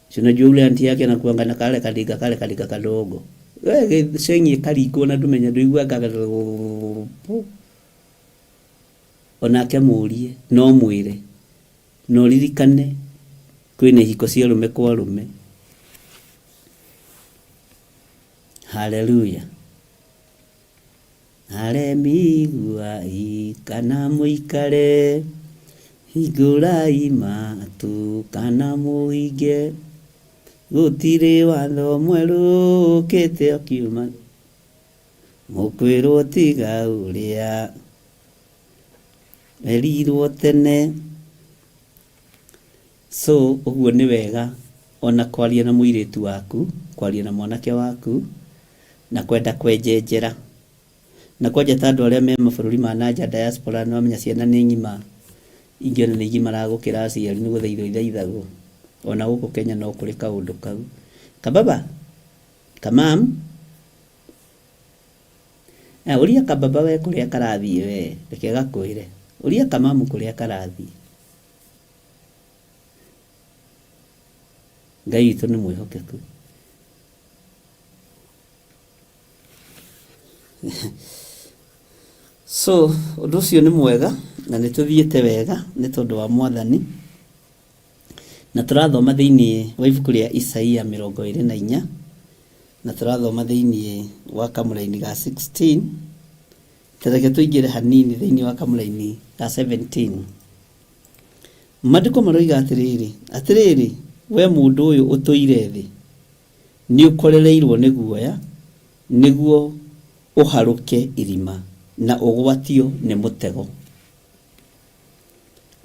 si unajua ule anti yake anakuanga na kale kadiga kale kadiga kadogo we cengi karingwo na ndumenya nduiguaga onake mũrie no mwĩre na ũririkane kwĩna ihiko cia arũme kwa arũme haleluya aremiguai kana mũikare hingũrai matũ kana mũhinge gũtirĩ watho mwerũ ũkĩte ũkiuma mũkwĩrwo tiga ũrĩa erirwo tene so ũguo nĩ wega ona kwaria na mũirĩtu waku kwaria na mwanake waku na kwenda kwenjenjera na kwanja ta andũ arĩa me mabũrũri ma nanja diaspora nĩ wamenya ciana nĩ ng'ima ingĩ ona nĩ igimara gũkĩra aciari nĩ gũthaithwo ithaithagwo ona gũkũ Kenya no kũrĩ kaũndũ kau kababa kamam eh, ũria kababa we kũrĩa karathiĩ we reke gakwĩre ũria kamamu kũrĩa karathiĩ Ngai witũ nĩ mwĩhokeku so ũndũ ũcio nĩ mwega na nĩ tũthiĩte wega nĩ tondũ wa mwathani na tũrathoma thĩinĩ wa ibuku rĩa Isaia 24 na tũrathoma thĩinĩ wa kamũraini ga 16 tareke tũingĩre hanini thĩinĩ wa kamũraini ga 17 maandĩko maroiga atĩrĩrĩ atĩrĩrĩ we mũndũ ũyũ ũtũire thĩ nĩ ũkorereirwo nĩ guoya nĩguo ũharũke irima na ũgwatio nĩ mũtego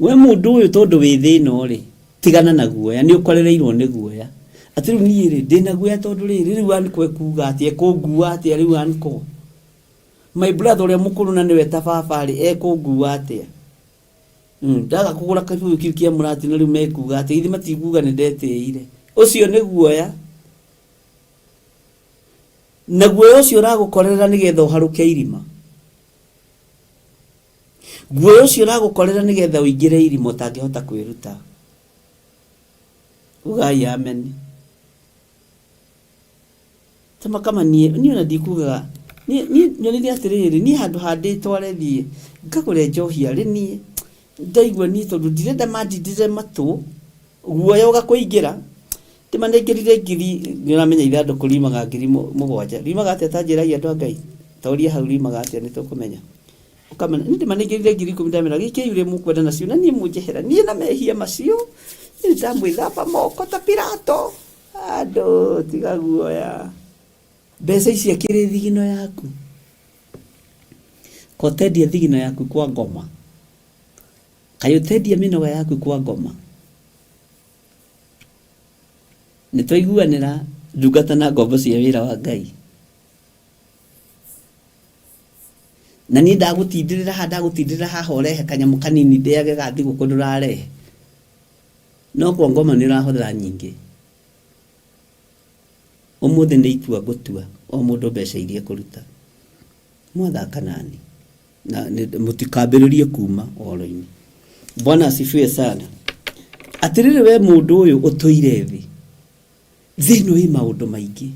we mũndũ ũyũ tondũ wĩ thĩ ĩno rĩ tigana na guoya nĩ ũkorereirwo nĩ guoya atĩ rĩu niĩ rĩ ndĩna guoya tondũ rĩrĩ rĩu anko ekuga atĩa ekũngua atĩa rĩu anko my brother ũrĩa mũkũrũ na nĩwe ta baba rĩ ekũngua atĩa ndaga kũgũra kĩbũyũ kĩu kĩa mũratina rĩu mekuga atĩa ithe matikuga nĩ ndetĩire ũcio nĩ guoya na guoya ũcio ũragũkorerera nĩgetha ũharũke irima guoya ũcio ũragũkorera nĩgetha ũingĩre irima ũtangĩhota kwĩruta ugai amen tama kama niĩ niĩ ona ndikugaga niĩ niĩ nyonire atĩrĩrĩ niĩ handũ ha ndĩtware thiĩ ngagũre njohi arĩ niĩ ndaigua niĩ tondũ ndirenda mandindĩre matũ guoya ũgakũingĩra ndĩmanengerire ngiri nĩ ũramenya ithandũkũ riumaga ngiri mũgwanja riumaga atĩa ta njĩrai andũ a Ngai ta ũria hau riumaga atĩa nĩ tũkũmenya ũkamenya niĩ ndĩmanengerire 10,000 ndamera gĩkĩi ũrĩa mũkwenda nacio na niĩ mũnjehera niĩ na mehia macio niĩ ndamwĩthamba moko ta Pilato andũ tiga guoya mbeca ici akĩrĩ thigino yaku kotendia thigino yaku kwa ngoma kaĩ ũtendia mĩnoga yaku kwa ngoma nĩ twaiguanĩra ndungata na ngombo cia wĩra wa Ngai na niĩ ndagũtindĩrĩra haha ndagũtindĩrĩra haha ũrehe kanyamũ kanini ndĩage ga thigũkũ ndũrarehe no kwa ngoma nĩ ũrahũthĩra nyingĩ ũmũthĩ nĩ itua ngũtua o mũndũ mbeca iria ekũruta mwathaka nani na mũtikambĩrĩrie kuma ũhoro-inĩ bwana asifiwe sana atĩrĩrĩ we mũndũ ũyũ ũtũire thĩ thĩ ĩno ĩ maũndũ maingĩ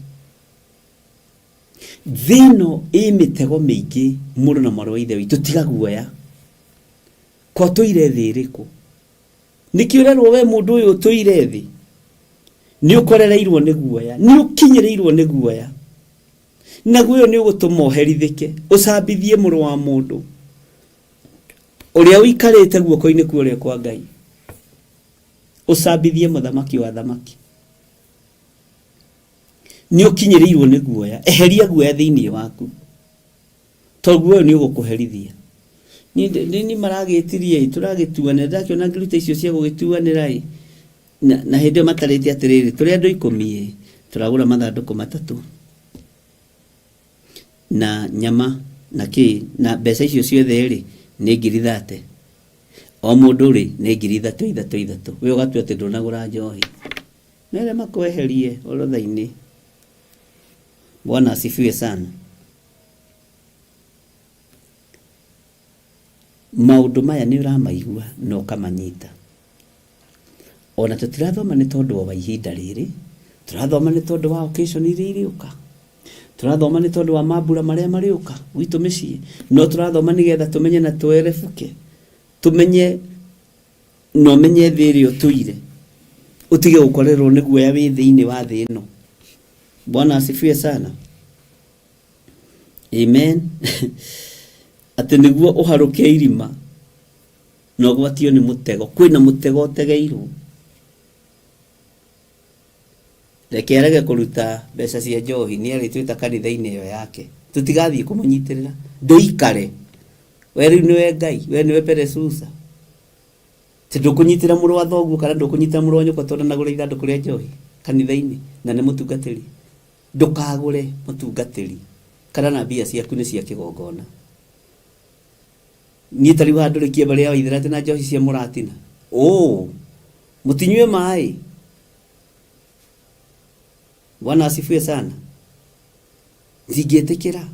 thĩ ĩno ĩ mĩtego mĩingĩ mũrũ na mwarĩ wa ithe witũ tiga guoya ko tũire thĩ ĩrĩkũ nĩkĩ ũrerwo we mũndũ ũyũ ũtũire thĩ nĩ ũkorereirwo nĩ guoya nĩ ũkinyĩrĩirwo nĩ guoya na guoya nĩ ũgũtũma ũherithĩke ũcambithie mũrũ wa mũndũ ũrĩa ũikarĩte guoko-inĩ kwa ũrĩo kwa Ngai. Ũcambithie mũthamaki wa athamaki. Nĩ ũkinyĩrĩirwo nĩ guoya. Eheria guoya thĩinĩ waku. Tondũ guoya ũyũ nĩ ũgũkũherithia. Niĩ nĩ maragĩtirie ĩ, tũragĩtuanĩra, ndakĩona ngĩruta icio cia gũgĩtuanĩra ĩ. Na, na hĩndĩ ĩyo matarĩte atĩrĩrĩ, tũrĩ andũ ikũmi ĩ, tũragũra mathandũkũ matatũ na nyama na kĩ, na mbeca icio ciothe rĩ, nĩ ngiri thate. O mũndũ rĩ, nĩ ngiri ithatũ ithatũ ithatũ. We ũgatua atĩ ndũnagũra njohi. Mere makweherie orodha-inĩ. Bwana asifiwe sana. Maũndũ maya nĩ ũramaigua na ũkamanyita. Ona tũtirathoma nĩ tondũ wa ihinda rĩrĩ, tũrathoma nĩ tondũ wa occasion iria irĩũka. Tũrathoma nĩ tondũ wa mambura marĩa marĩũka gwitũ mĩciĩ. No tũrathoma nĩgetha tũmenye na twerebuke. Tũmenye na ũmenye thĩ ĩrĩa ũtũire. Ũtige gũkorerwo nĩ guoya wĩ thĩinĩ wa thĩ ĩno. Bwana asifiwe sana. Amen. Atĩ nĩguo ũharũke irima na ũgwatio nĩ mũtego. Kwĩna mũtego ũtegeirwo. Reke arege kũruta mbeca cia njohi nĩ arĩtwĩta kanitha-inĩ ĩyo yake. Tũtigathiĩ kũmũnyitĩrĩra. Ndũikare. We rĩu nĩwe Ngai, we nĩwe Peresusa. Atĩ ndũkũnyitĩra mũrũ wa thoguo kana ndũkũnyitĩra mũrũ wa nyũkwa tondũ ndanagũra ithandũkũ rĩa njohi kanitha-inĩ na nĩ mũtungatĩri. Ndũkagũre mũtungatĩri kana na mbia ciaku nĩ cia kĩgongona. Niĩ ta rĩu haha ndũrĩkie mbarĩ ya Waithera atĩ na njohi cia mũratina. Ũũ! Mũtinyue maĩ? Bwana asifiwe sana. Ndingĩtĩkĩra.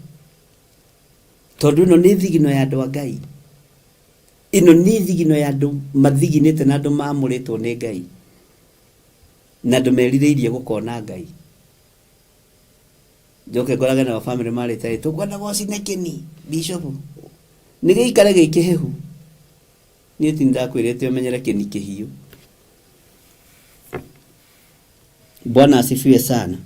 Tondũ ĩno nĩ thigino ya andũ a Ngai. Ĩno nĩ thigino ya andũ mathiginĩte na andũ maamũrĩtwo nĩ Ngai. Na andũ merirĩirie gũkona Ngai. Njoke ngorage nao family marĩte ĩ tũkwenda gũcine kĩni bishop. Nĩ gĩikare gĩ kĩhehu. Niĩ ti ndakwĩrĩte ũmenyere kĩni kĩhiũ. Bwana asifiwe sana.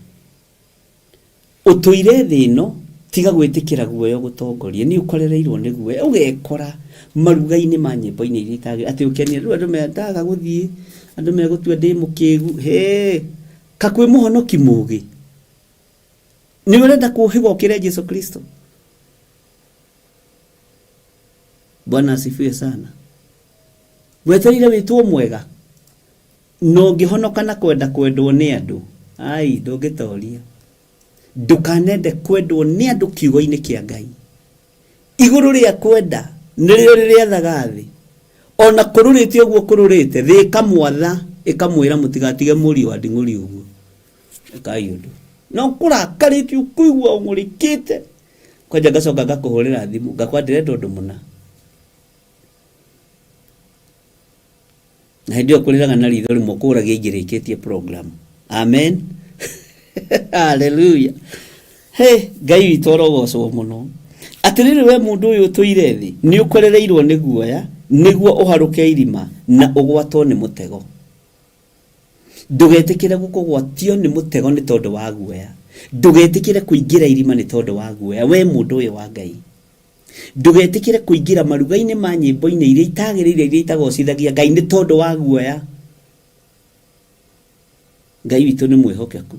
Ũtũire thĩ ĩno, tiga gwĩtĩkĩra guoya ũgũtongorie. Nĩ ũkorereirwo nĩ guoya, ũgekora maruga-inĩ ma nyĩmbo-inĩ iria itagĩrĩire, atĩ ũkenie. Rĩu andũ mendaga gũthiĩ, andũ megũtua ndĩ mũkĩgu. Hĩ, ka kwĩ mũhonoki mũgĩ? Nĩwe ũrenda kũhĩga ũkĩre Jesu Kristo? Bwana asifiwe sana. Wetereire wĩtwo mwega? Na ũngĩhonoka na kwenda kwendwo nĩ andũ, ai, ndũngĩtoria. Ndũkanende kwendwo nĩ andũ kiugo-inĩ kĩa Ngai. Igũrũ rĩa kwenda nĩrĩo rĩrĩathaga thĩ. O na kũrũrĩte ũguo kũrũrĩte, thĩ ĩkamwatha, ĩkamwĩra mũtigatige mũriũ wa nding'ũri ũguo. Ĩkai ũndũ. Na ũkũrakarĩte ũkũigua ũng'ũrĩkĩte. Kwanja ngacoka ngakũhũrĩra thimũ, ngakwa ndĩrenda ũndũ mũna. Na hĩndĩ ĩyo kũrĩraga na ritho rĩmwe kũragia ingĩrĩkĩtie program. Amen. Hallelujah. Hey, Ngai witũ arogocwo mũno. Atĩrĩrĩ we mũndũ ũyũ ũtũire thĩ, nĩ ũkorereirwo nĩ guoya, nĩguo ũharũke irima na ũgwatwo nĩ mũtego. Ndũgetĩkĩre gũkũgwatio nĩ mũtego nĩ tondũ wa guoya. Ndũgetĩkĩre kũingĩra irima nĩ tondũ wa guoya, we mũndũ ũyũ wa Ngai. Ndũgetĩkĩre kũingĩra maruga-inĩ ma nyĩmbo-inĩ iria itagĩrĩire iria itagocithagia Ngai nĩ tondũ wa guoya. Ngai witũ nĩ mwĩhokeku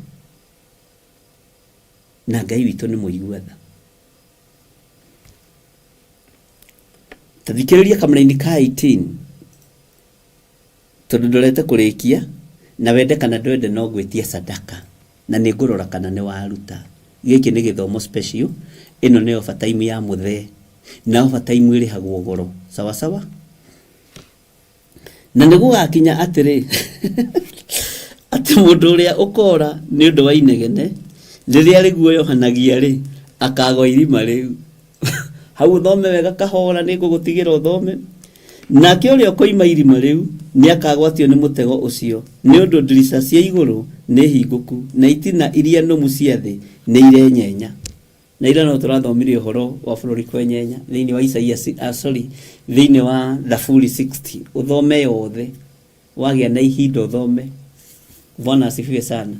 na Ngai witũ nĩ mũigua tha. Ta thikĩrĩria kamũraini ka 18 Tondũ ndorete kũrĩkia, na wende kana ndwende no ngwĩtie sadaka, na nĩ ngũrora kana nĩ waruta. Gĩkĩ nĩ gĩthomo special, ĩno nĩ overtime ya mũthee, na overtime ĩrĩhagwo goro. Sawa sawa? Na nĩ gũgakinya atĩrĩ, atĩ mũndũ ũrĩa ũkoora nĩ ũndũ wa inegene, rĩrĩa rĩguoyohanagia-rĩ, akagwa irima rĩu. Hau ũthome wega kahora nĩ ngũgũtigĩra ũthome. Nake ũrĩa ũkoima irima rĩu nĩ akagwatio nĩ mũtego ũcio, nĩ ũndũ ndirica cia igũrũ nĩ hingũku, na itina iria nũmu cia thĩ nĩ irenyenya. Na ira no tũrathomire ũhoro wa bũrũri kwenyenya thĩinĩ wa Isaia, ah, sorry, thĩinĩ wa Thaburi 60. Ũthome yothe, wagĩa na ihinda ũthome. Bwana asifiwe sana.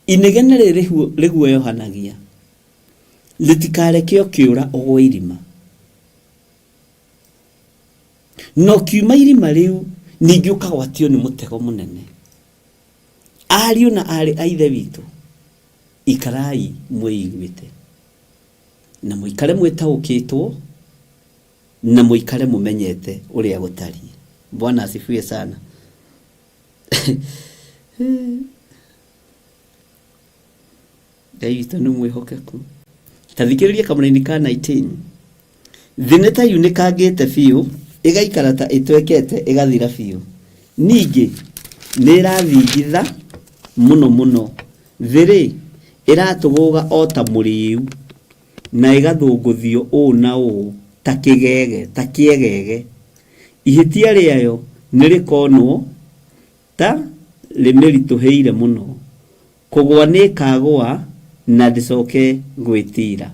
Inegene rĩrĩ rĩguoyohanagia, rĩtikareke ũkĩũra ũgwe irima. Na ũkiuma irima rĩu ningĩ ũkagwatio nĩ mũtego mũnene. Ariũ na aarĩ a Ithe witũ, ikarai mwĩiguĩte, na mũikare mwĩtaũkĩtwo, na mũikare mũmenyete ũrĩa gũtariĩ. Bwana asifiwe sana. Ngai witũ nĩ mwĩhokeku. Ta thikĩrĩria kamũraini ka 19. Thĩ nĩ ta yunĩkangĩte biũ, ĩgaikara ta ĩtwekete ĩgathira biũ. Ningĩ nĩ ĩrathingitha mũno mũno. Thĩ-rĩ, ĩratũgũga o ta mũrĩĩu, na ĩgathũngũthio ũũ na ũũ ta kĩgege, ta kĩegege. Ihĩtia rĩayo nĩ rĩkonwo ta rĩmĩritũhĩire mũno. Kũgũa nĩĩkagũa na ndĩcoke gwĩtiira.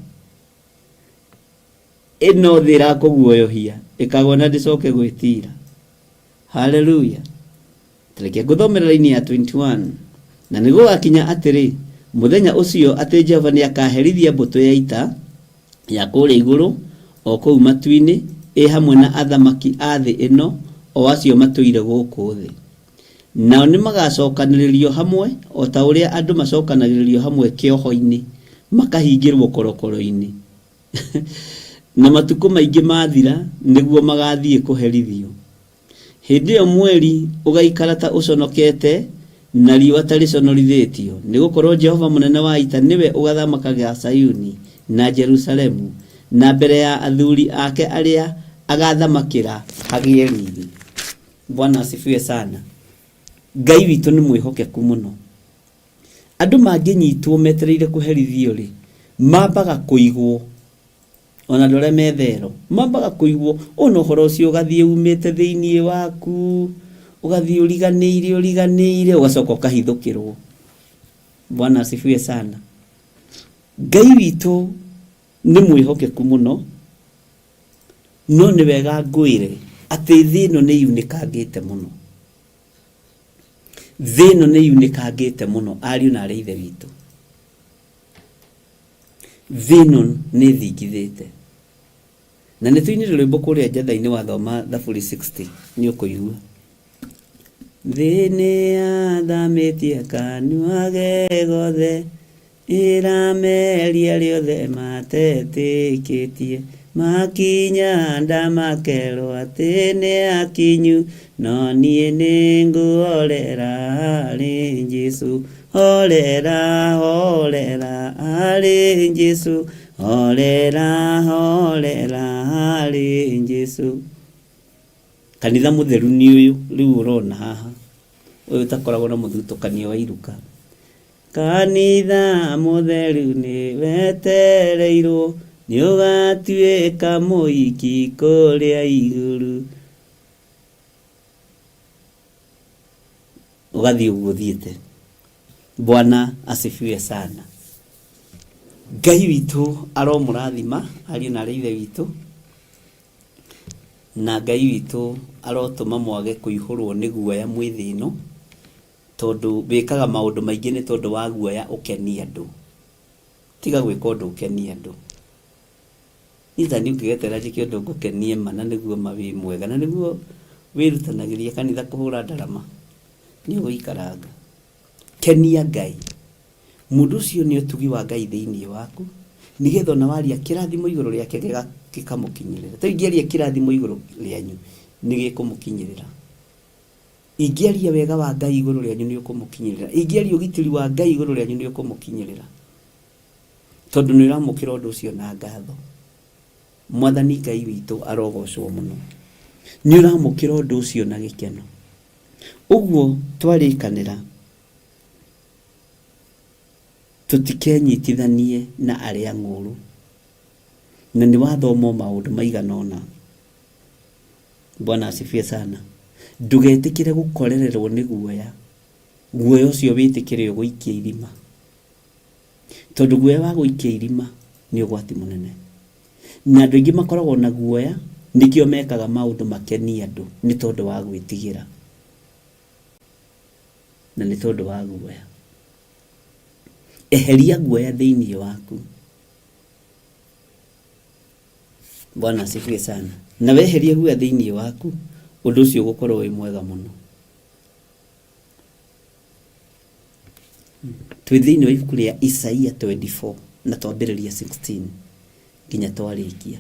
Ĩno thĩ ĩrakũguoyohia, ĩkagũa na ndĩcoke gwĩtiira. Haleluya! Reke ngũthomere raini ya 21. Na nĩgũgakinya atĩrĩ, mũthenya ũcio, atĩ Jehova nĩakaherithia mbũtũ ya ita ya kũrĩa igũrũ, o kũu matu-inĩ, ĩ hamwe na athamaki a thĩ ĩno, o acio matũire gũkũ thĩ. Nao nĩmagacokanĩrĩrio hamwe, o ta ũrĩa andũ macokanagĩrĩrio hamwe kĩoho-inĩ, makahingĩrũo korokoro-inĩ. Na matukũ maingĩ maathira, nĩguo magathiĩ kũherithio. Hĩndĩ ĩyo mweri ũgaikara ta ũconokete, na riũa ta rĩconorithĩtio, nĩ gũkorũo Jehova mũnene wa ita nĩwe ũgathamakaga Zayuni na Jerusalemu, na mbere ya athuri ake arĩa agaathamakĩra hagĩe riri. Bwana asifiwe sana. Ngai witũ nĩ mwĩhokeku mũno. Andũ mangĩnyitwo metereire kũherithio-rĩ, mambaga kũigwo, ona andũ arĩa me thero, mambaga kũigwo, ona ũhoro ũcio ũgathiĩ umĩte thĩiniĩ waku, ũgathiĩ ũriganĩire ũriganĩire, ũgacoka ũkahithũkĩrwo. Bwana asifiwe sana. Ngai witũ nĩ mwĩhokeku mũno, no nĩ wega ngwĩre atĩ thĩ ĩno nĩ yunĩkangĩte mũno. Thĩ ĩno nĩ yunĩkangĩte mũno ariũ na arĩ ithe witũ. Thĩ ĩno nĩ ĩthingithĩte. Na nĩ tũinire rwĩmbo kũrĩa njatha-inĩ wathoma Thaburi 60 nĩ ũkũigua. Thĩ nĩ yathamĩtie kanua ge gothe Ĩrameria rĩothe matetĩkĩtie, makinya nda makerwo atĩ nĩ akinyu, no niĩ nĩngũhorera harĩ Jesũ, horera, horera harĩ Jesũ, horera, horera harĩ Jesũ. Kanitha mũtheru nĩ ũyũ rĩu ũrona haha, ũyũ ũtakoragwo na mũthutũkanio wa iruka. Kanitha mũtheru nĩ wetereirwo, nĩ ũgatuĩka mũhiki kũrĩa igũrũ. Ũgathiĩ ũguo ũthiĩte. Bwana asifiwe sana. Ngai witũ aromũrathima ariũ na arĩ ithe witũ, na Ngai witũ arotũma mwage kũihũrwo nĩ guoya mwĩ thĩ ĩno. Tondũ wĩkaga maũndũ maingĩ nĩ tondũ wa guoya ũkenie andũ. Tiga gwĩka ũndũ ũkenie andũ. Niĩ ta niĩ ũngĩgeterera njĩke ũndũ ngũkenie ma na nĩguo ma wĩ mwega na nĩguo wĩrutanagĩria kanitha kũhũra ndarama, nĩ ũgũikaranga. Kenia Ngai. Mũndũ ũcio nĩ ũtugi wa Ngai thĩinĩ waku, nĩgetha ona waria kĩrathimo igũrũ rĩake gĩkamũkinyĩrĩra. Ta rĩu ingĩaria kĩrathimo igũrũ rĩanyu, nĩ gĩkũmũkinyĩrĩra. Ingĩaria wega wa Ngai igũrũ rĩanyu nĩ ũkũmũkinyĩrĩra. Ingĩaria ũgitĩri wa Ngai igũrũ rĩanyu nĩ ũkũmũkinyĩrĩra. Tondũ nĩ ũramũkĩra ũndũ ũcio na ngatho. Mwathani Ngai witũ arogocwo mũno. Nĩ ũramũkĩra ũndũ ũcio na gĩkeno. Ũguo twarĩkanĩra tũtikenyitithanie na arĩa ng'ũrũ. Na nĩ wathoma maũndũ maigana ũna. Bwana asifiwe sana. Ndũgetĩkĩre gũkorererwo nĩ guoya. Guoya ũcio wĩtĩkĩre ũgũikie irima. Tondũ guoya wa gũikia irima nĩ ũgwati mũnene. Na andũ aingĩ makoragwo na guoya nĩkĩo mekaga maũndũ makenie andũ nĩ tondũ wa gwĩtigĩra. Na nĩ tondũ wa guoya. Eheria guoya thĩinĩ waku. Bwana asifiwe sana. Na weherie guoya thĩinĩ waku, ũndũ ũcio ũgũkorwo wĩ mwega mũno. Twĩ thĩinĩ wa ibuku rĩa Isaia 24 na twambĩrĩria 16 nginya twarĩkia.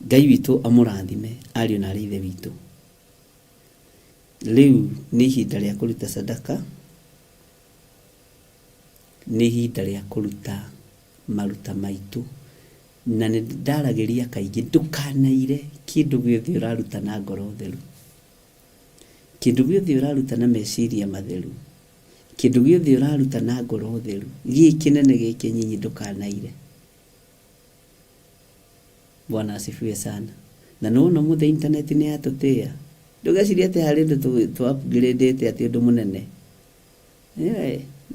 Ngai witũ amũrathime ariũ na arĩ ithe witũ. Rĩu nĩ ihinda rĩa kũruta sadaka, nĩ ihinda rĩa kũruta maruta maitũ, na nĩ ndaragĩria kaingĩ ndũkanaire kĩndũ gĩothe ũraruta na ngoro theru, kĩndũ gĩothe ũraruta na meciria matheru, kĩndũ gĩothe ũraruta na ngoro theru, gĩ kĩnene gĩ kĩnyinyi ndũkanaire. Bwana asifiwe sana. Na nĩwona ũmũthĩ internet nĩ yatũtĩa, ndũgecirie atĩ harĩ ũndũ tũ upgrade atĩ ũndũ mũnene.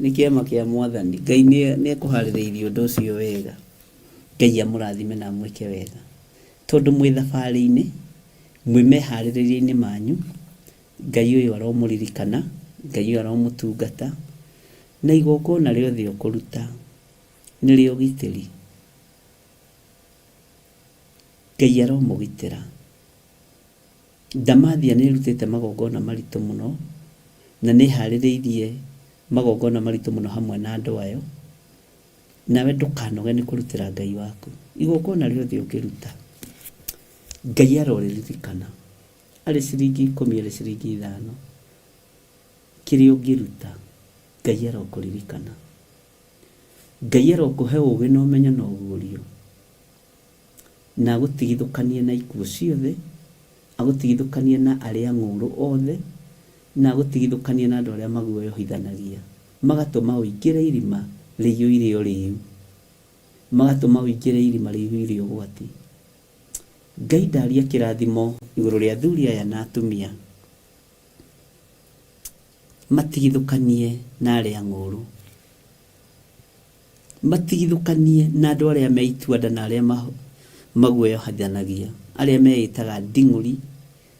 Nĩ kĩama kĩa mwathani. Ngai nĩ ekũharĩrĩirie ũndũ ũcio wega. Ngai amũrathime na amwĩke wega. Tondũ mwĩ thabarĩ-inĩ, mwĩ meharĩrĩria-inĩ manyu, Ngai ũyũ aromũririkana, Ngai ũyũ aromũtungata, na igongona rĩothe ũkũruta nĩ rĩa ũgitĩri. Ngai aromũgitĩra. Ndamathia nĩ ĩrutĩte magongona maritũ mũno, na nĩ ĩharĩrĩirie magongona maritũ mũno hamwe na andũ ayo. Nawe ndũkanoge nĩ kũrutĩra Ngai waku. Igongona rĩothe ũngĩruta, Ngai arorĩririkana. Arĩ ciringi ikũmi, arĩ ciringi ithano, kĩrĩa ũngĩruta, Ngai arokũririkana. Ngai arokũhe ũgĩ na ũmenyo na ũguũrio, na agũtigithũkanie na ikuũ ciothe, agũtigithũkanie na arĩa ng'ũũrũ othe, na agũtigithũkanie na andũ arĩa maguoyohithanagia, magatũma ũingĩre irima rĩiyũire ũrĩĩu, magatũma ũingĩre irima rĩiyũire ũgwati. Ngai ndaria kĩrathimo igũrũ rĩa athuri aya na atumia, matigithũkanie na arĩa ng'ũũrũ, matigithũkanie na andũ arĩa me itua-nda na arĩa maguoyohithanagia, arĩa meĩtaga nding'ũri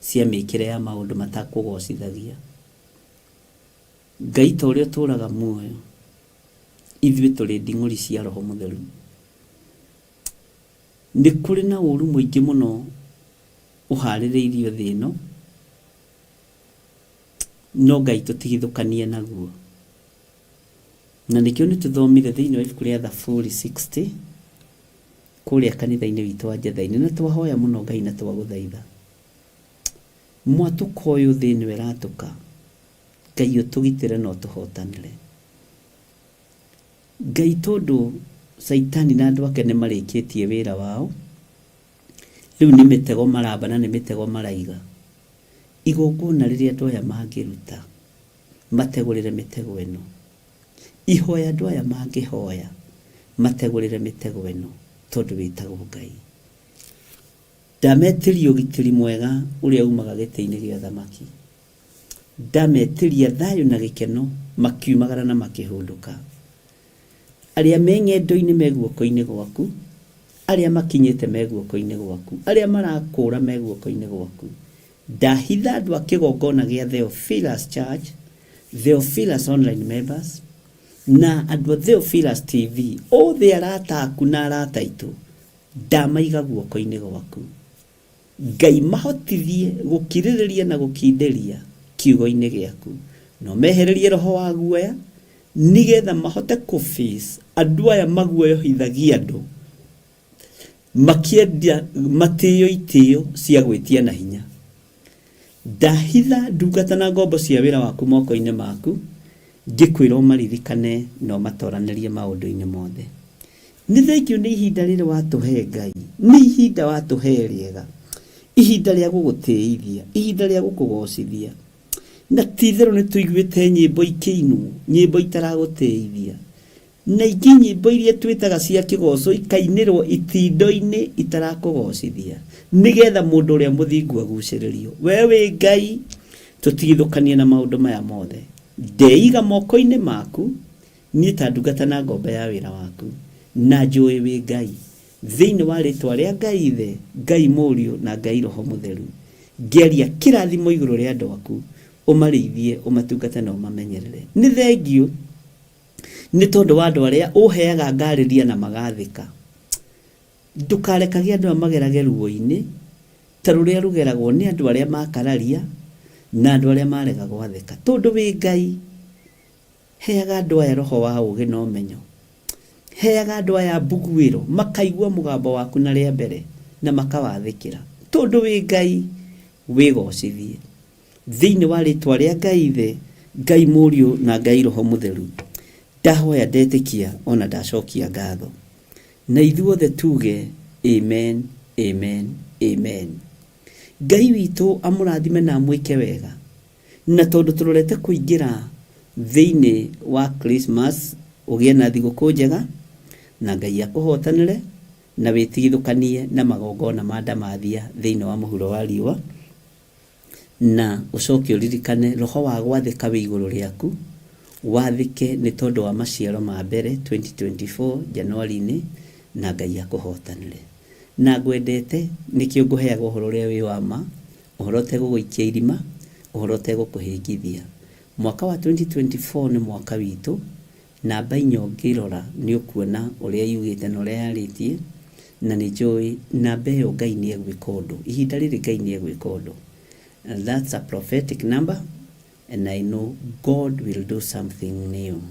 cia mĩkĩre ya maũndũ matakũgocithagia. Ngai ta ũrĩa ũtũũraga muoyo, ithuĩ tũrĩ nding'ũri cia Roho Mũtheru. Nĩ kũrĩ na ũũru mũingĩ mũno ũharĩrĩirio thĩ ĩno, no Ngai tũtigithũkanie naguo. Na nĩkĩo nĩ tũthomire thĩinĩ wa ibuku rĩa Thaburi 60 kũrĩa kanitha-inĩ witũ wa Njetha-inĩ, na twahoya mũno Ngai na twagũthaitha. Mwatũka ũyũ thĩ ĩno ĩratũka, Ngai ũtũgitĩre na ũtũhotanĩre. Ngai tondũ Caitani na andũ ake nĩ marĩkĩtie wĩra wao, rĩu nĩ mĩtego maramba na nĩ mĩtego maraiga. Igongona rĩrĩa andũ aya mangĩruta, mategũrĩre mĩtego ĩno. Ihoya andũ aya mangĩhoya, mategũrĩre mĩtego ĩno, tondũ wĩtagwo Ngai. Ndametĩria ũgitĩri mwega ũrĩa umaga gĩtĩ-inĩ gĩa ũthamaki. Ndametĩria thayũ na gĩkeno makiumagara na makĩhũndũka. Arĩa me ng'endo-inĩ me guoko-inĩ gwaku, arĩa makinyĩte me guoko-inĩ gwaku, arĩa marakũũra me guoko-inĩ gwaku. Ndahitha andũ a kĩgongona gĩa Theophilus Church, Theophilus Online Members, na andũ a Theophilus TV, othe arata aku na arata aitũ, ndamaiga guoko-inĩ gwaku. Ngai mahotithie gũkirĩrĩria na gũkindĩria kiugo-inĩ gĩaku, na ũmehererie roho wa guoya, nĩgetha mahote kũ face andũ aya maguoyohithagia andũ makĩenda matĩo itĩo cia gwĩtia na hinya. Ndahitha ndungata na ngombo cia wĩra waku moko-inĩ maku, ngĩkwĩra ũmaririkane na ũmatoranĩrie maũndũ-inĩ mothe. Nĩ thengiũ nĩ ihinda rĩrĩ watũhe Ngai, nĩ ihinda watũhe rĩega, ihinda rĩa gũgũtĩithia, ihinda rĩa gũkũgocithia. Na ti itherũ nĩ tũiguĩte nyĩmbo ikĩinwo, nyĩmbo itaragũtĩithia. Na ingĩ nyĩmbo iria twĩtaga cia kĩgoco ikainĩrwo itindo-inĩ itarakũgocithia, nĩgetha mũndũ ũrĩa mũthingu agucĩrĩrio. We wĩ Ngai, tũtigithũkanie na maũndũ maya mothe. Ndeiga moko-inĩ maku, niĩ ta ndungata na ngombo ya wĩra waku, na njũĩ wĩ Ngai. Thĩinĩ wa rĩtwa rĩa Ngai Ithe, Ngai Mũriũ, na Ngai Roho Mũtheru, ngĩaria kĩrathimo igũrũ rĩa andũ aku, ũmarĩithie, ũmatungate na ũmamenyerere. Nĩ thengiũ nĩ tondũ wa andũ arĩa ũheaga ngarĩria na magathĩka. Ndũkarekage andũ aya magerage ruo-inĩ ta rũrĩa rũgeragwo nĩ andũ arĩa makararia na andũ arĩa marega gwathĩka. Tondũ wĩ Ngai, heaga andũ aya roho wa ũũgĩ na ũmenyo. Heaga andũ aya mbuguĩro, makaigua mũgambo waku na rĩa mbere na makawathĩkĩra. Tondũ wĩ Ngai, wĩgocithie. Thĩinĩ wa rĩtwa rĩa Ngai Ithe, Ngai Mũriũ na Ngai Roho Mũtheru, ndahoya ndetĩkia ona ndacokia ngatho. Na ithuothe tuge amen, amen, amen. Ngai witũ amũrathime na amwĩke wega. Na tondũ tũrorete kũingĩra thĩinĩ wa Christmas, ũgĩe na thigũkũ njega, na Ngai akũhotanĩre, na wĩtigithũkanie na magongona ma ndamathia thĩinĩ wa mũhuro wa riũa, na ũcoke ũririkane roho wa gwathĩka wĩ igũrũ rĩaku, wathĩke nĩ tondũ wa maciaro ma mbere 2024 Januari-inĩ, na Ngai akũhotanĩre. Na ngwendete, nĩkĩo ngũheaga ũhoro ũrĩa wĩ wa ma, ũhoro ũtegũgũikia irima, ũhoro ũtegũkũhĩngithia. Mwaka wa 2024 nĩ mwaka witũ, namba inya ũngĩrora nĩ ũkuona ũrĩa yugĩte na ũrĩa yarĩtie, na nĩ njũĩ namba ĩyo Ngai nĩ egwĩka ũndũ. Ihinda rĩrĩ Ngai nĩ egwĩka ũndũ. And that's a prophetic number and I know God will do something new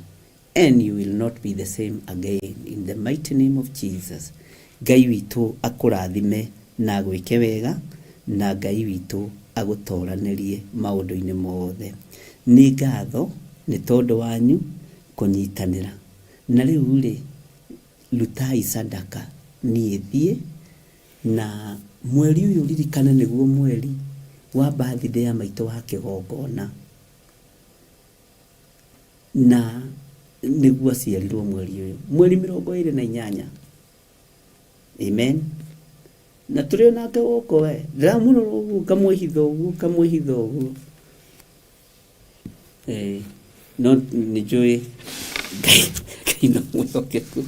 and you will not be the same again in the mighty name of Jesus. Ngai witũ akũrathime na agwĩke wega na Ngai witũ agũtoranĩrie maũndũ-inĩ mothe. Nĩ ngatho nĩ tondũ wanyu kũnyitanĩra. Na rĩu rĩ, rutai sadaka niĩ thiĩ na mweri ũyũ ririkane nĩguo mweri wa birthday ya maitũ wa kĩgongona na nĩguo aciarirwo mweri ũyũ mweri 28. Amen. Na tũrĩ o nake gũkũ we ndĩramũrora ũguo ngamwĩhitha ũguo ngamwĩhitha ũguo. Eh, no nĩ njũĩ Ngai Ngai no mwĩhokeku.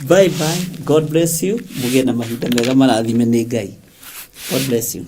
Bye bye. God bless you. Mũgĩe na mahinda mega marathime nĩ Ngai. God bless you.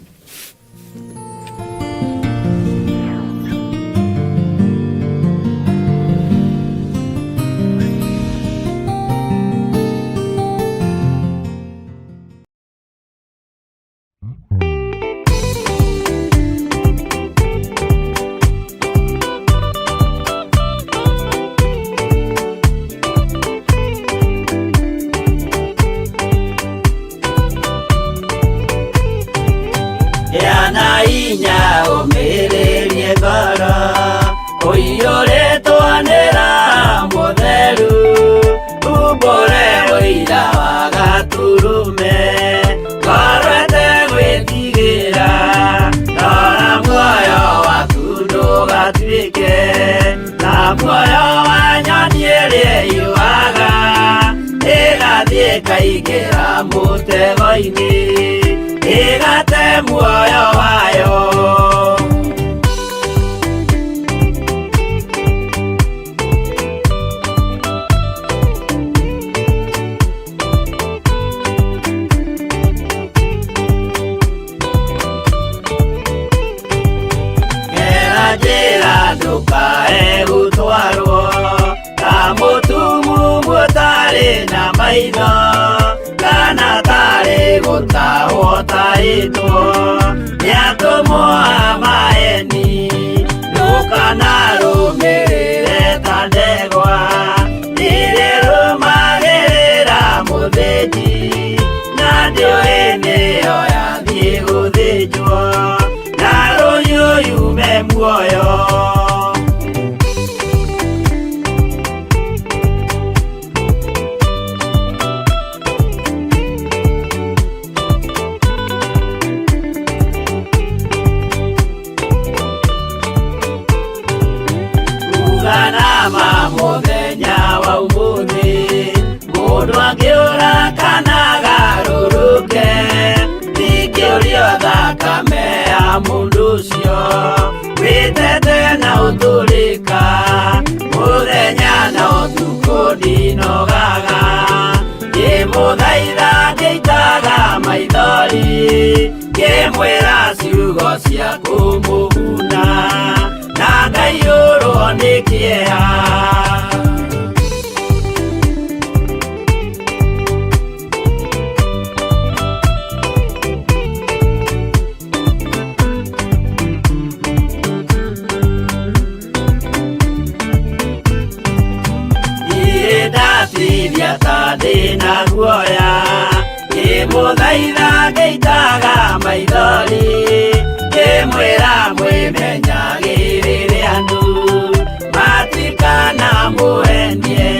Gĩa inya ũmĩrĩrie ngoro ũiyũrĩtwo nĩ Roho Mũtheru umbũre ũira wa Gatũrũme ngoro ĩtegwĩtigĩra rora muoyo waku ndũgatuĩke ta muoyo wa nyoni ĩrĩa ĩyũaga ĩgathiĩ ĩkaingĩra mũtego-inĩ ĩgate muoyo wayo. Gera njĩra ndũkae gũtwarwo ta mũtumumu ũtarĩ na maitho kana tarĩ gũtahwo tahĩtwo nĩ atũmwo a maeni ndũkanarũmĩrĩre ta ndegwa irĩrũmagĩrĩra mũthĩnji na ndĩũĩ nĩyo yathiĩ gũthĩnjwo na rũhiũ yume muoyo. Uganama mũthenya wa ũmũthĩ mũndũ angĩũra kana agarũrũke ndingĩũrio thakame ya mũndũ ũcio wĩtete na ũtũrĩka mũthenya na ũtukũ ndinogaga ngĩmũthaitha ngĩitaga maithori ngĩmwĩra ciugo cia kũmũguna na ngaiyũrwo nĩ kĩeha. Ngĩmũthaitha ngĩitaga maithori, ngĩmwĩra mwĩmenyagĩrĩre andũ matikana mũendie.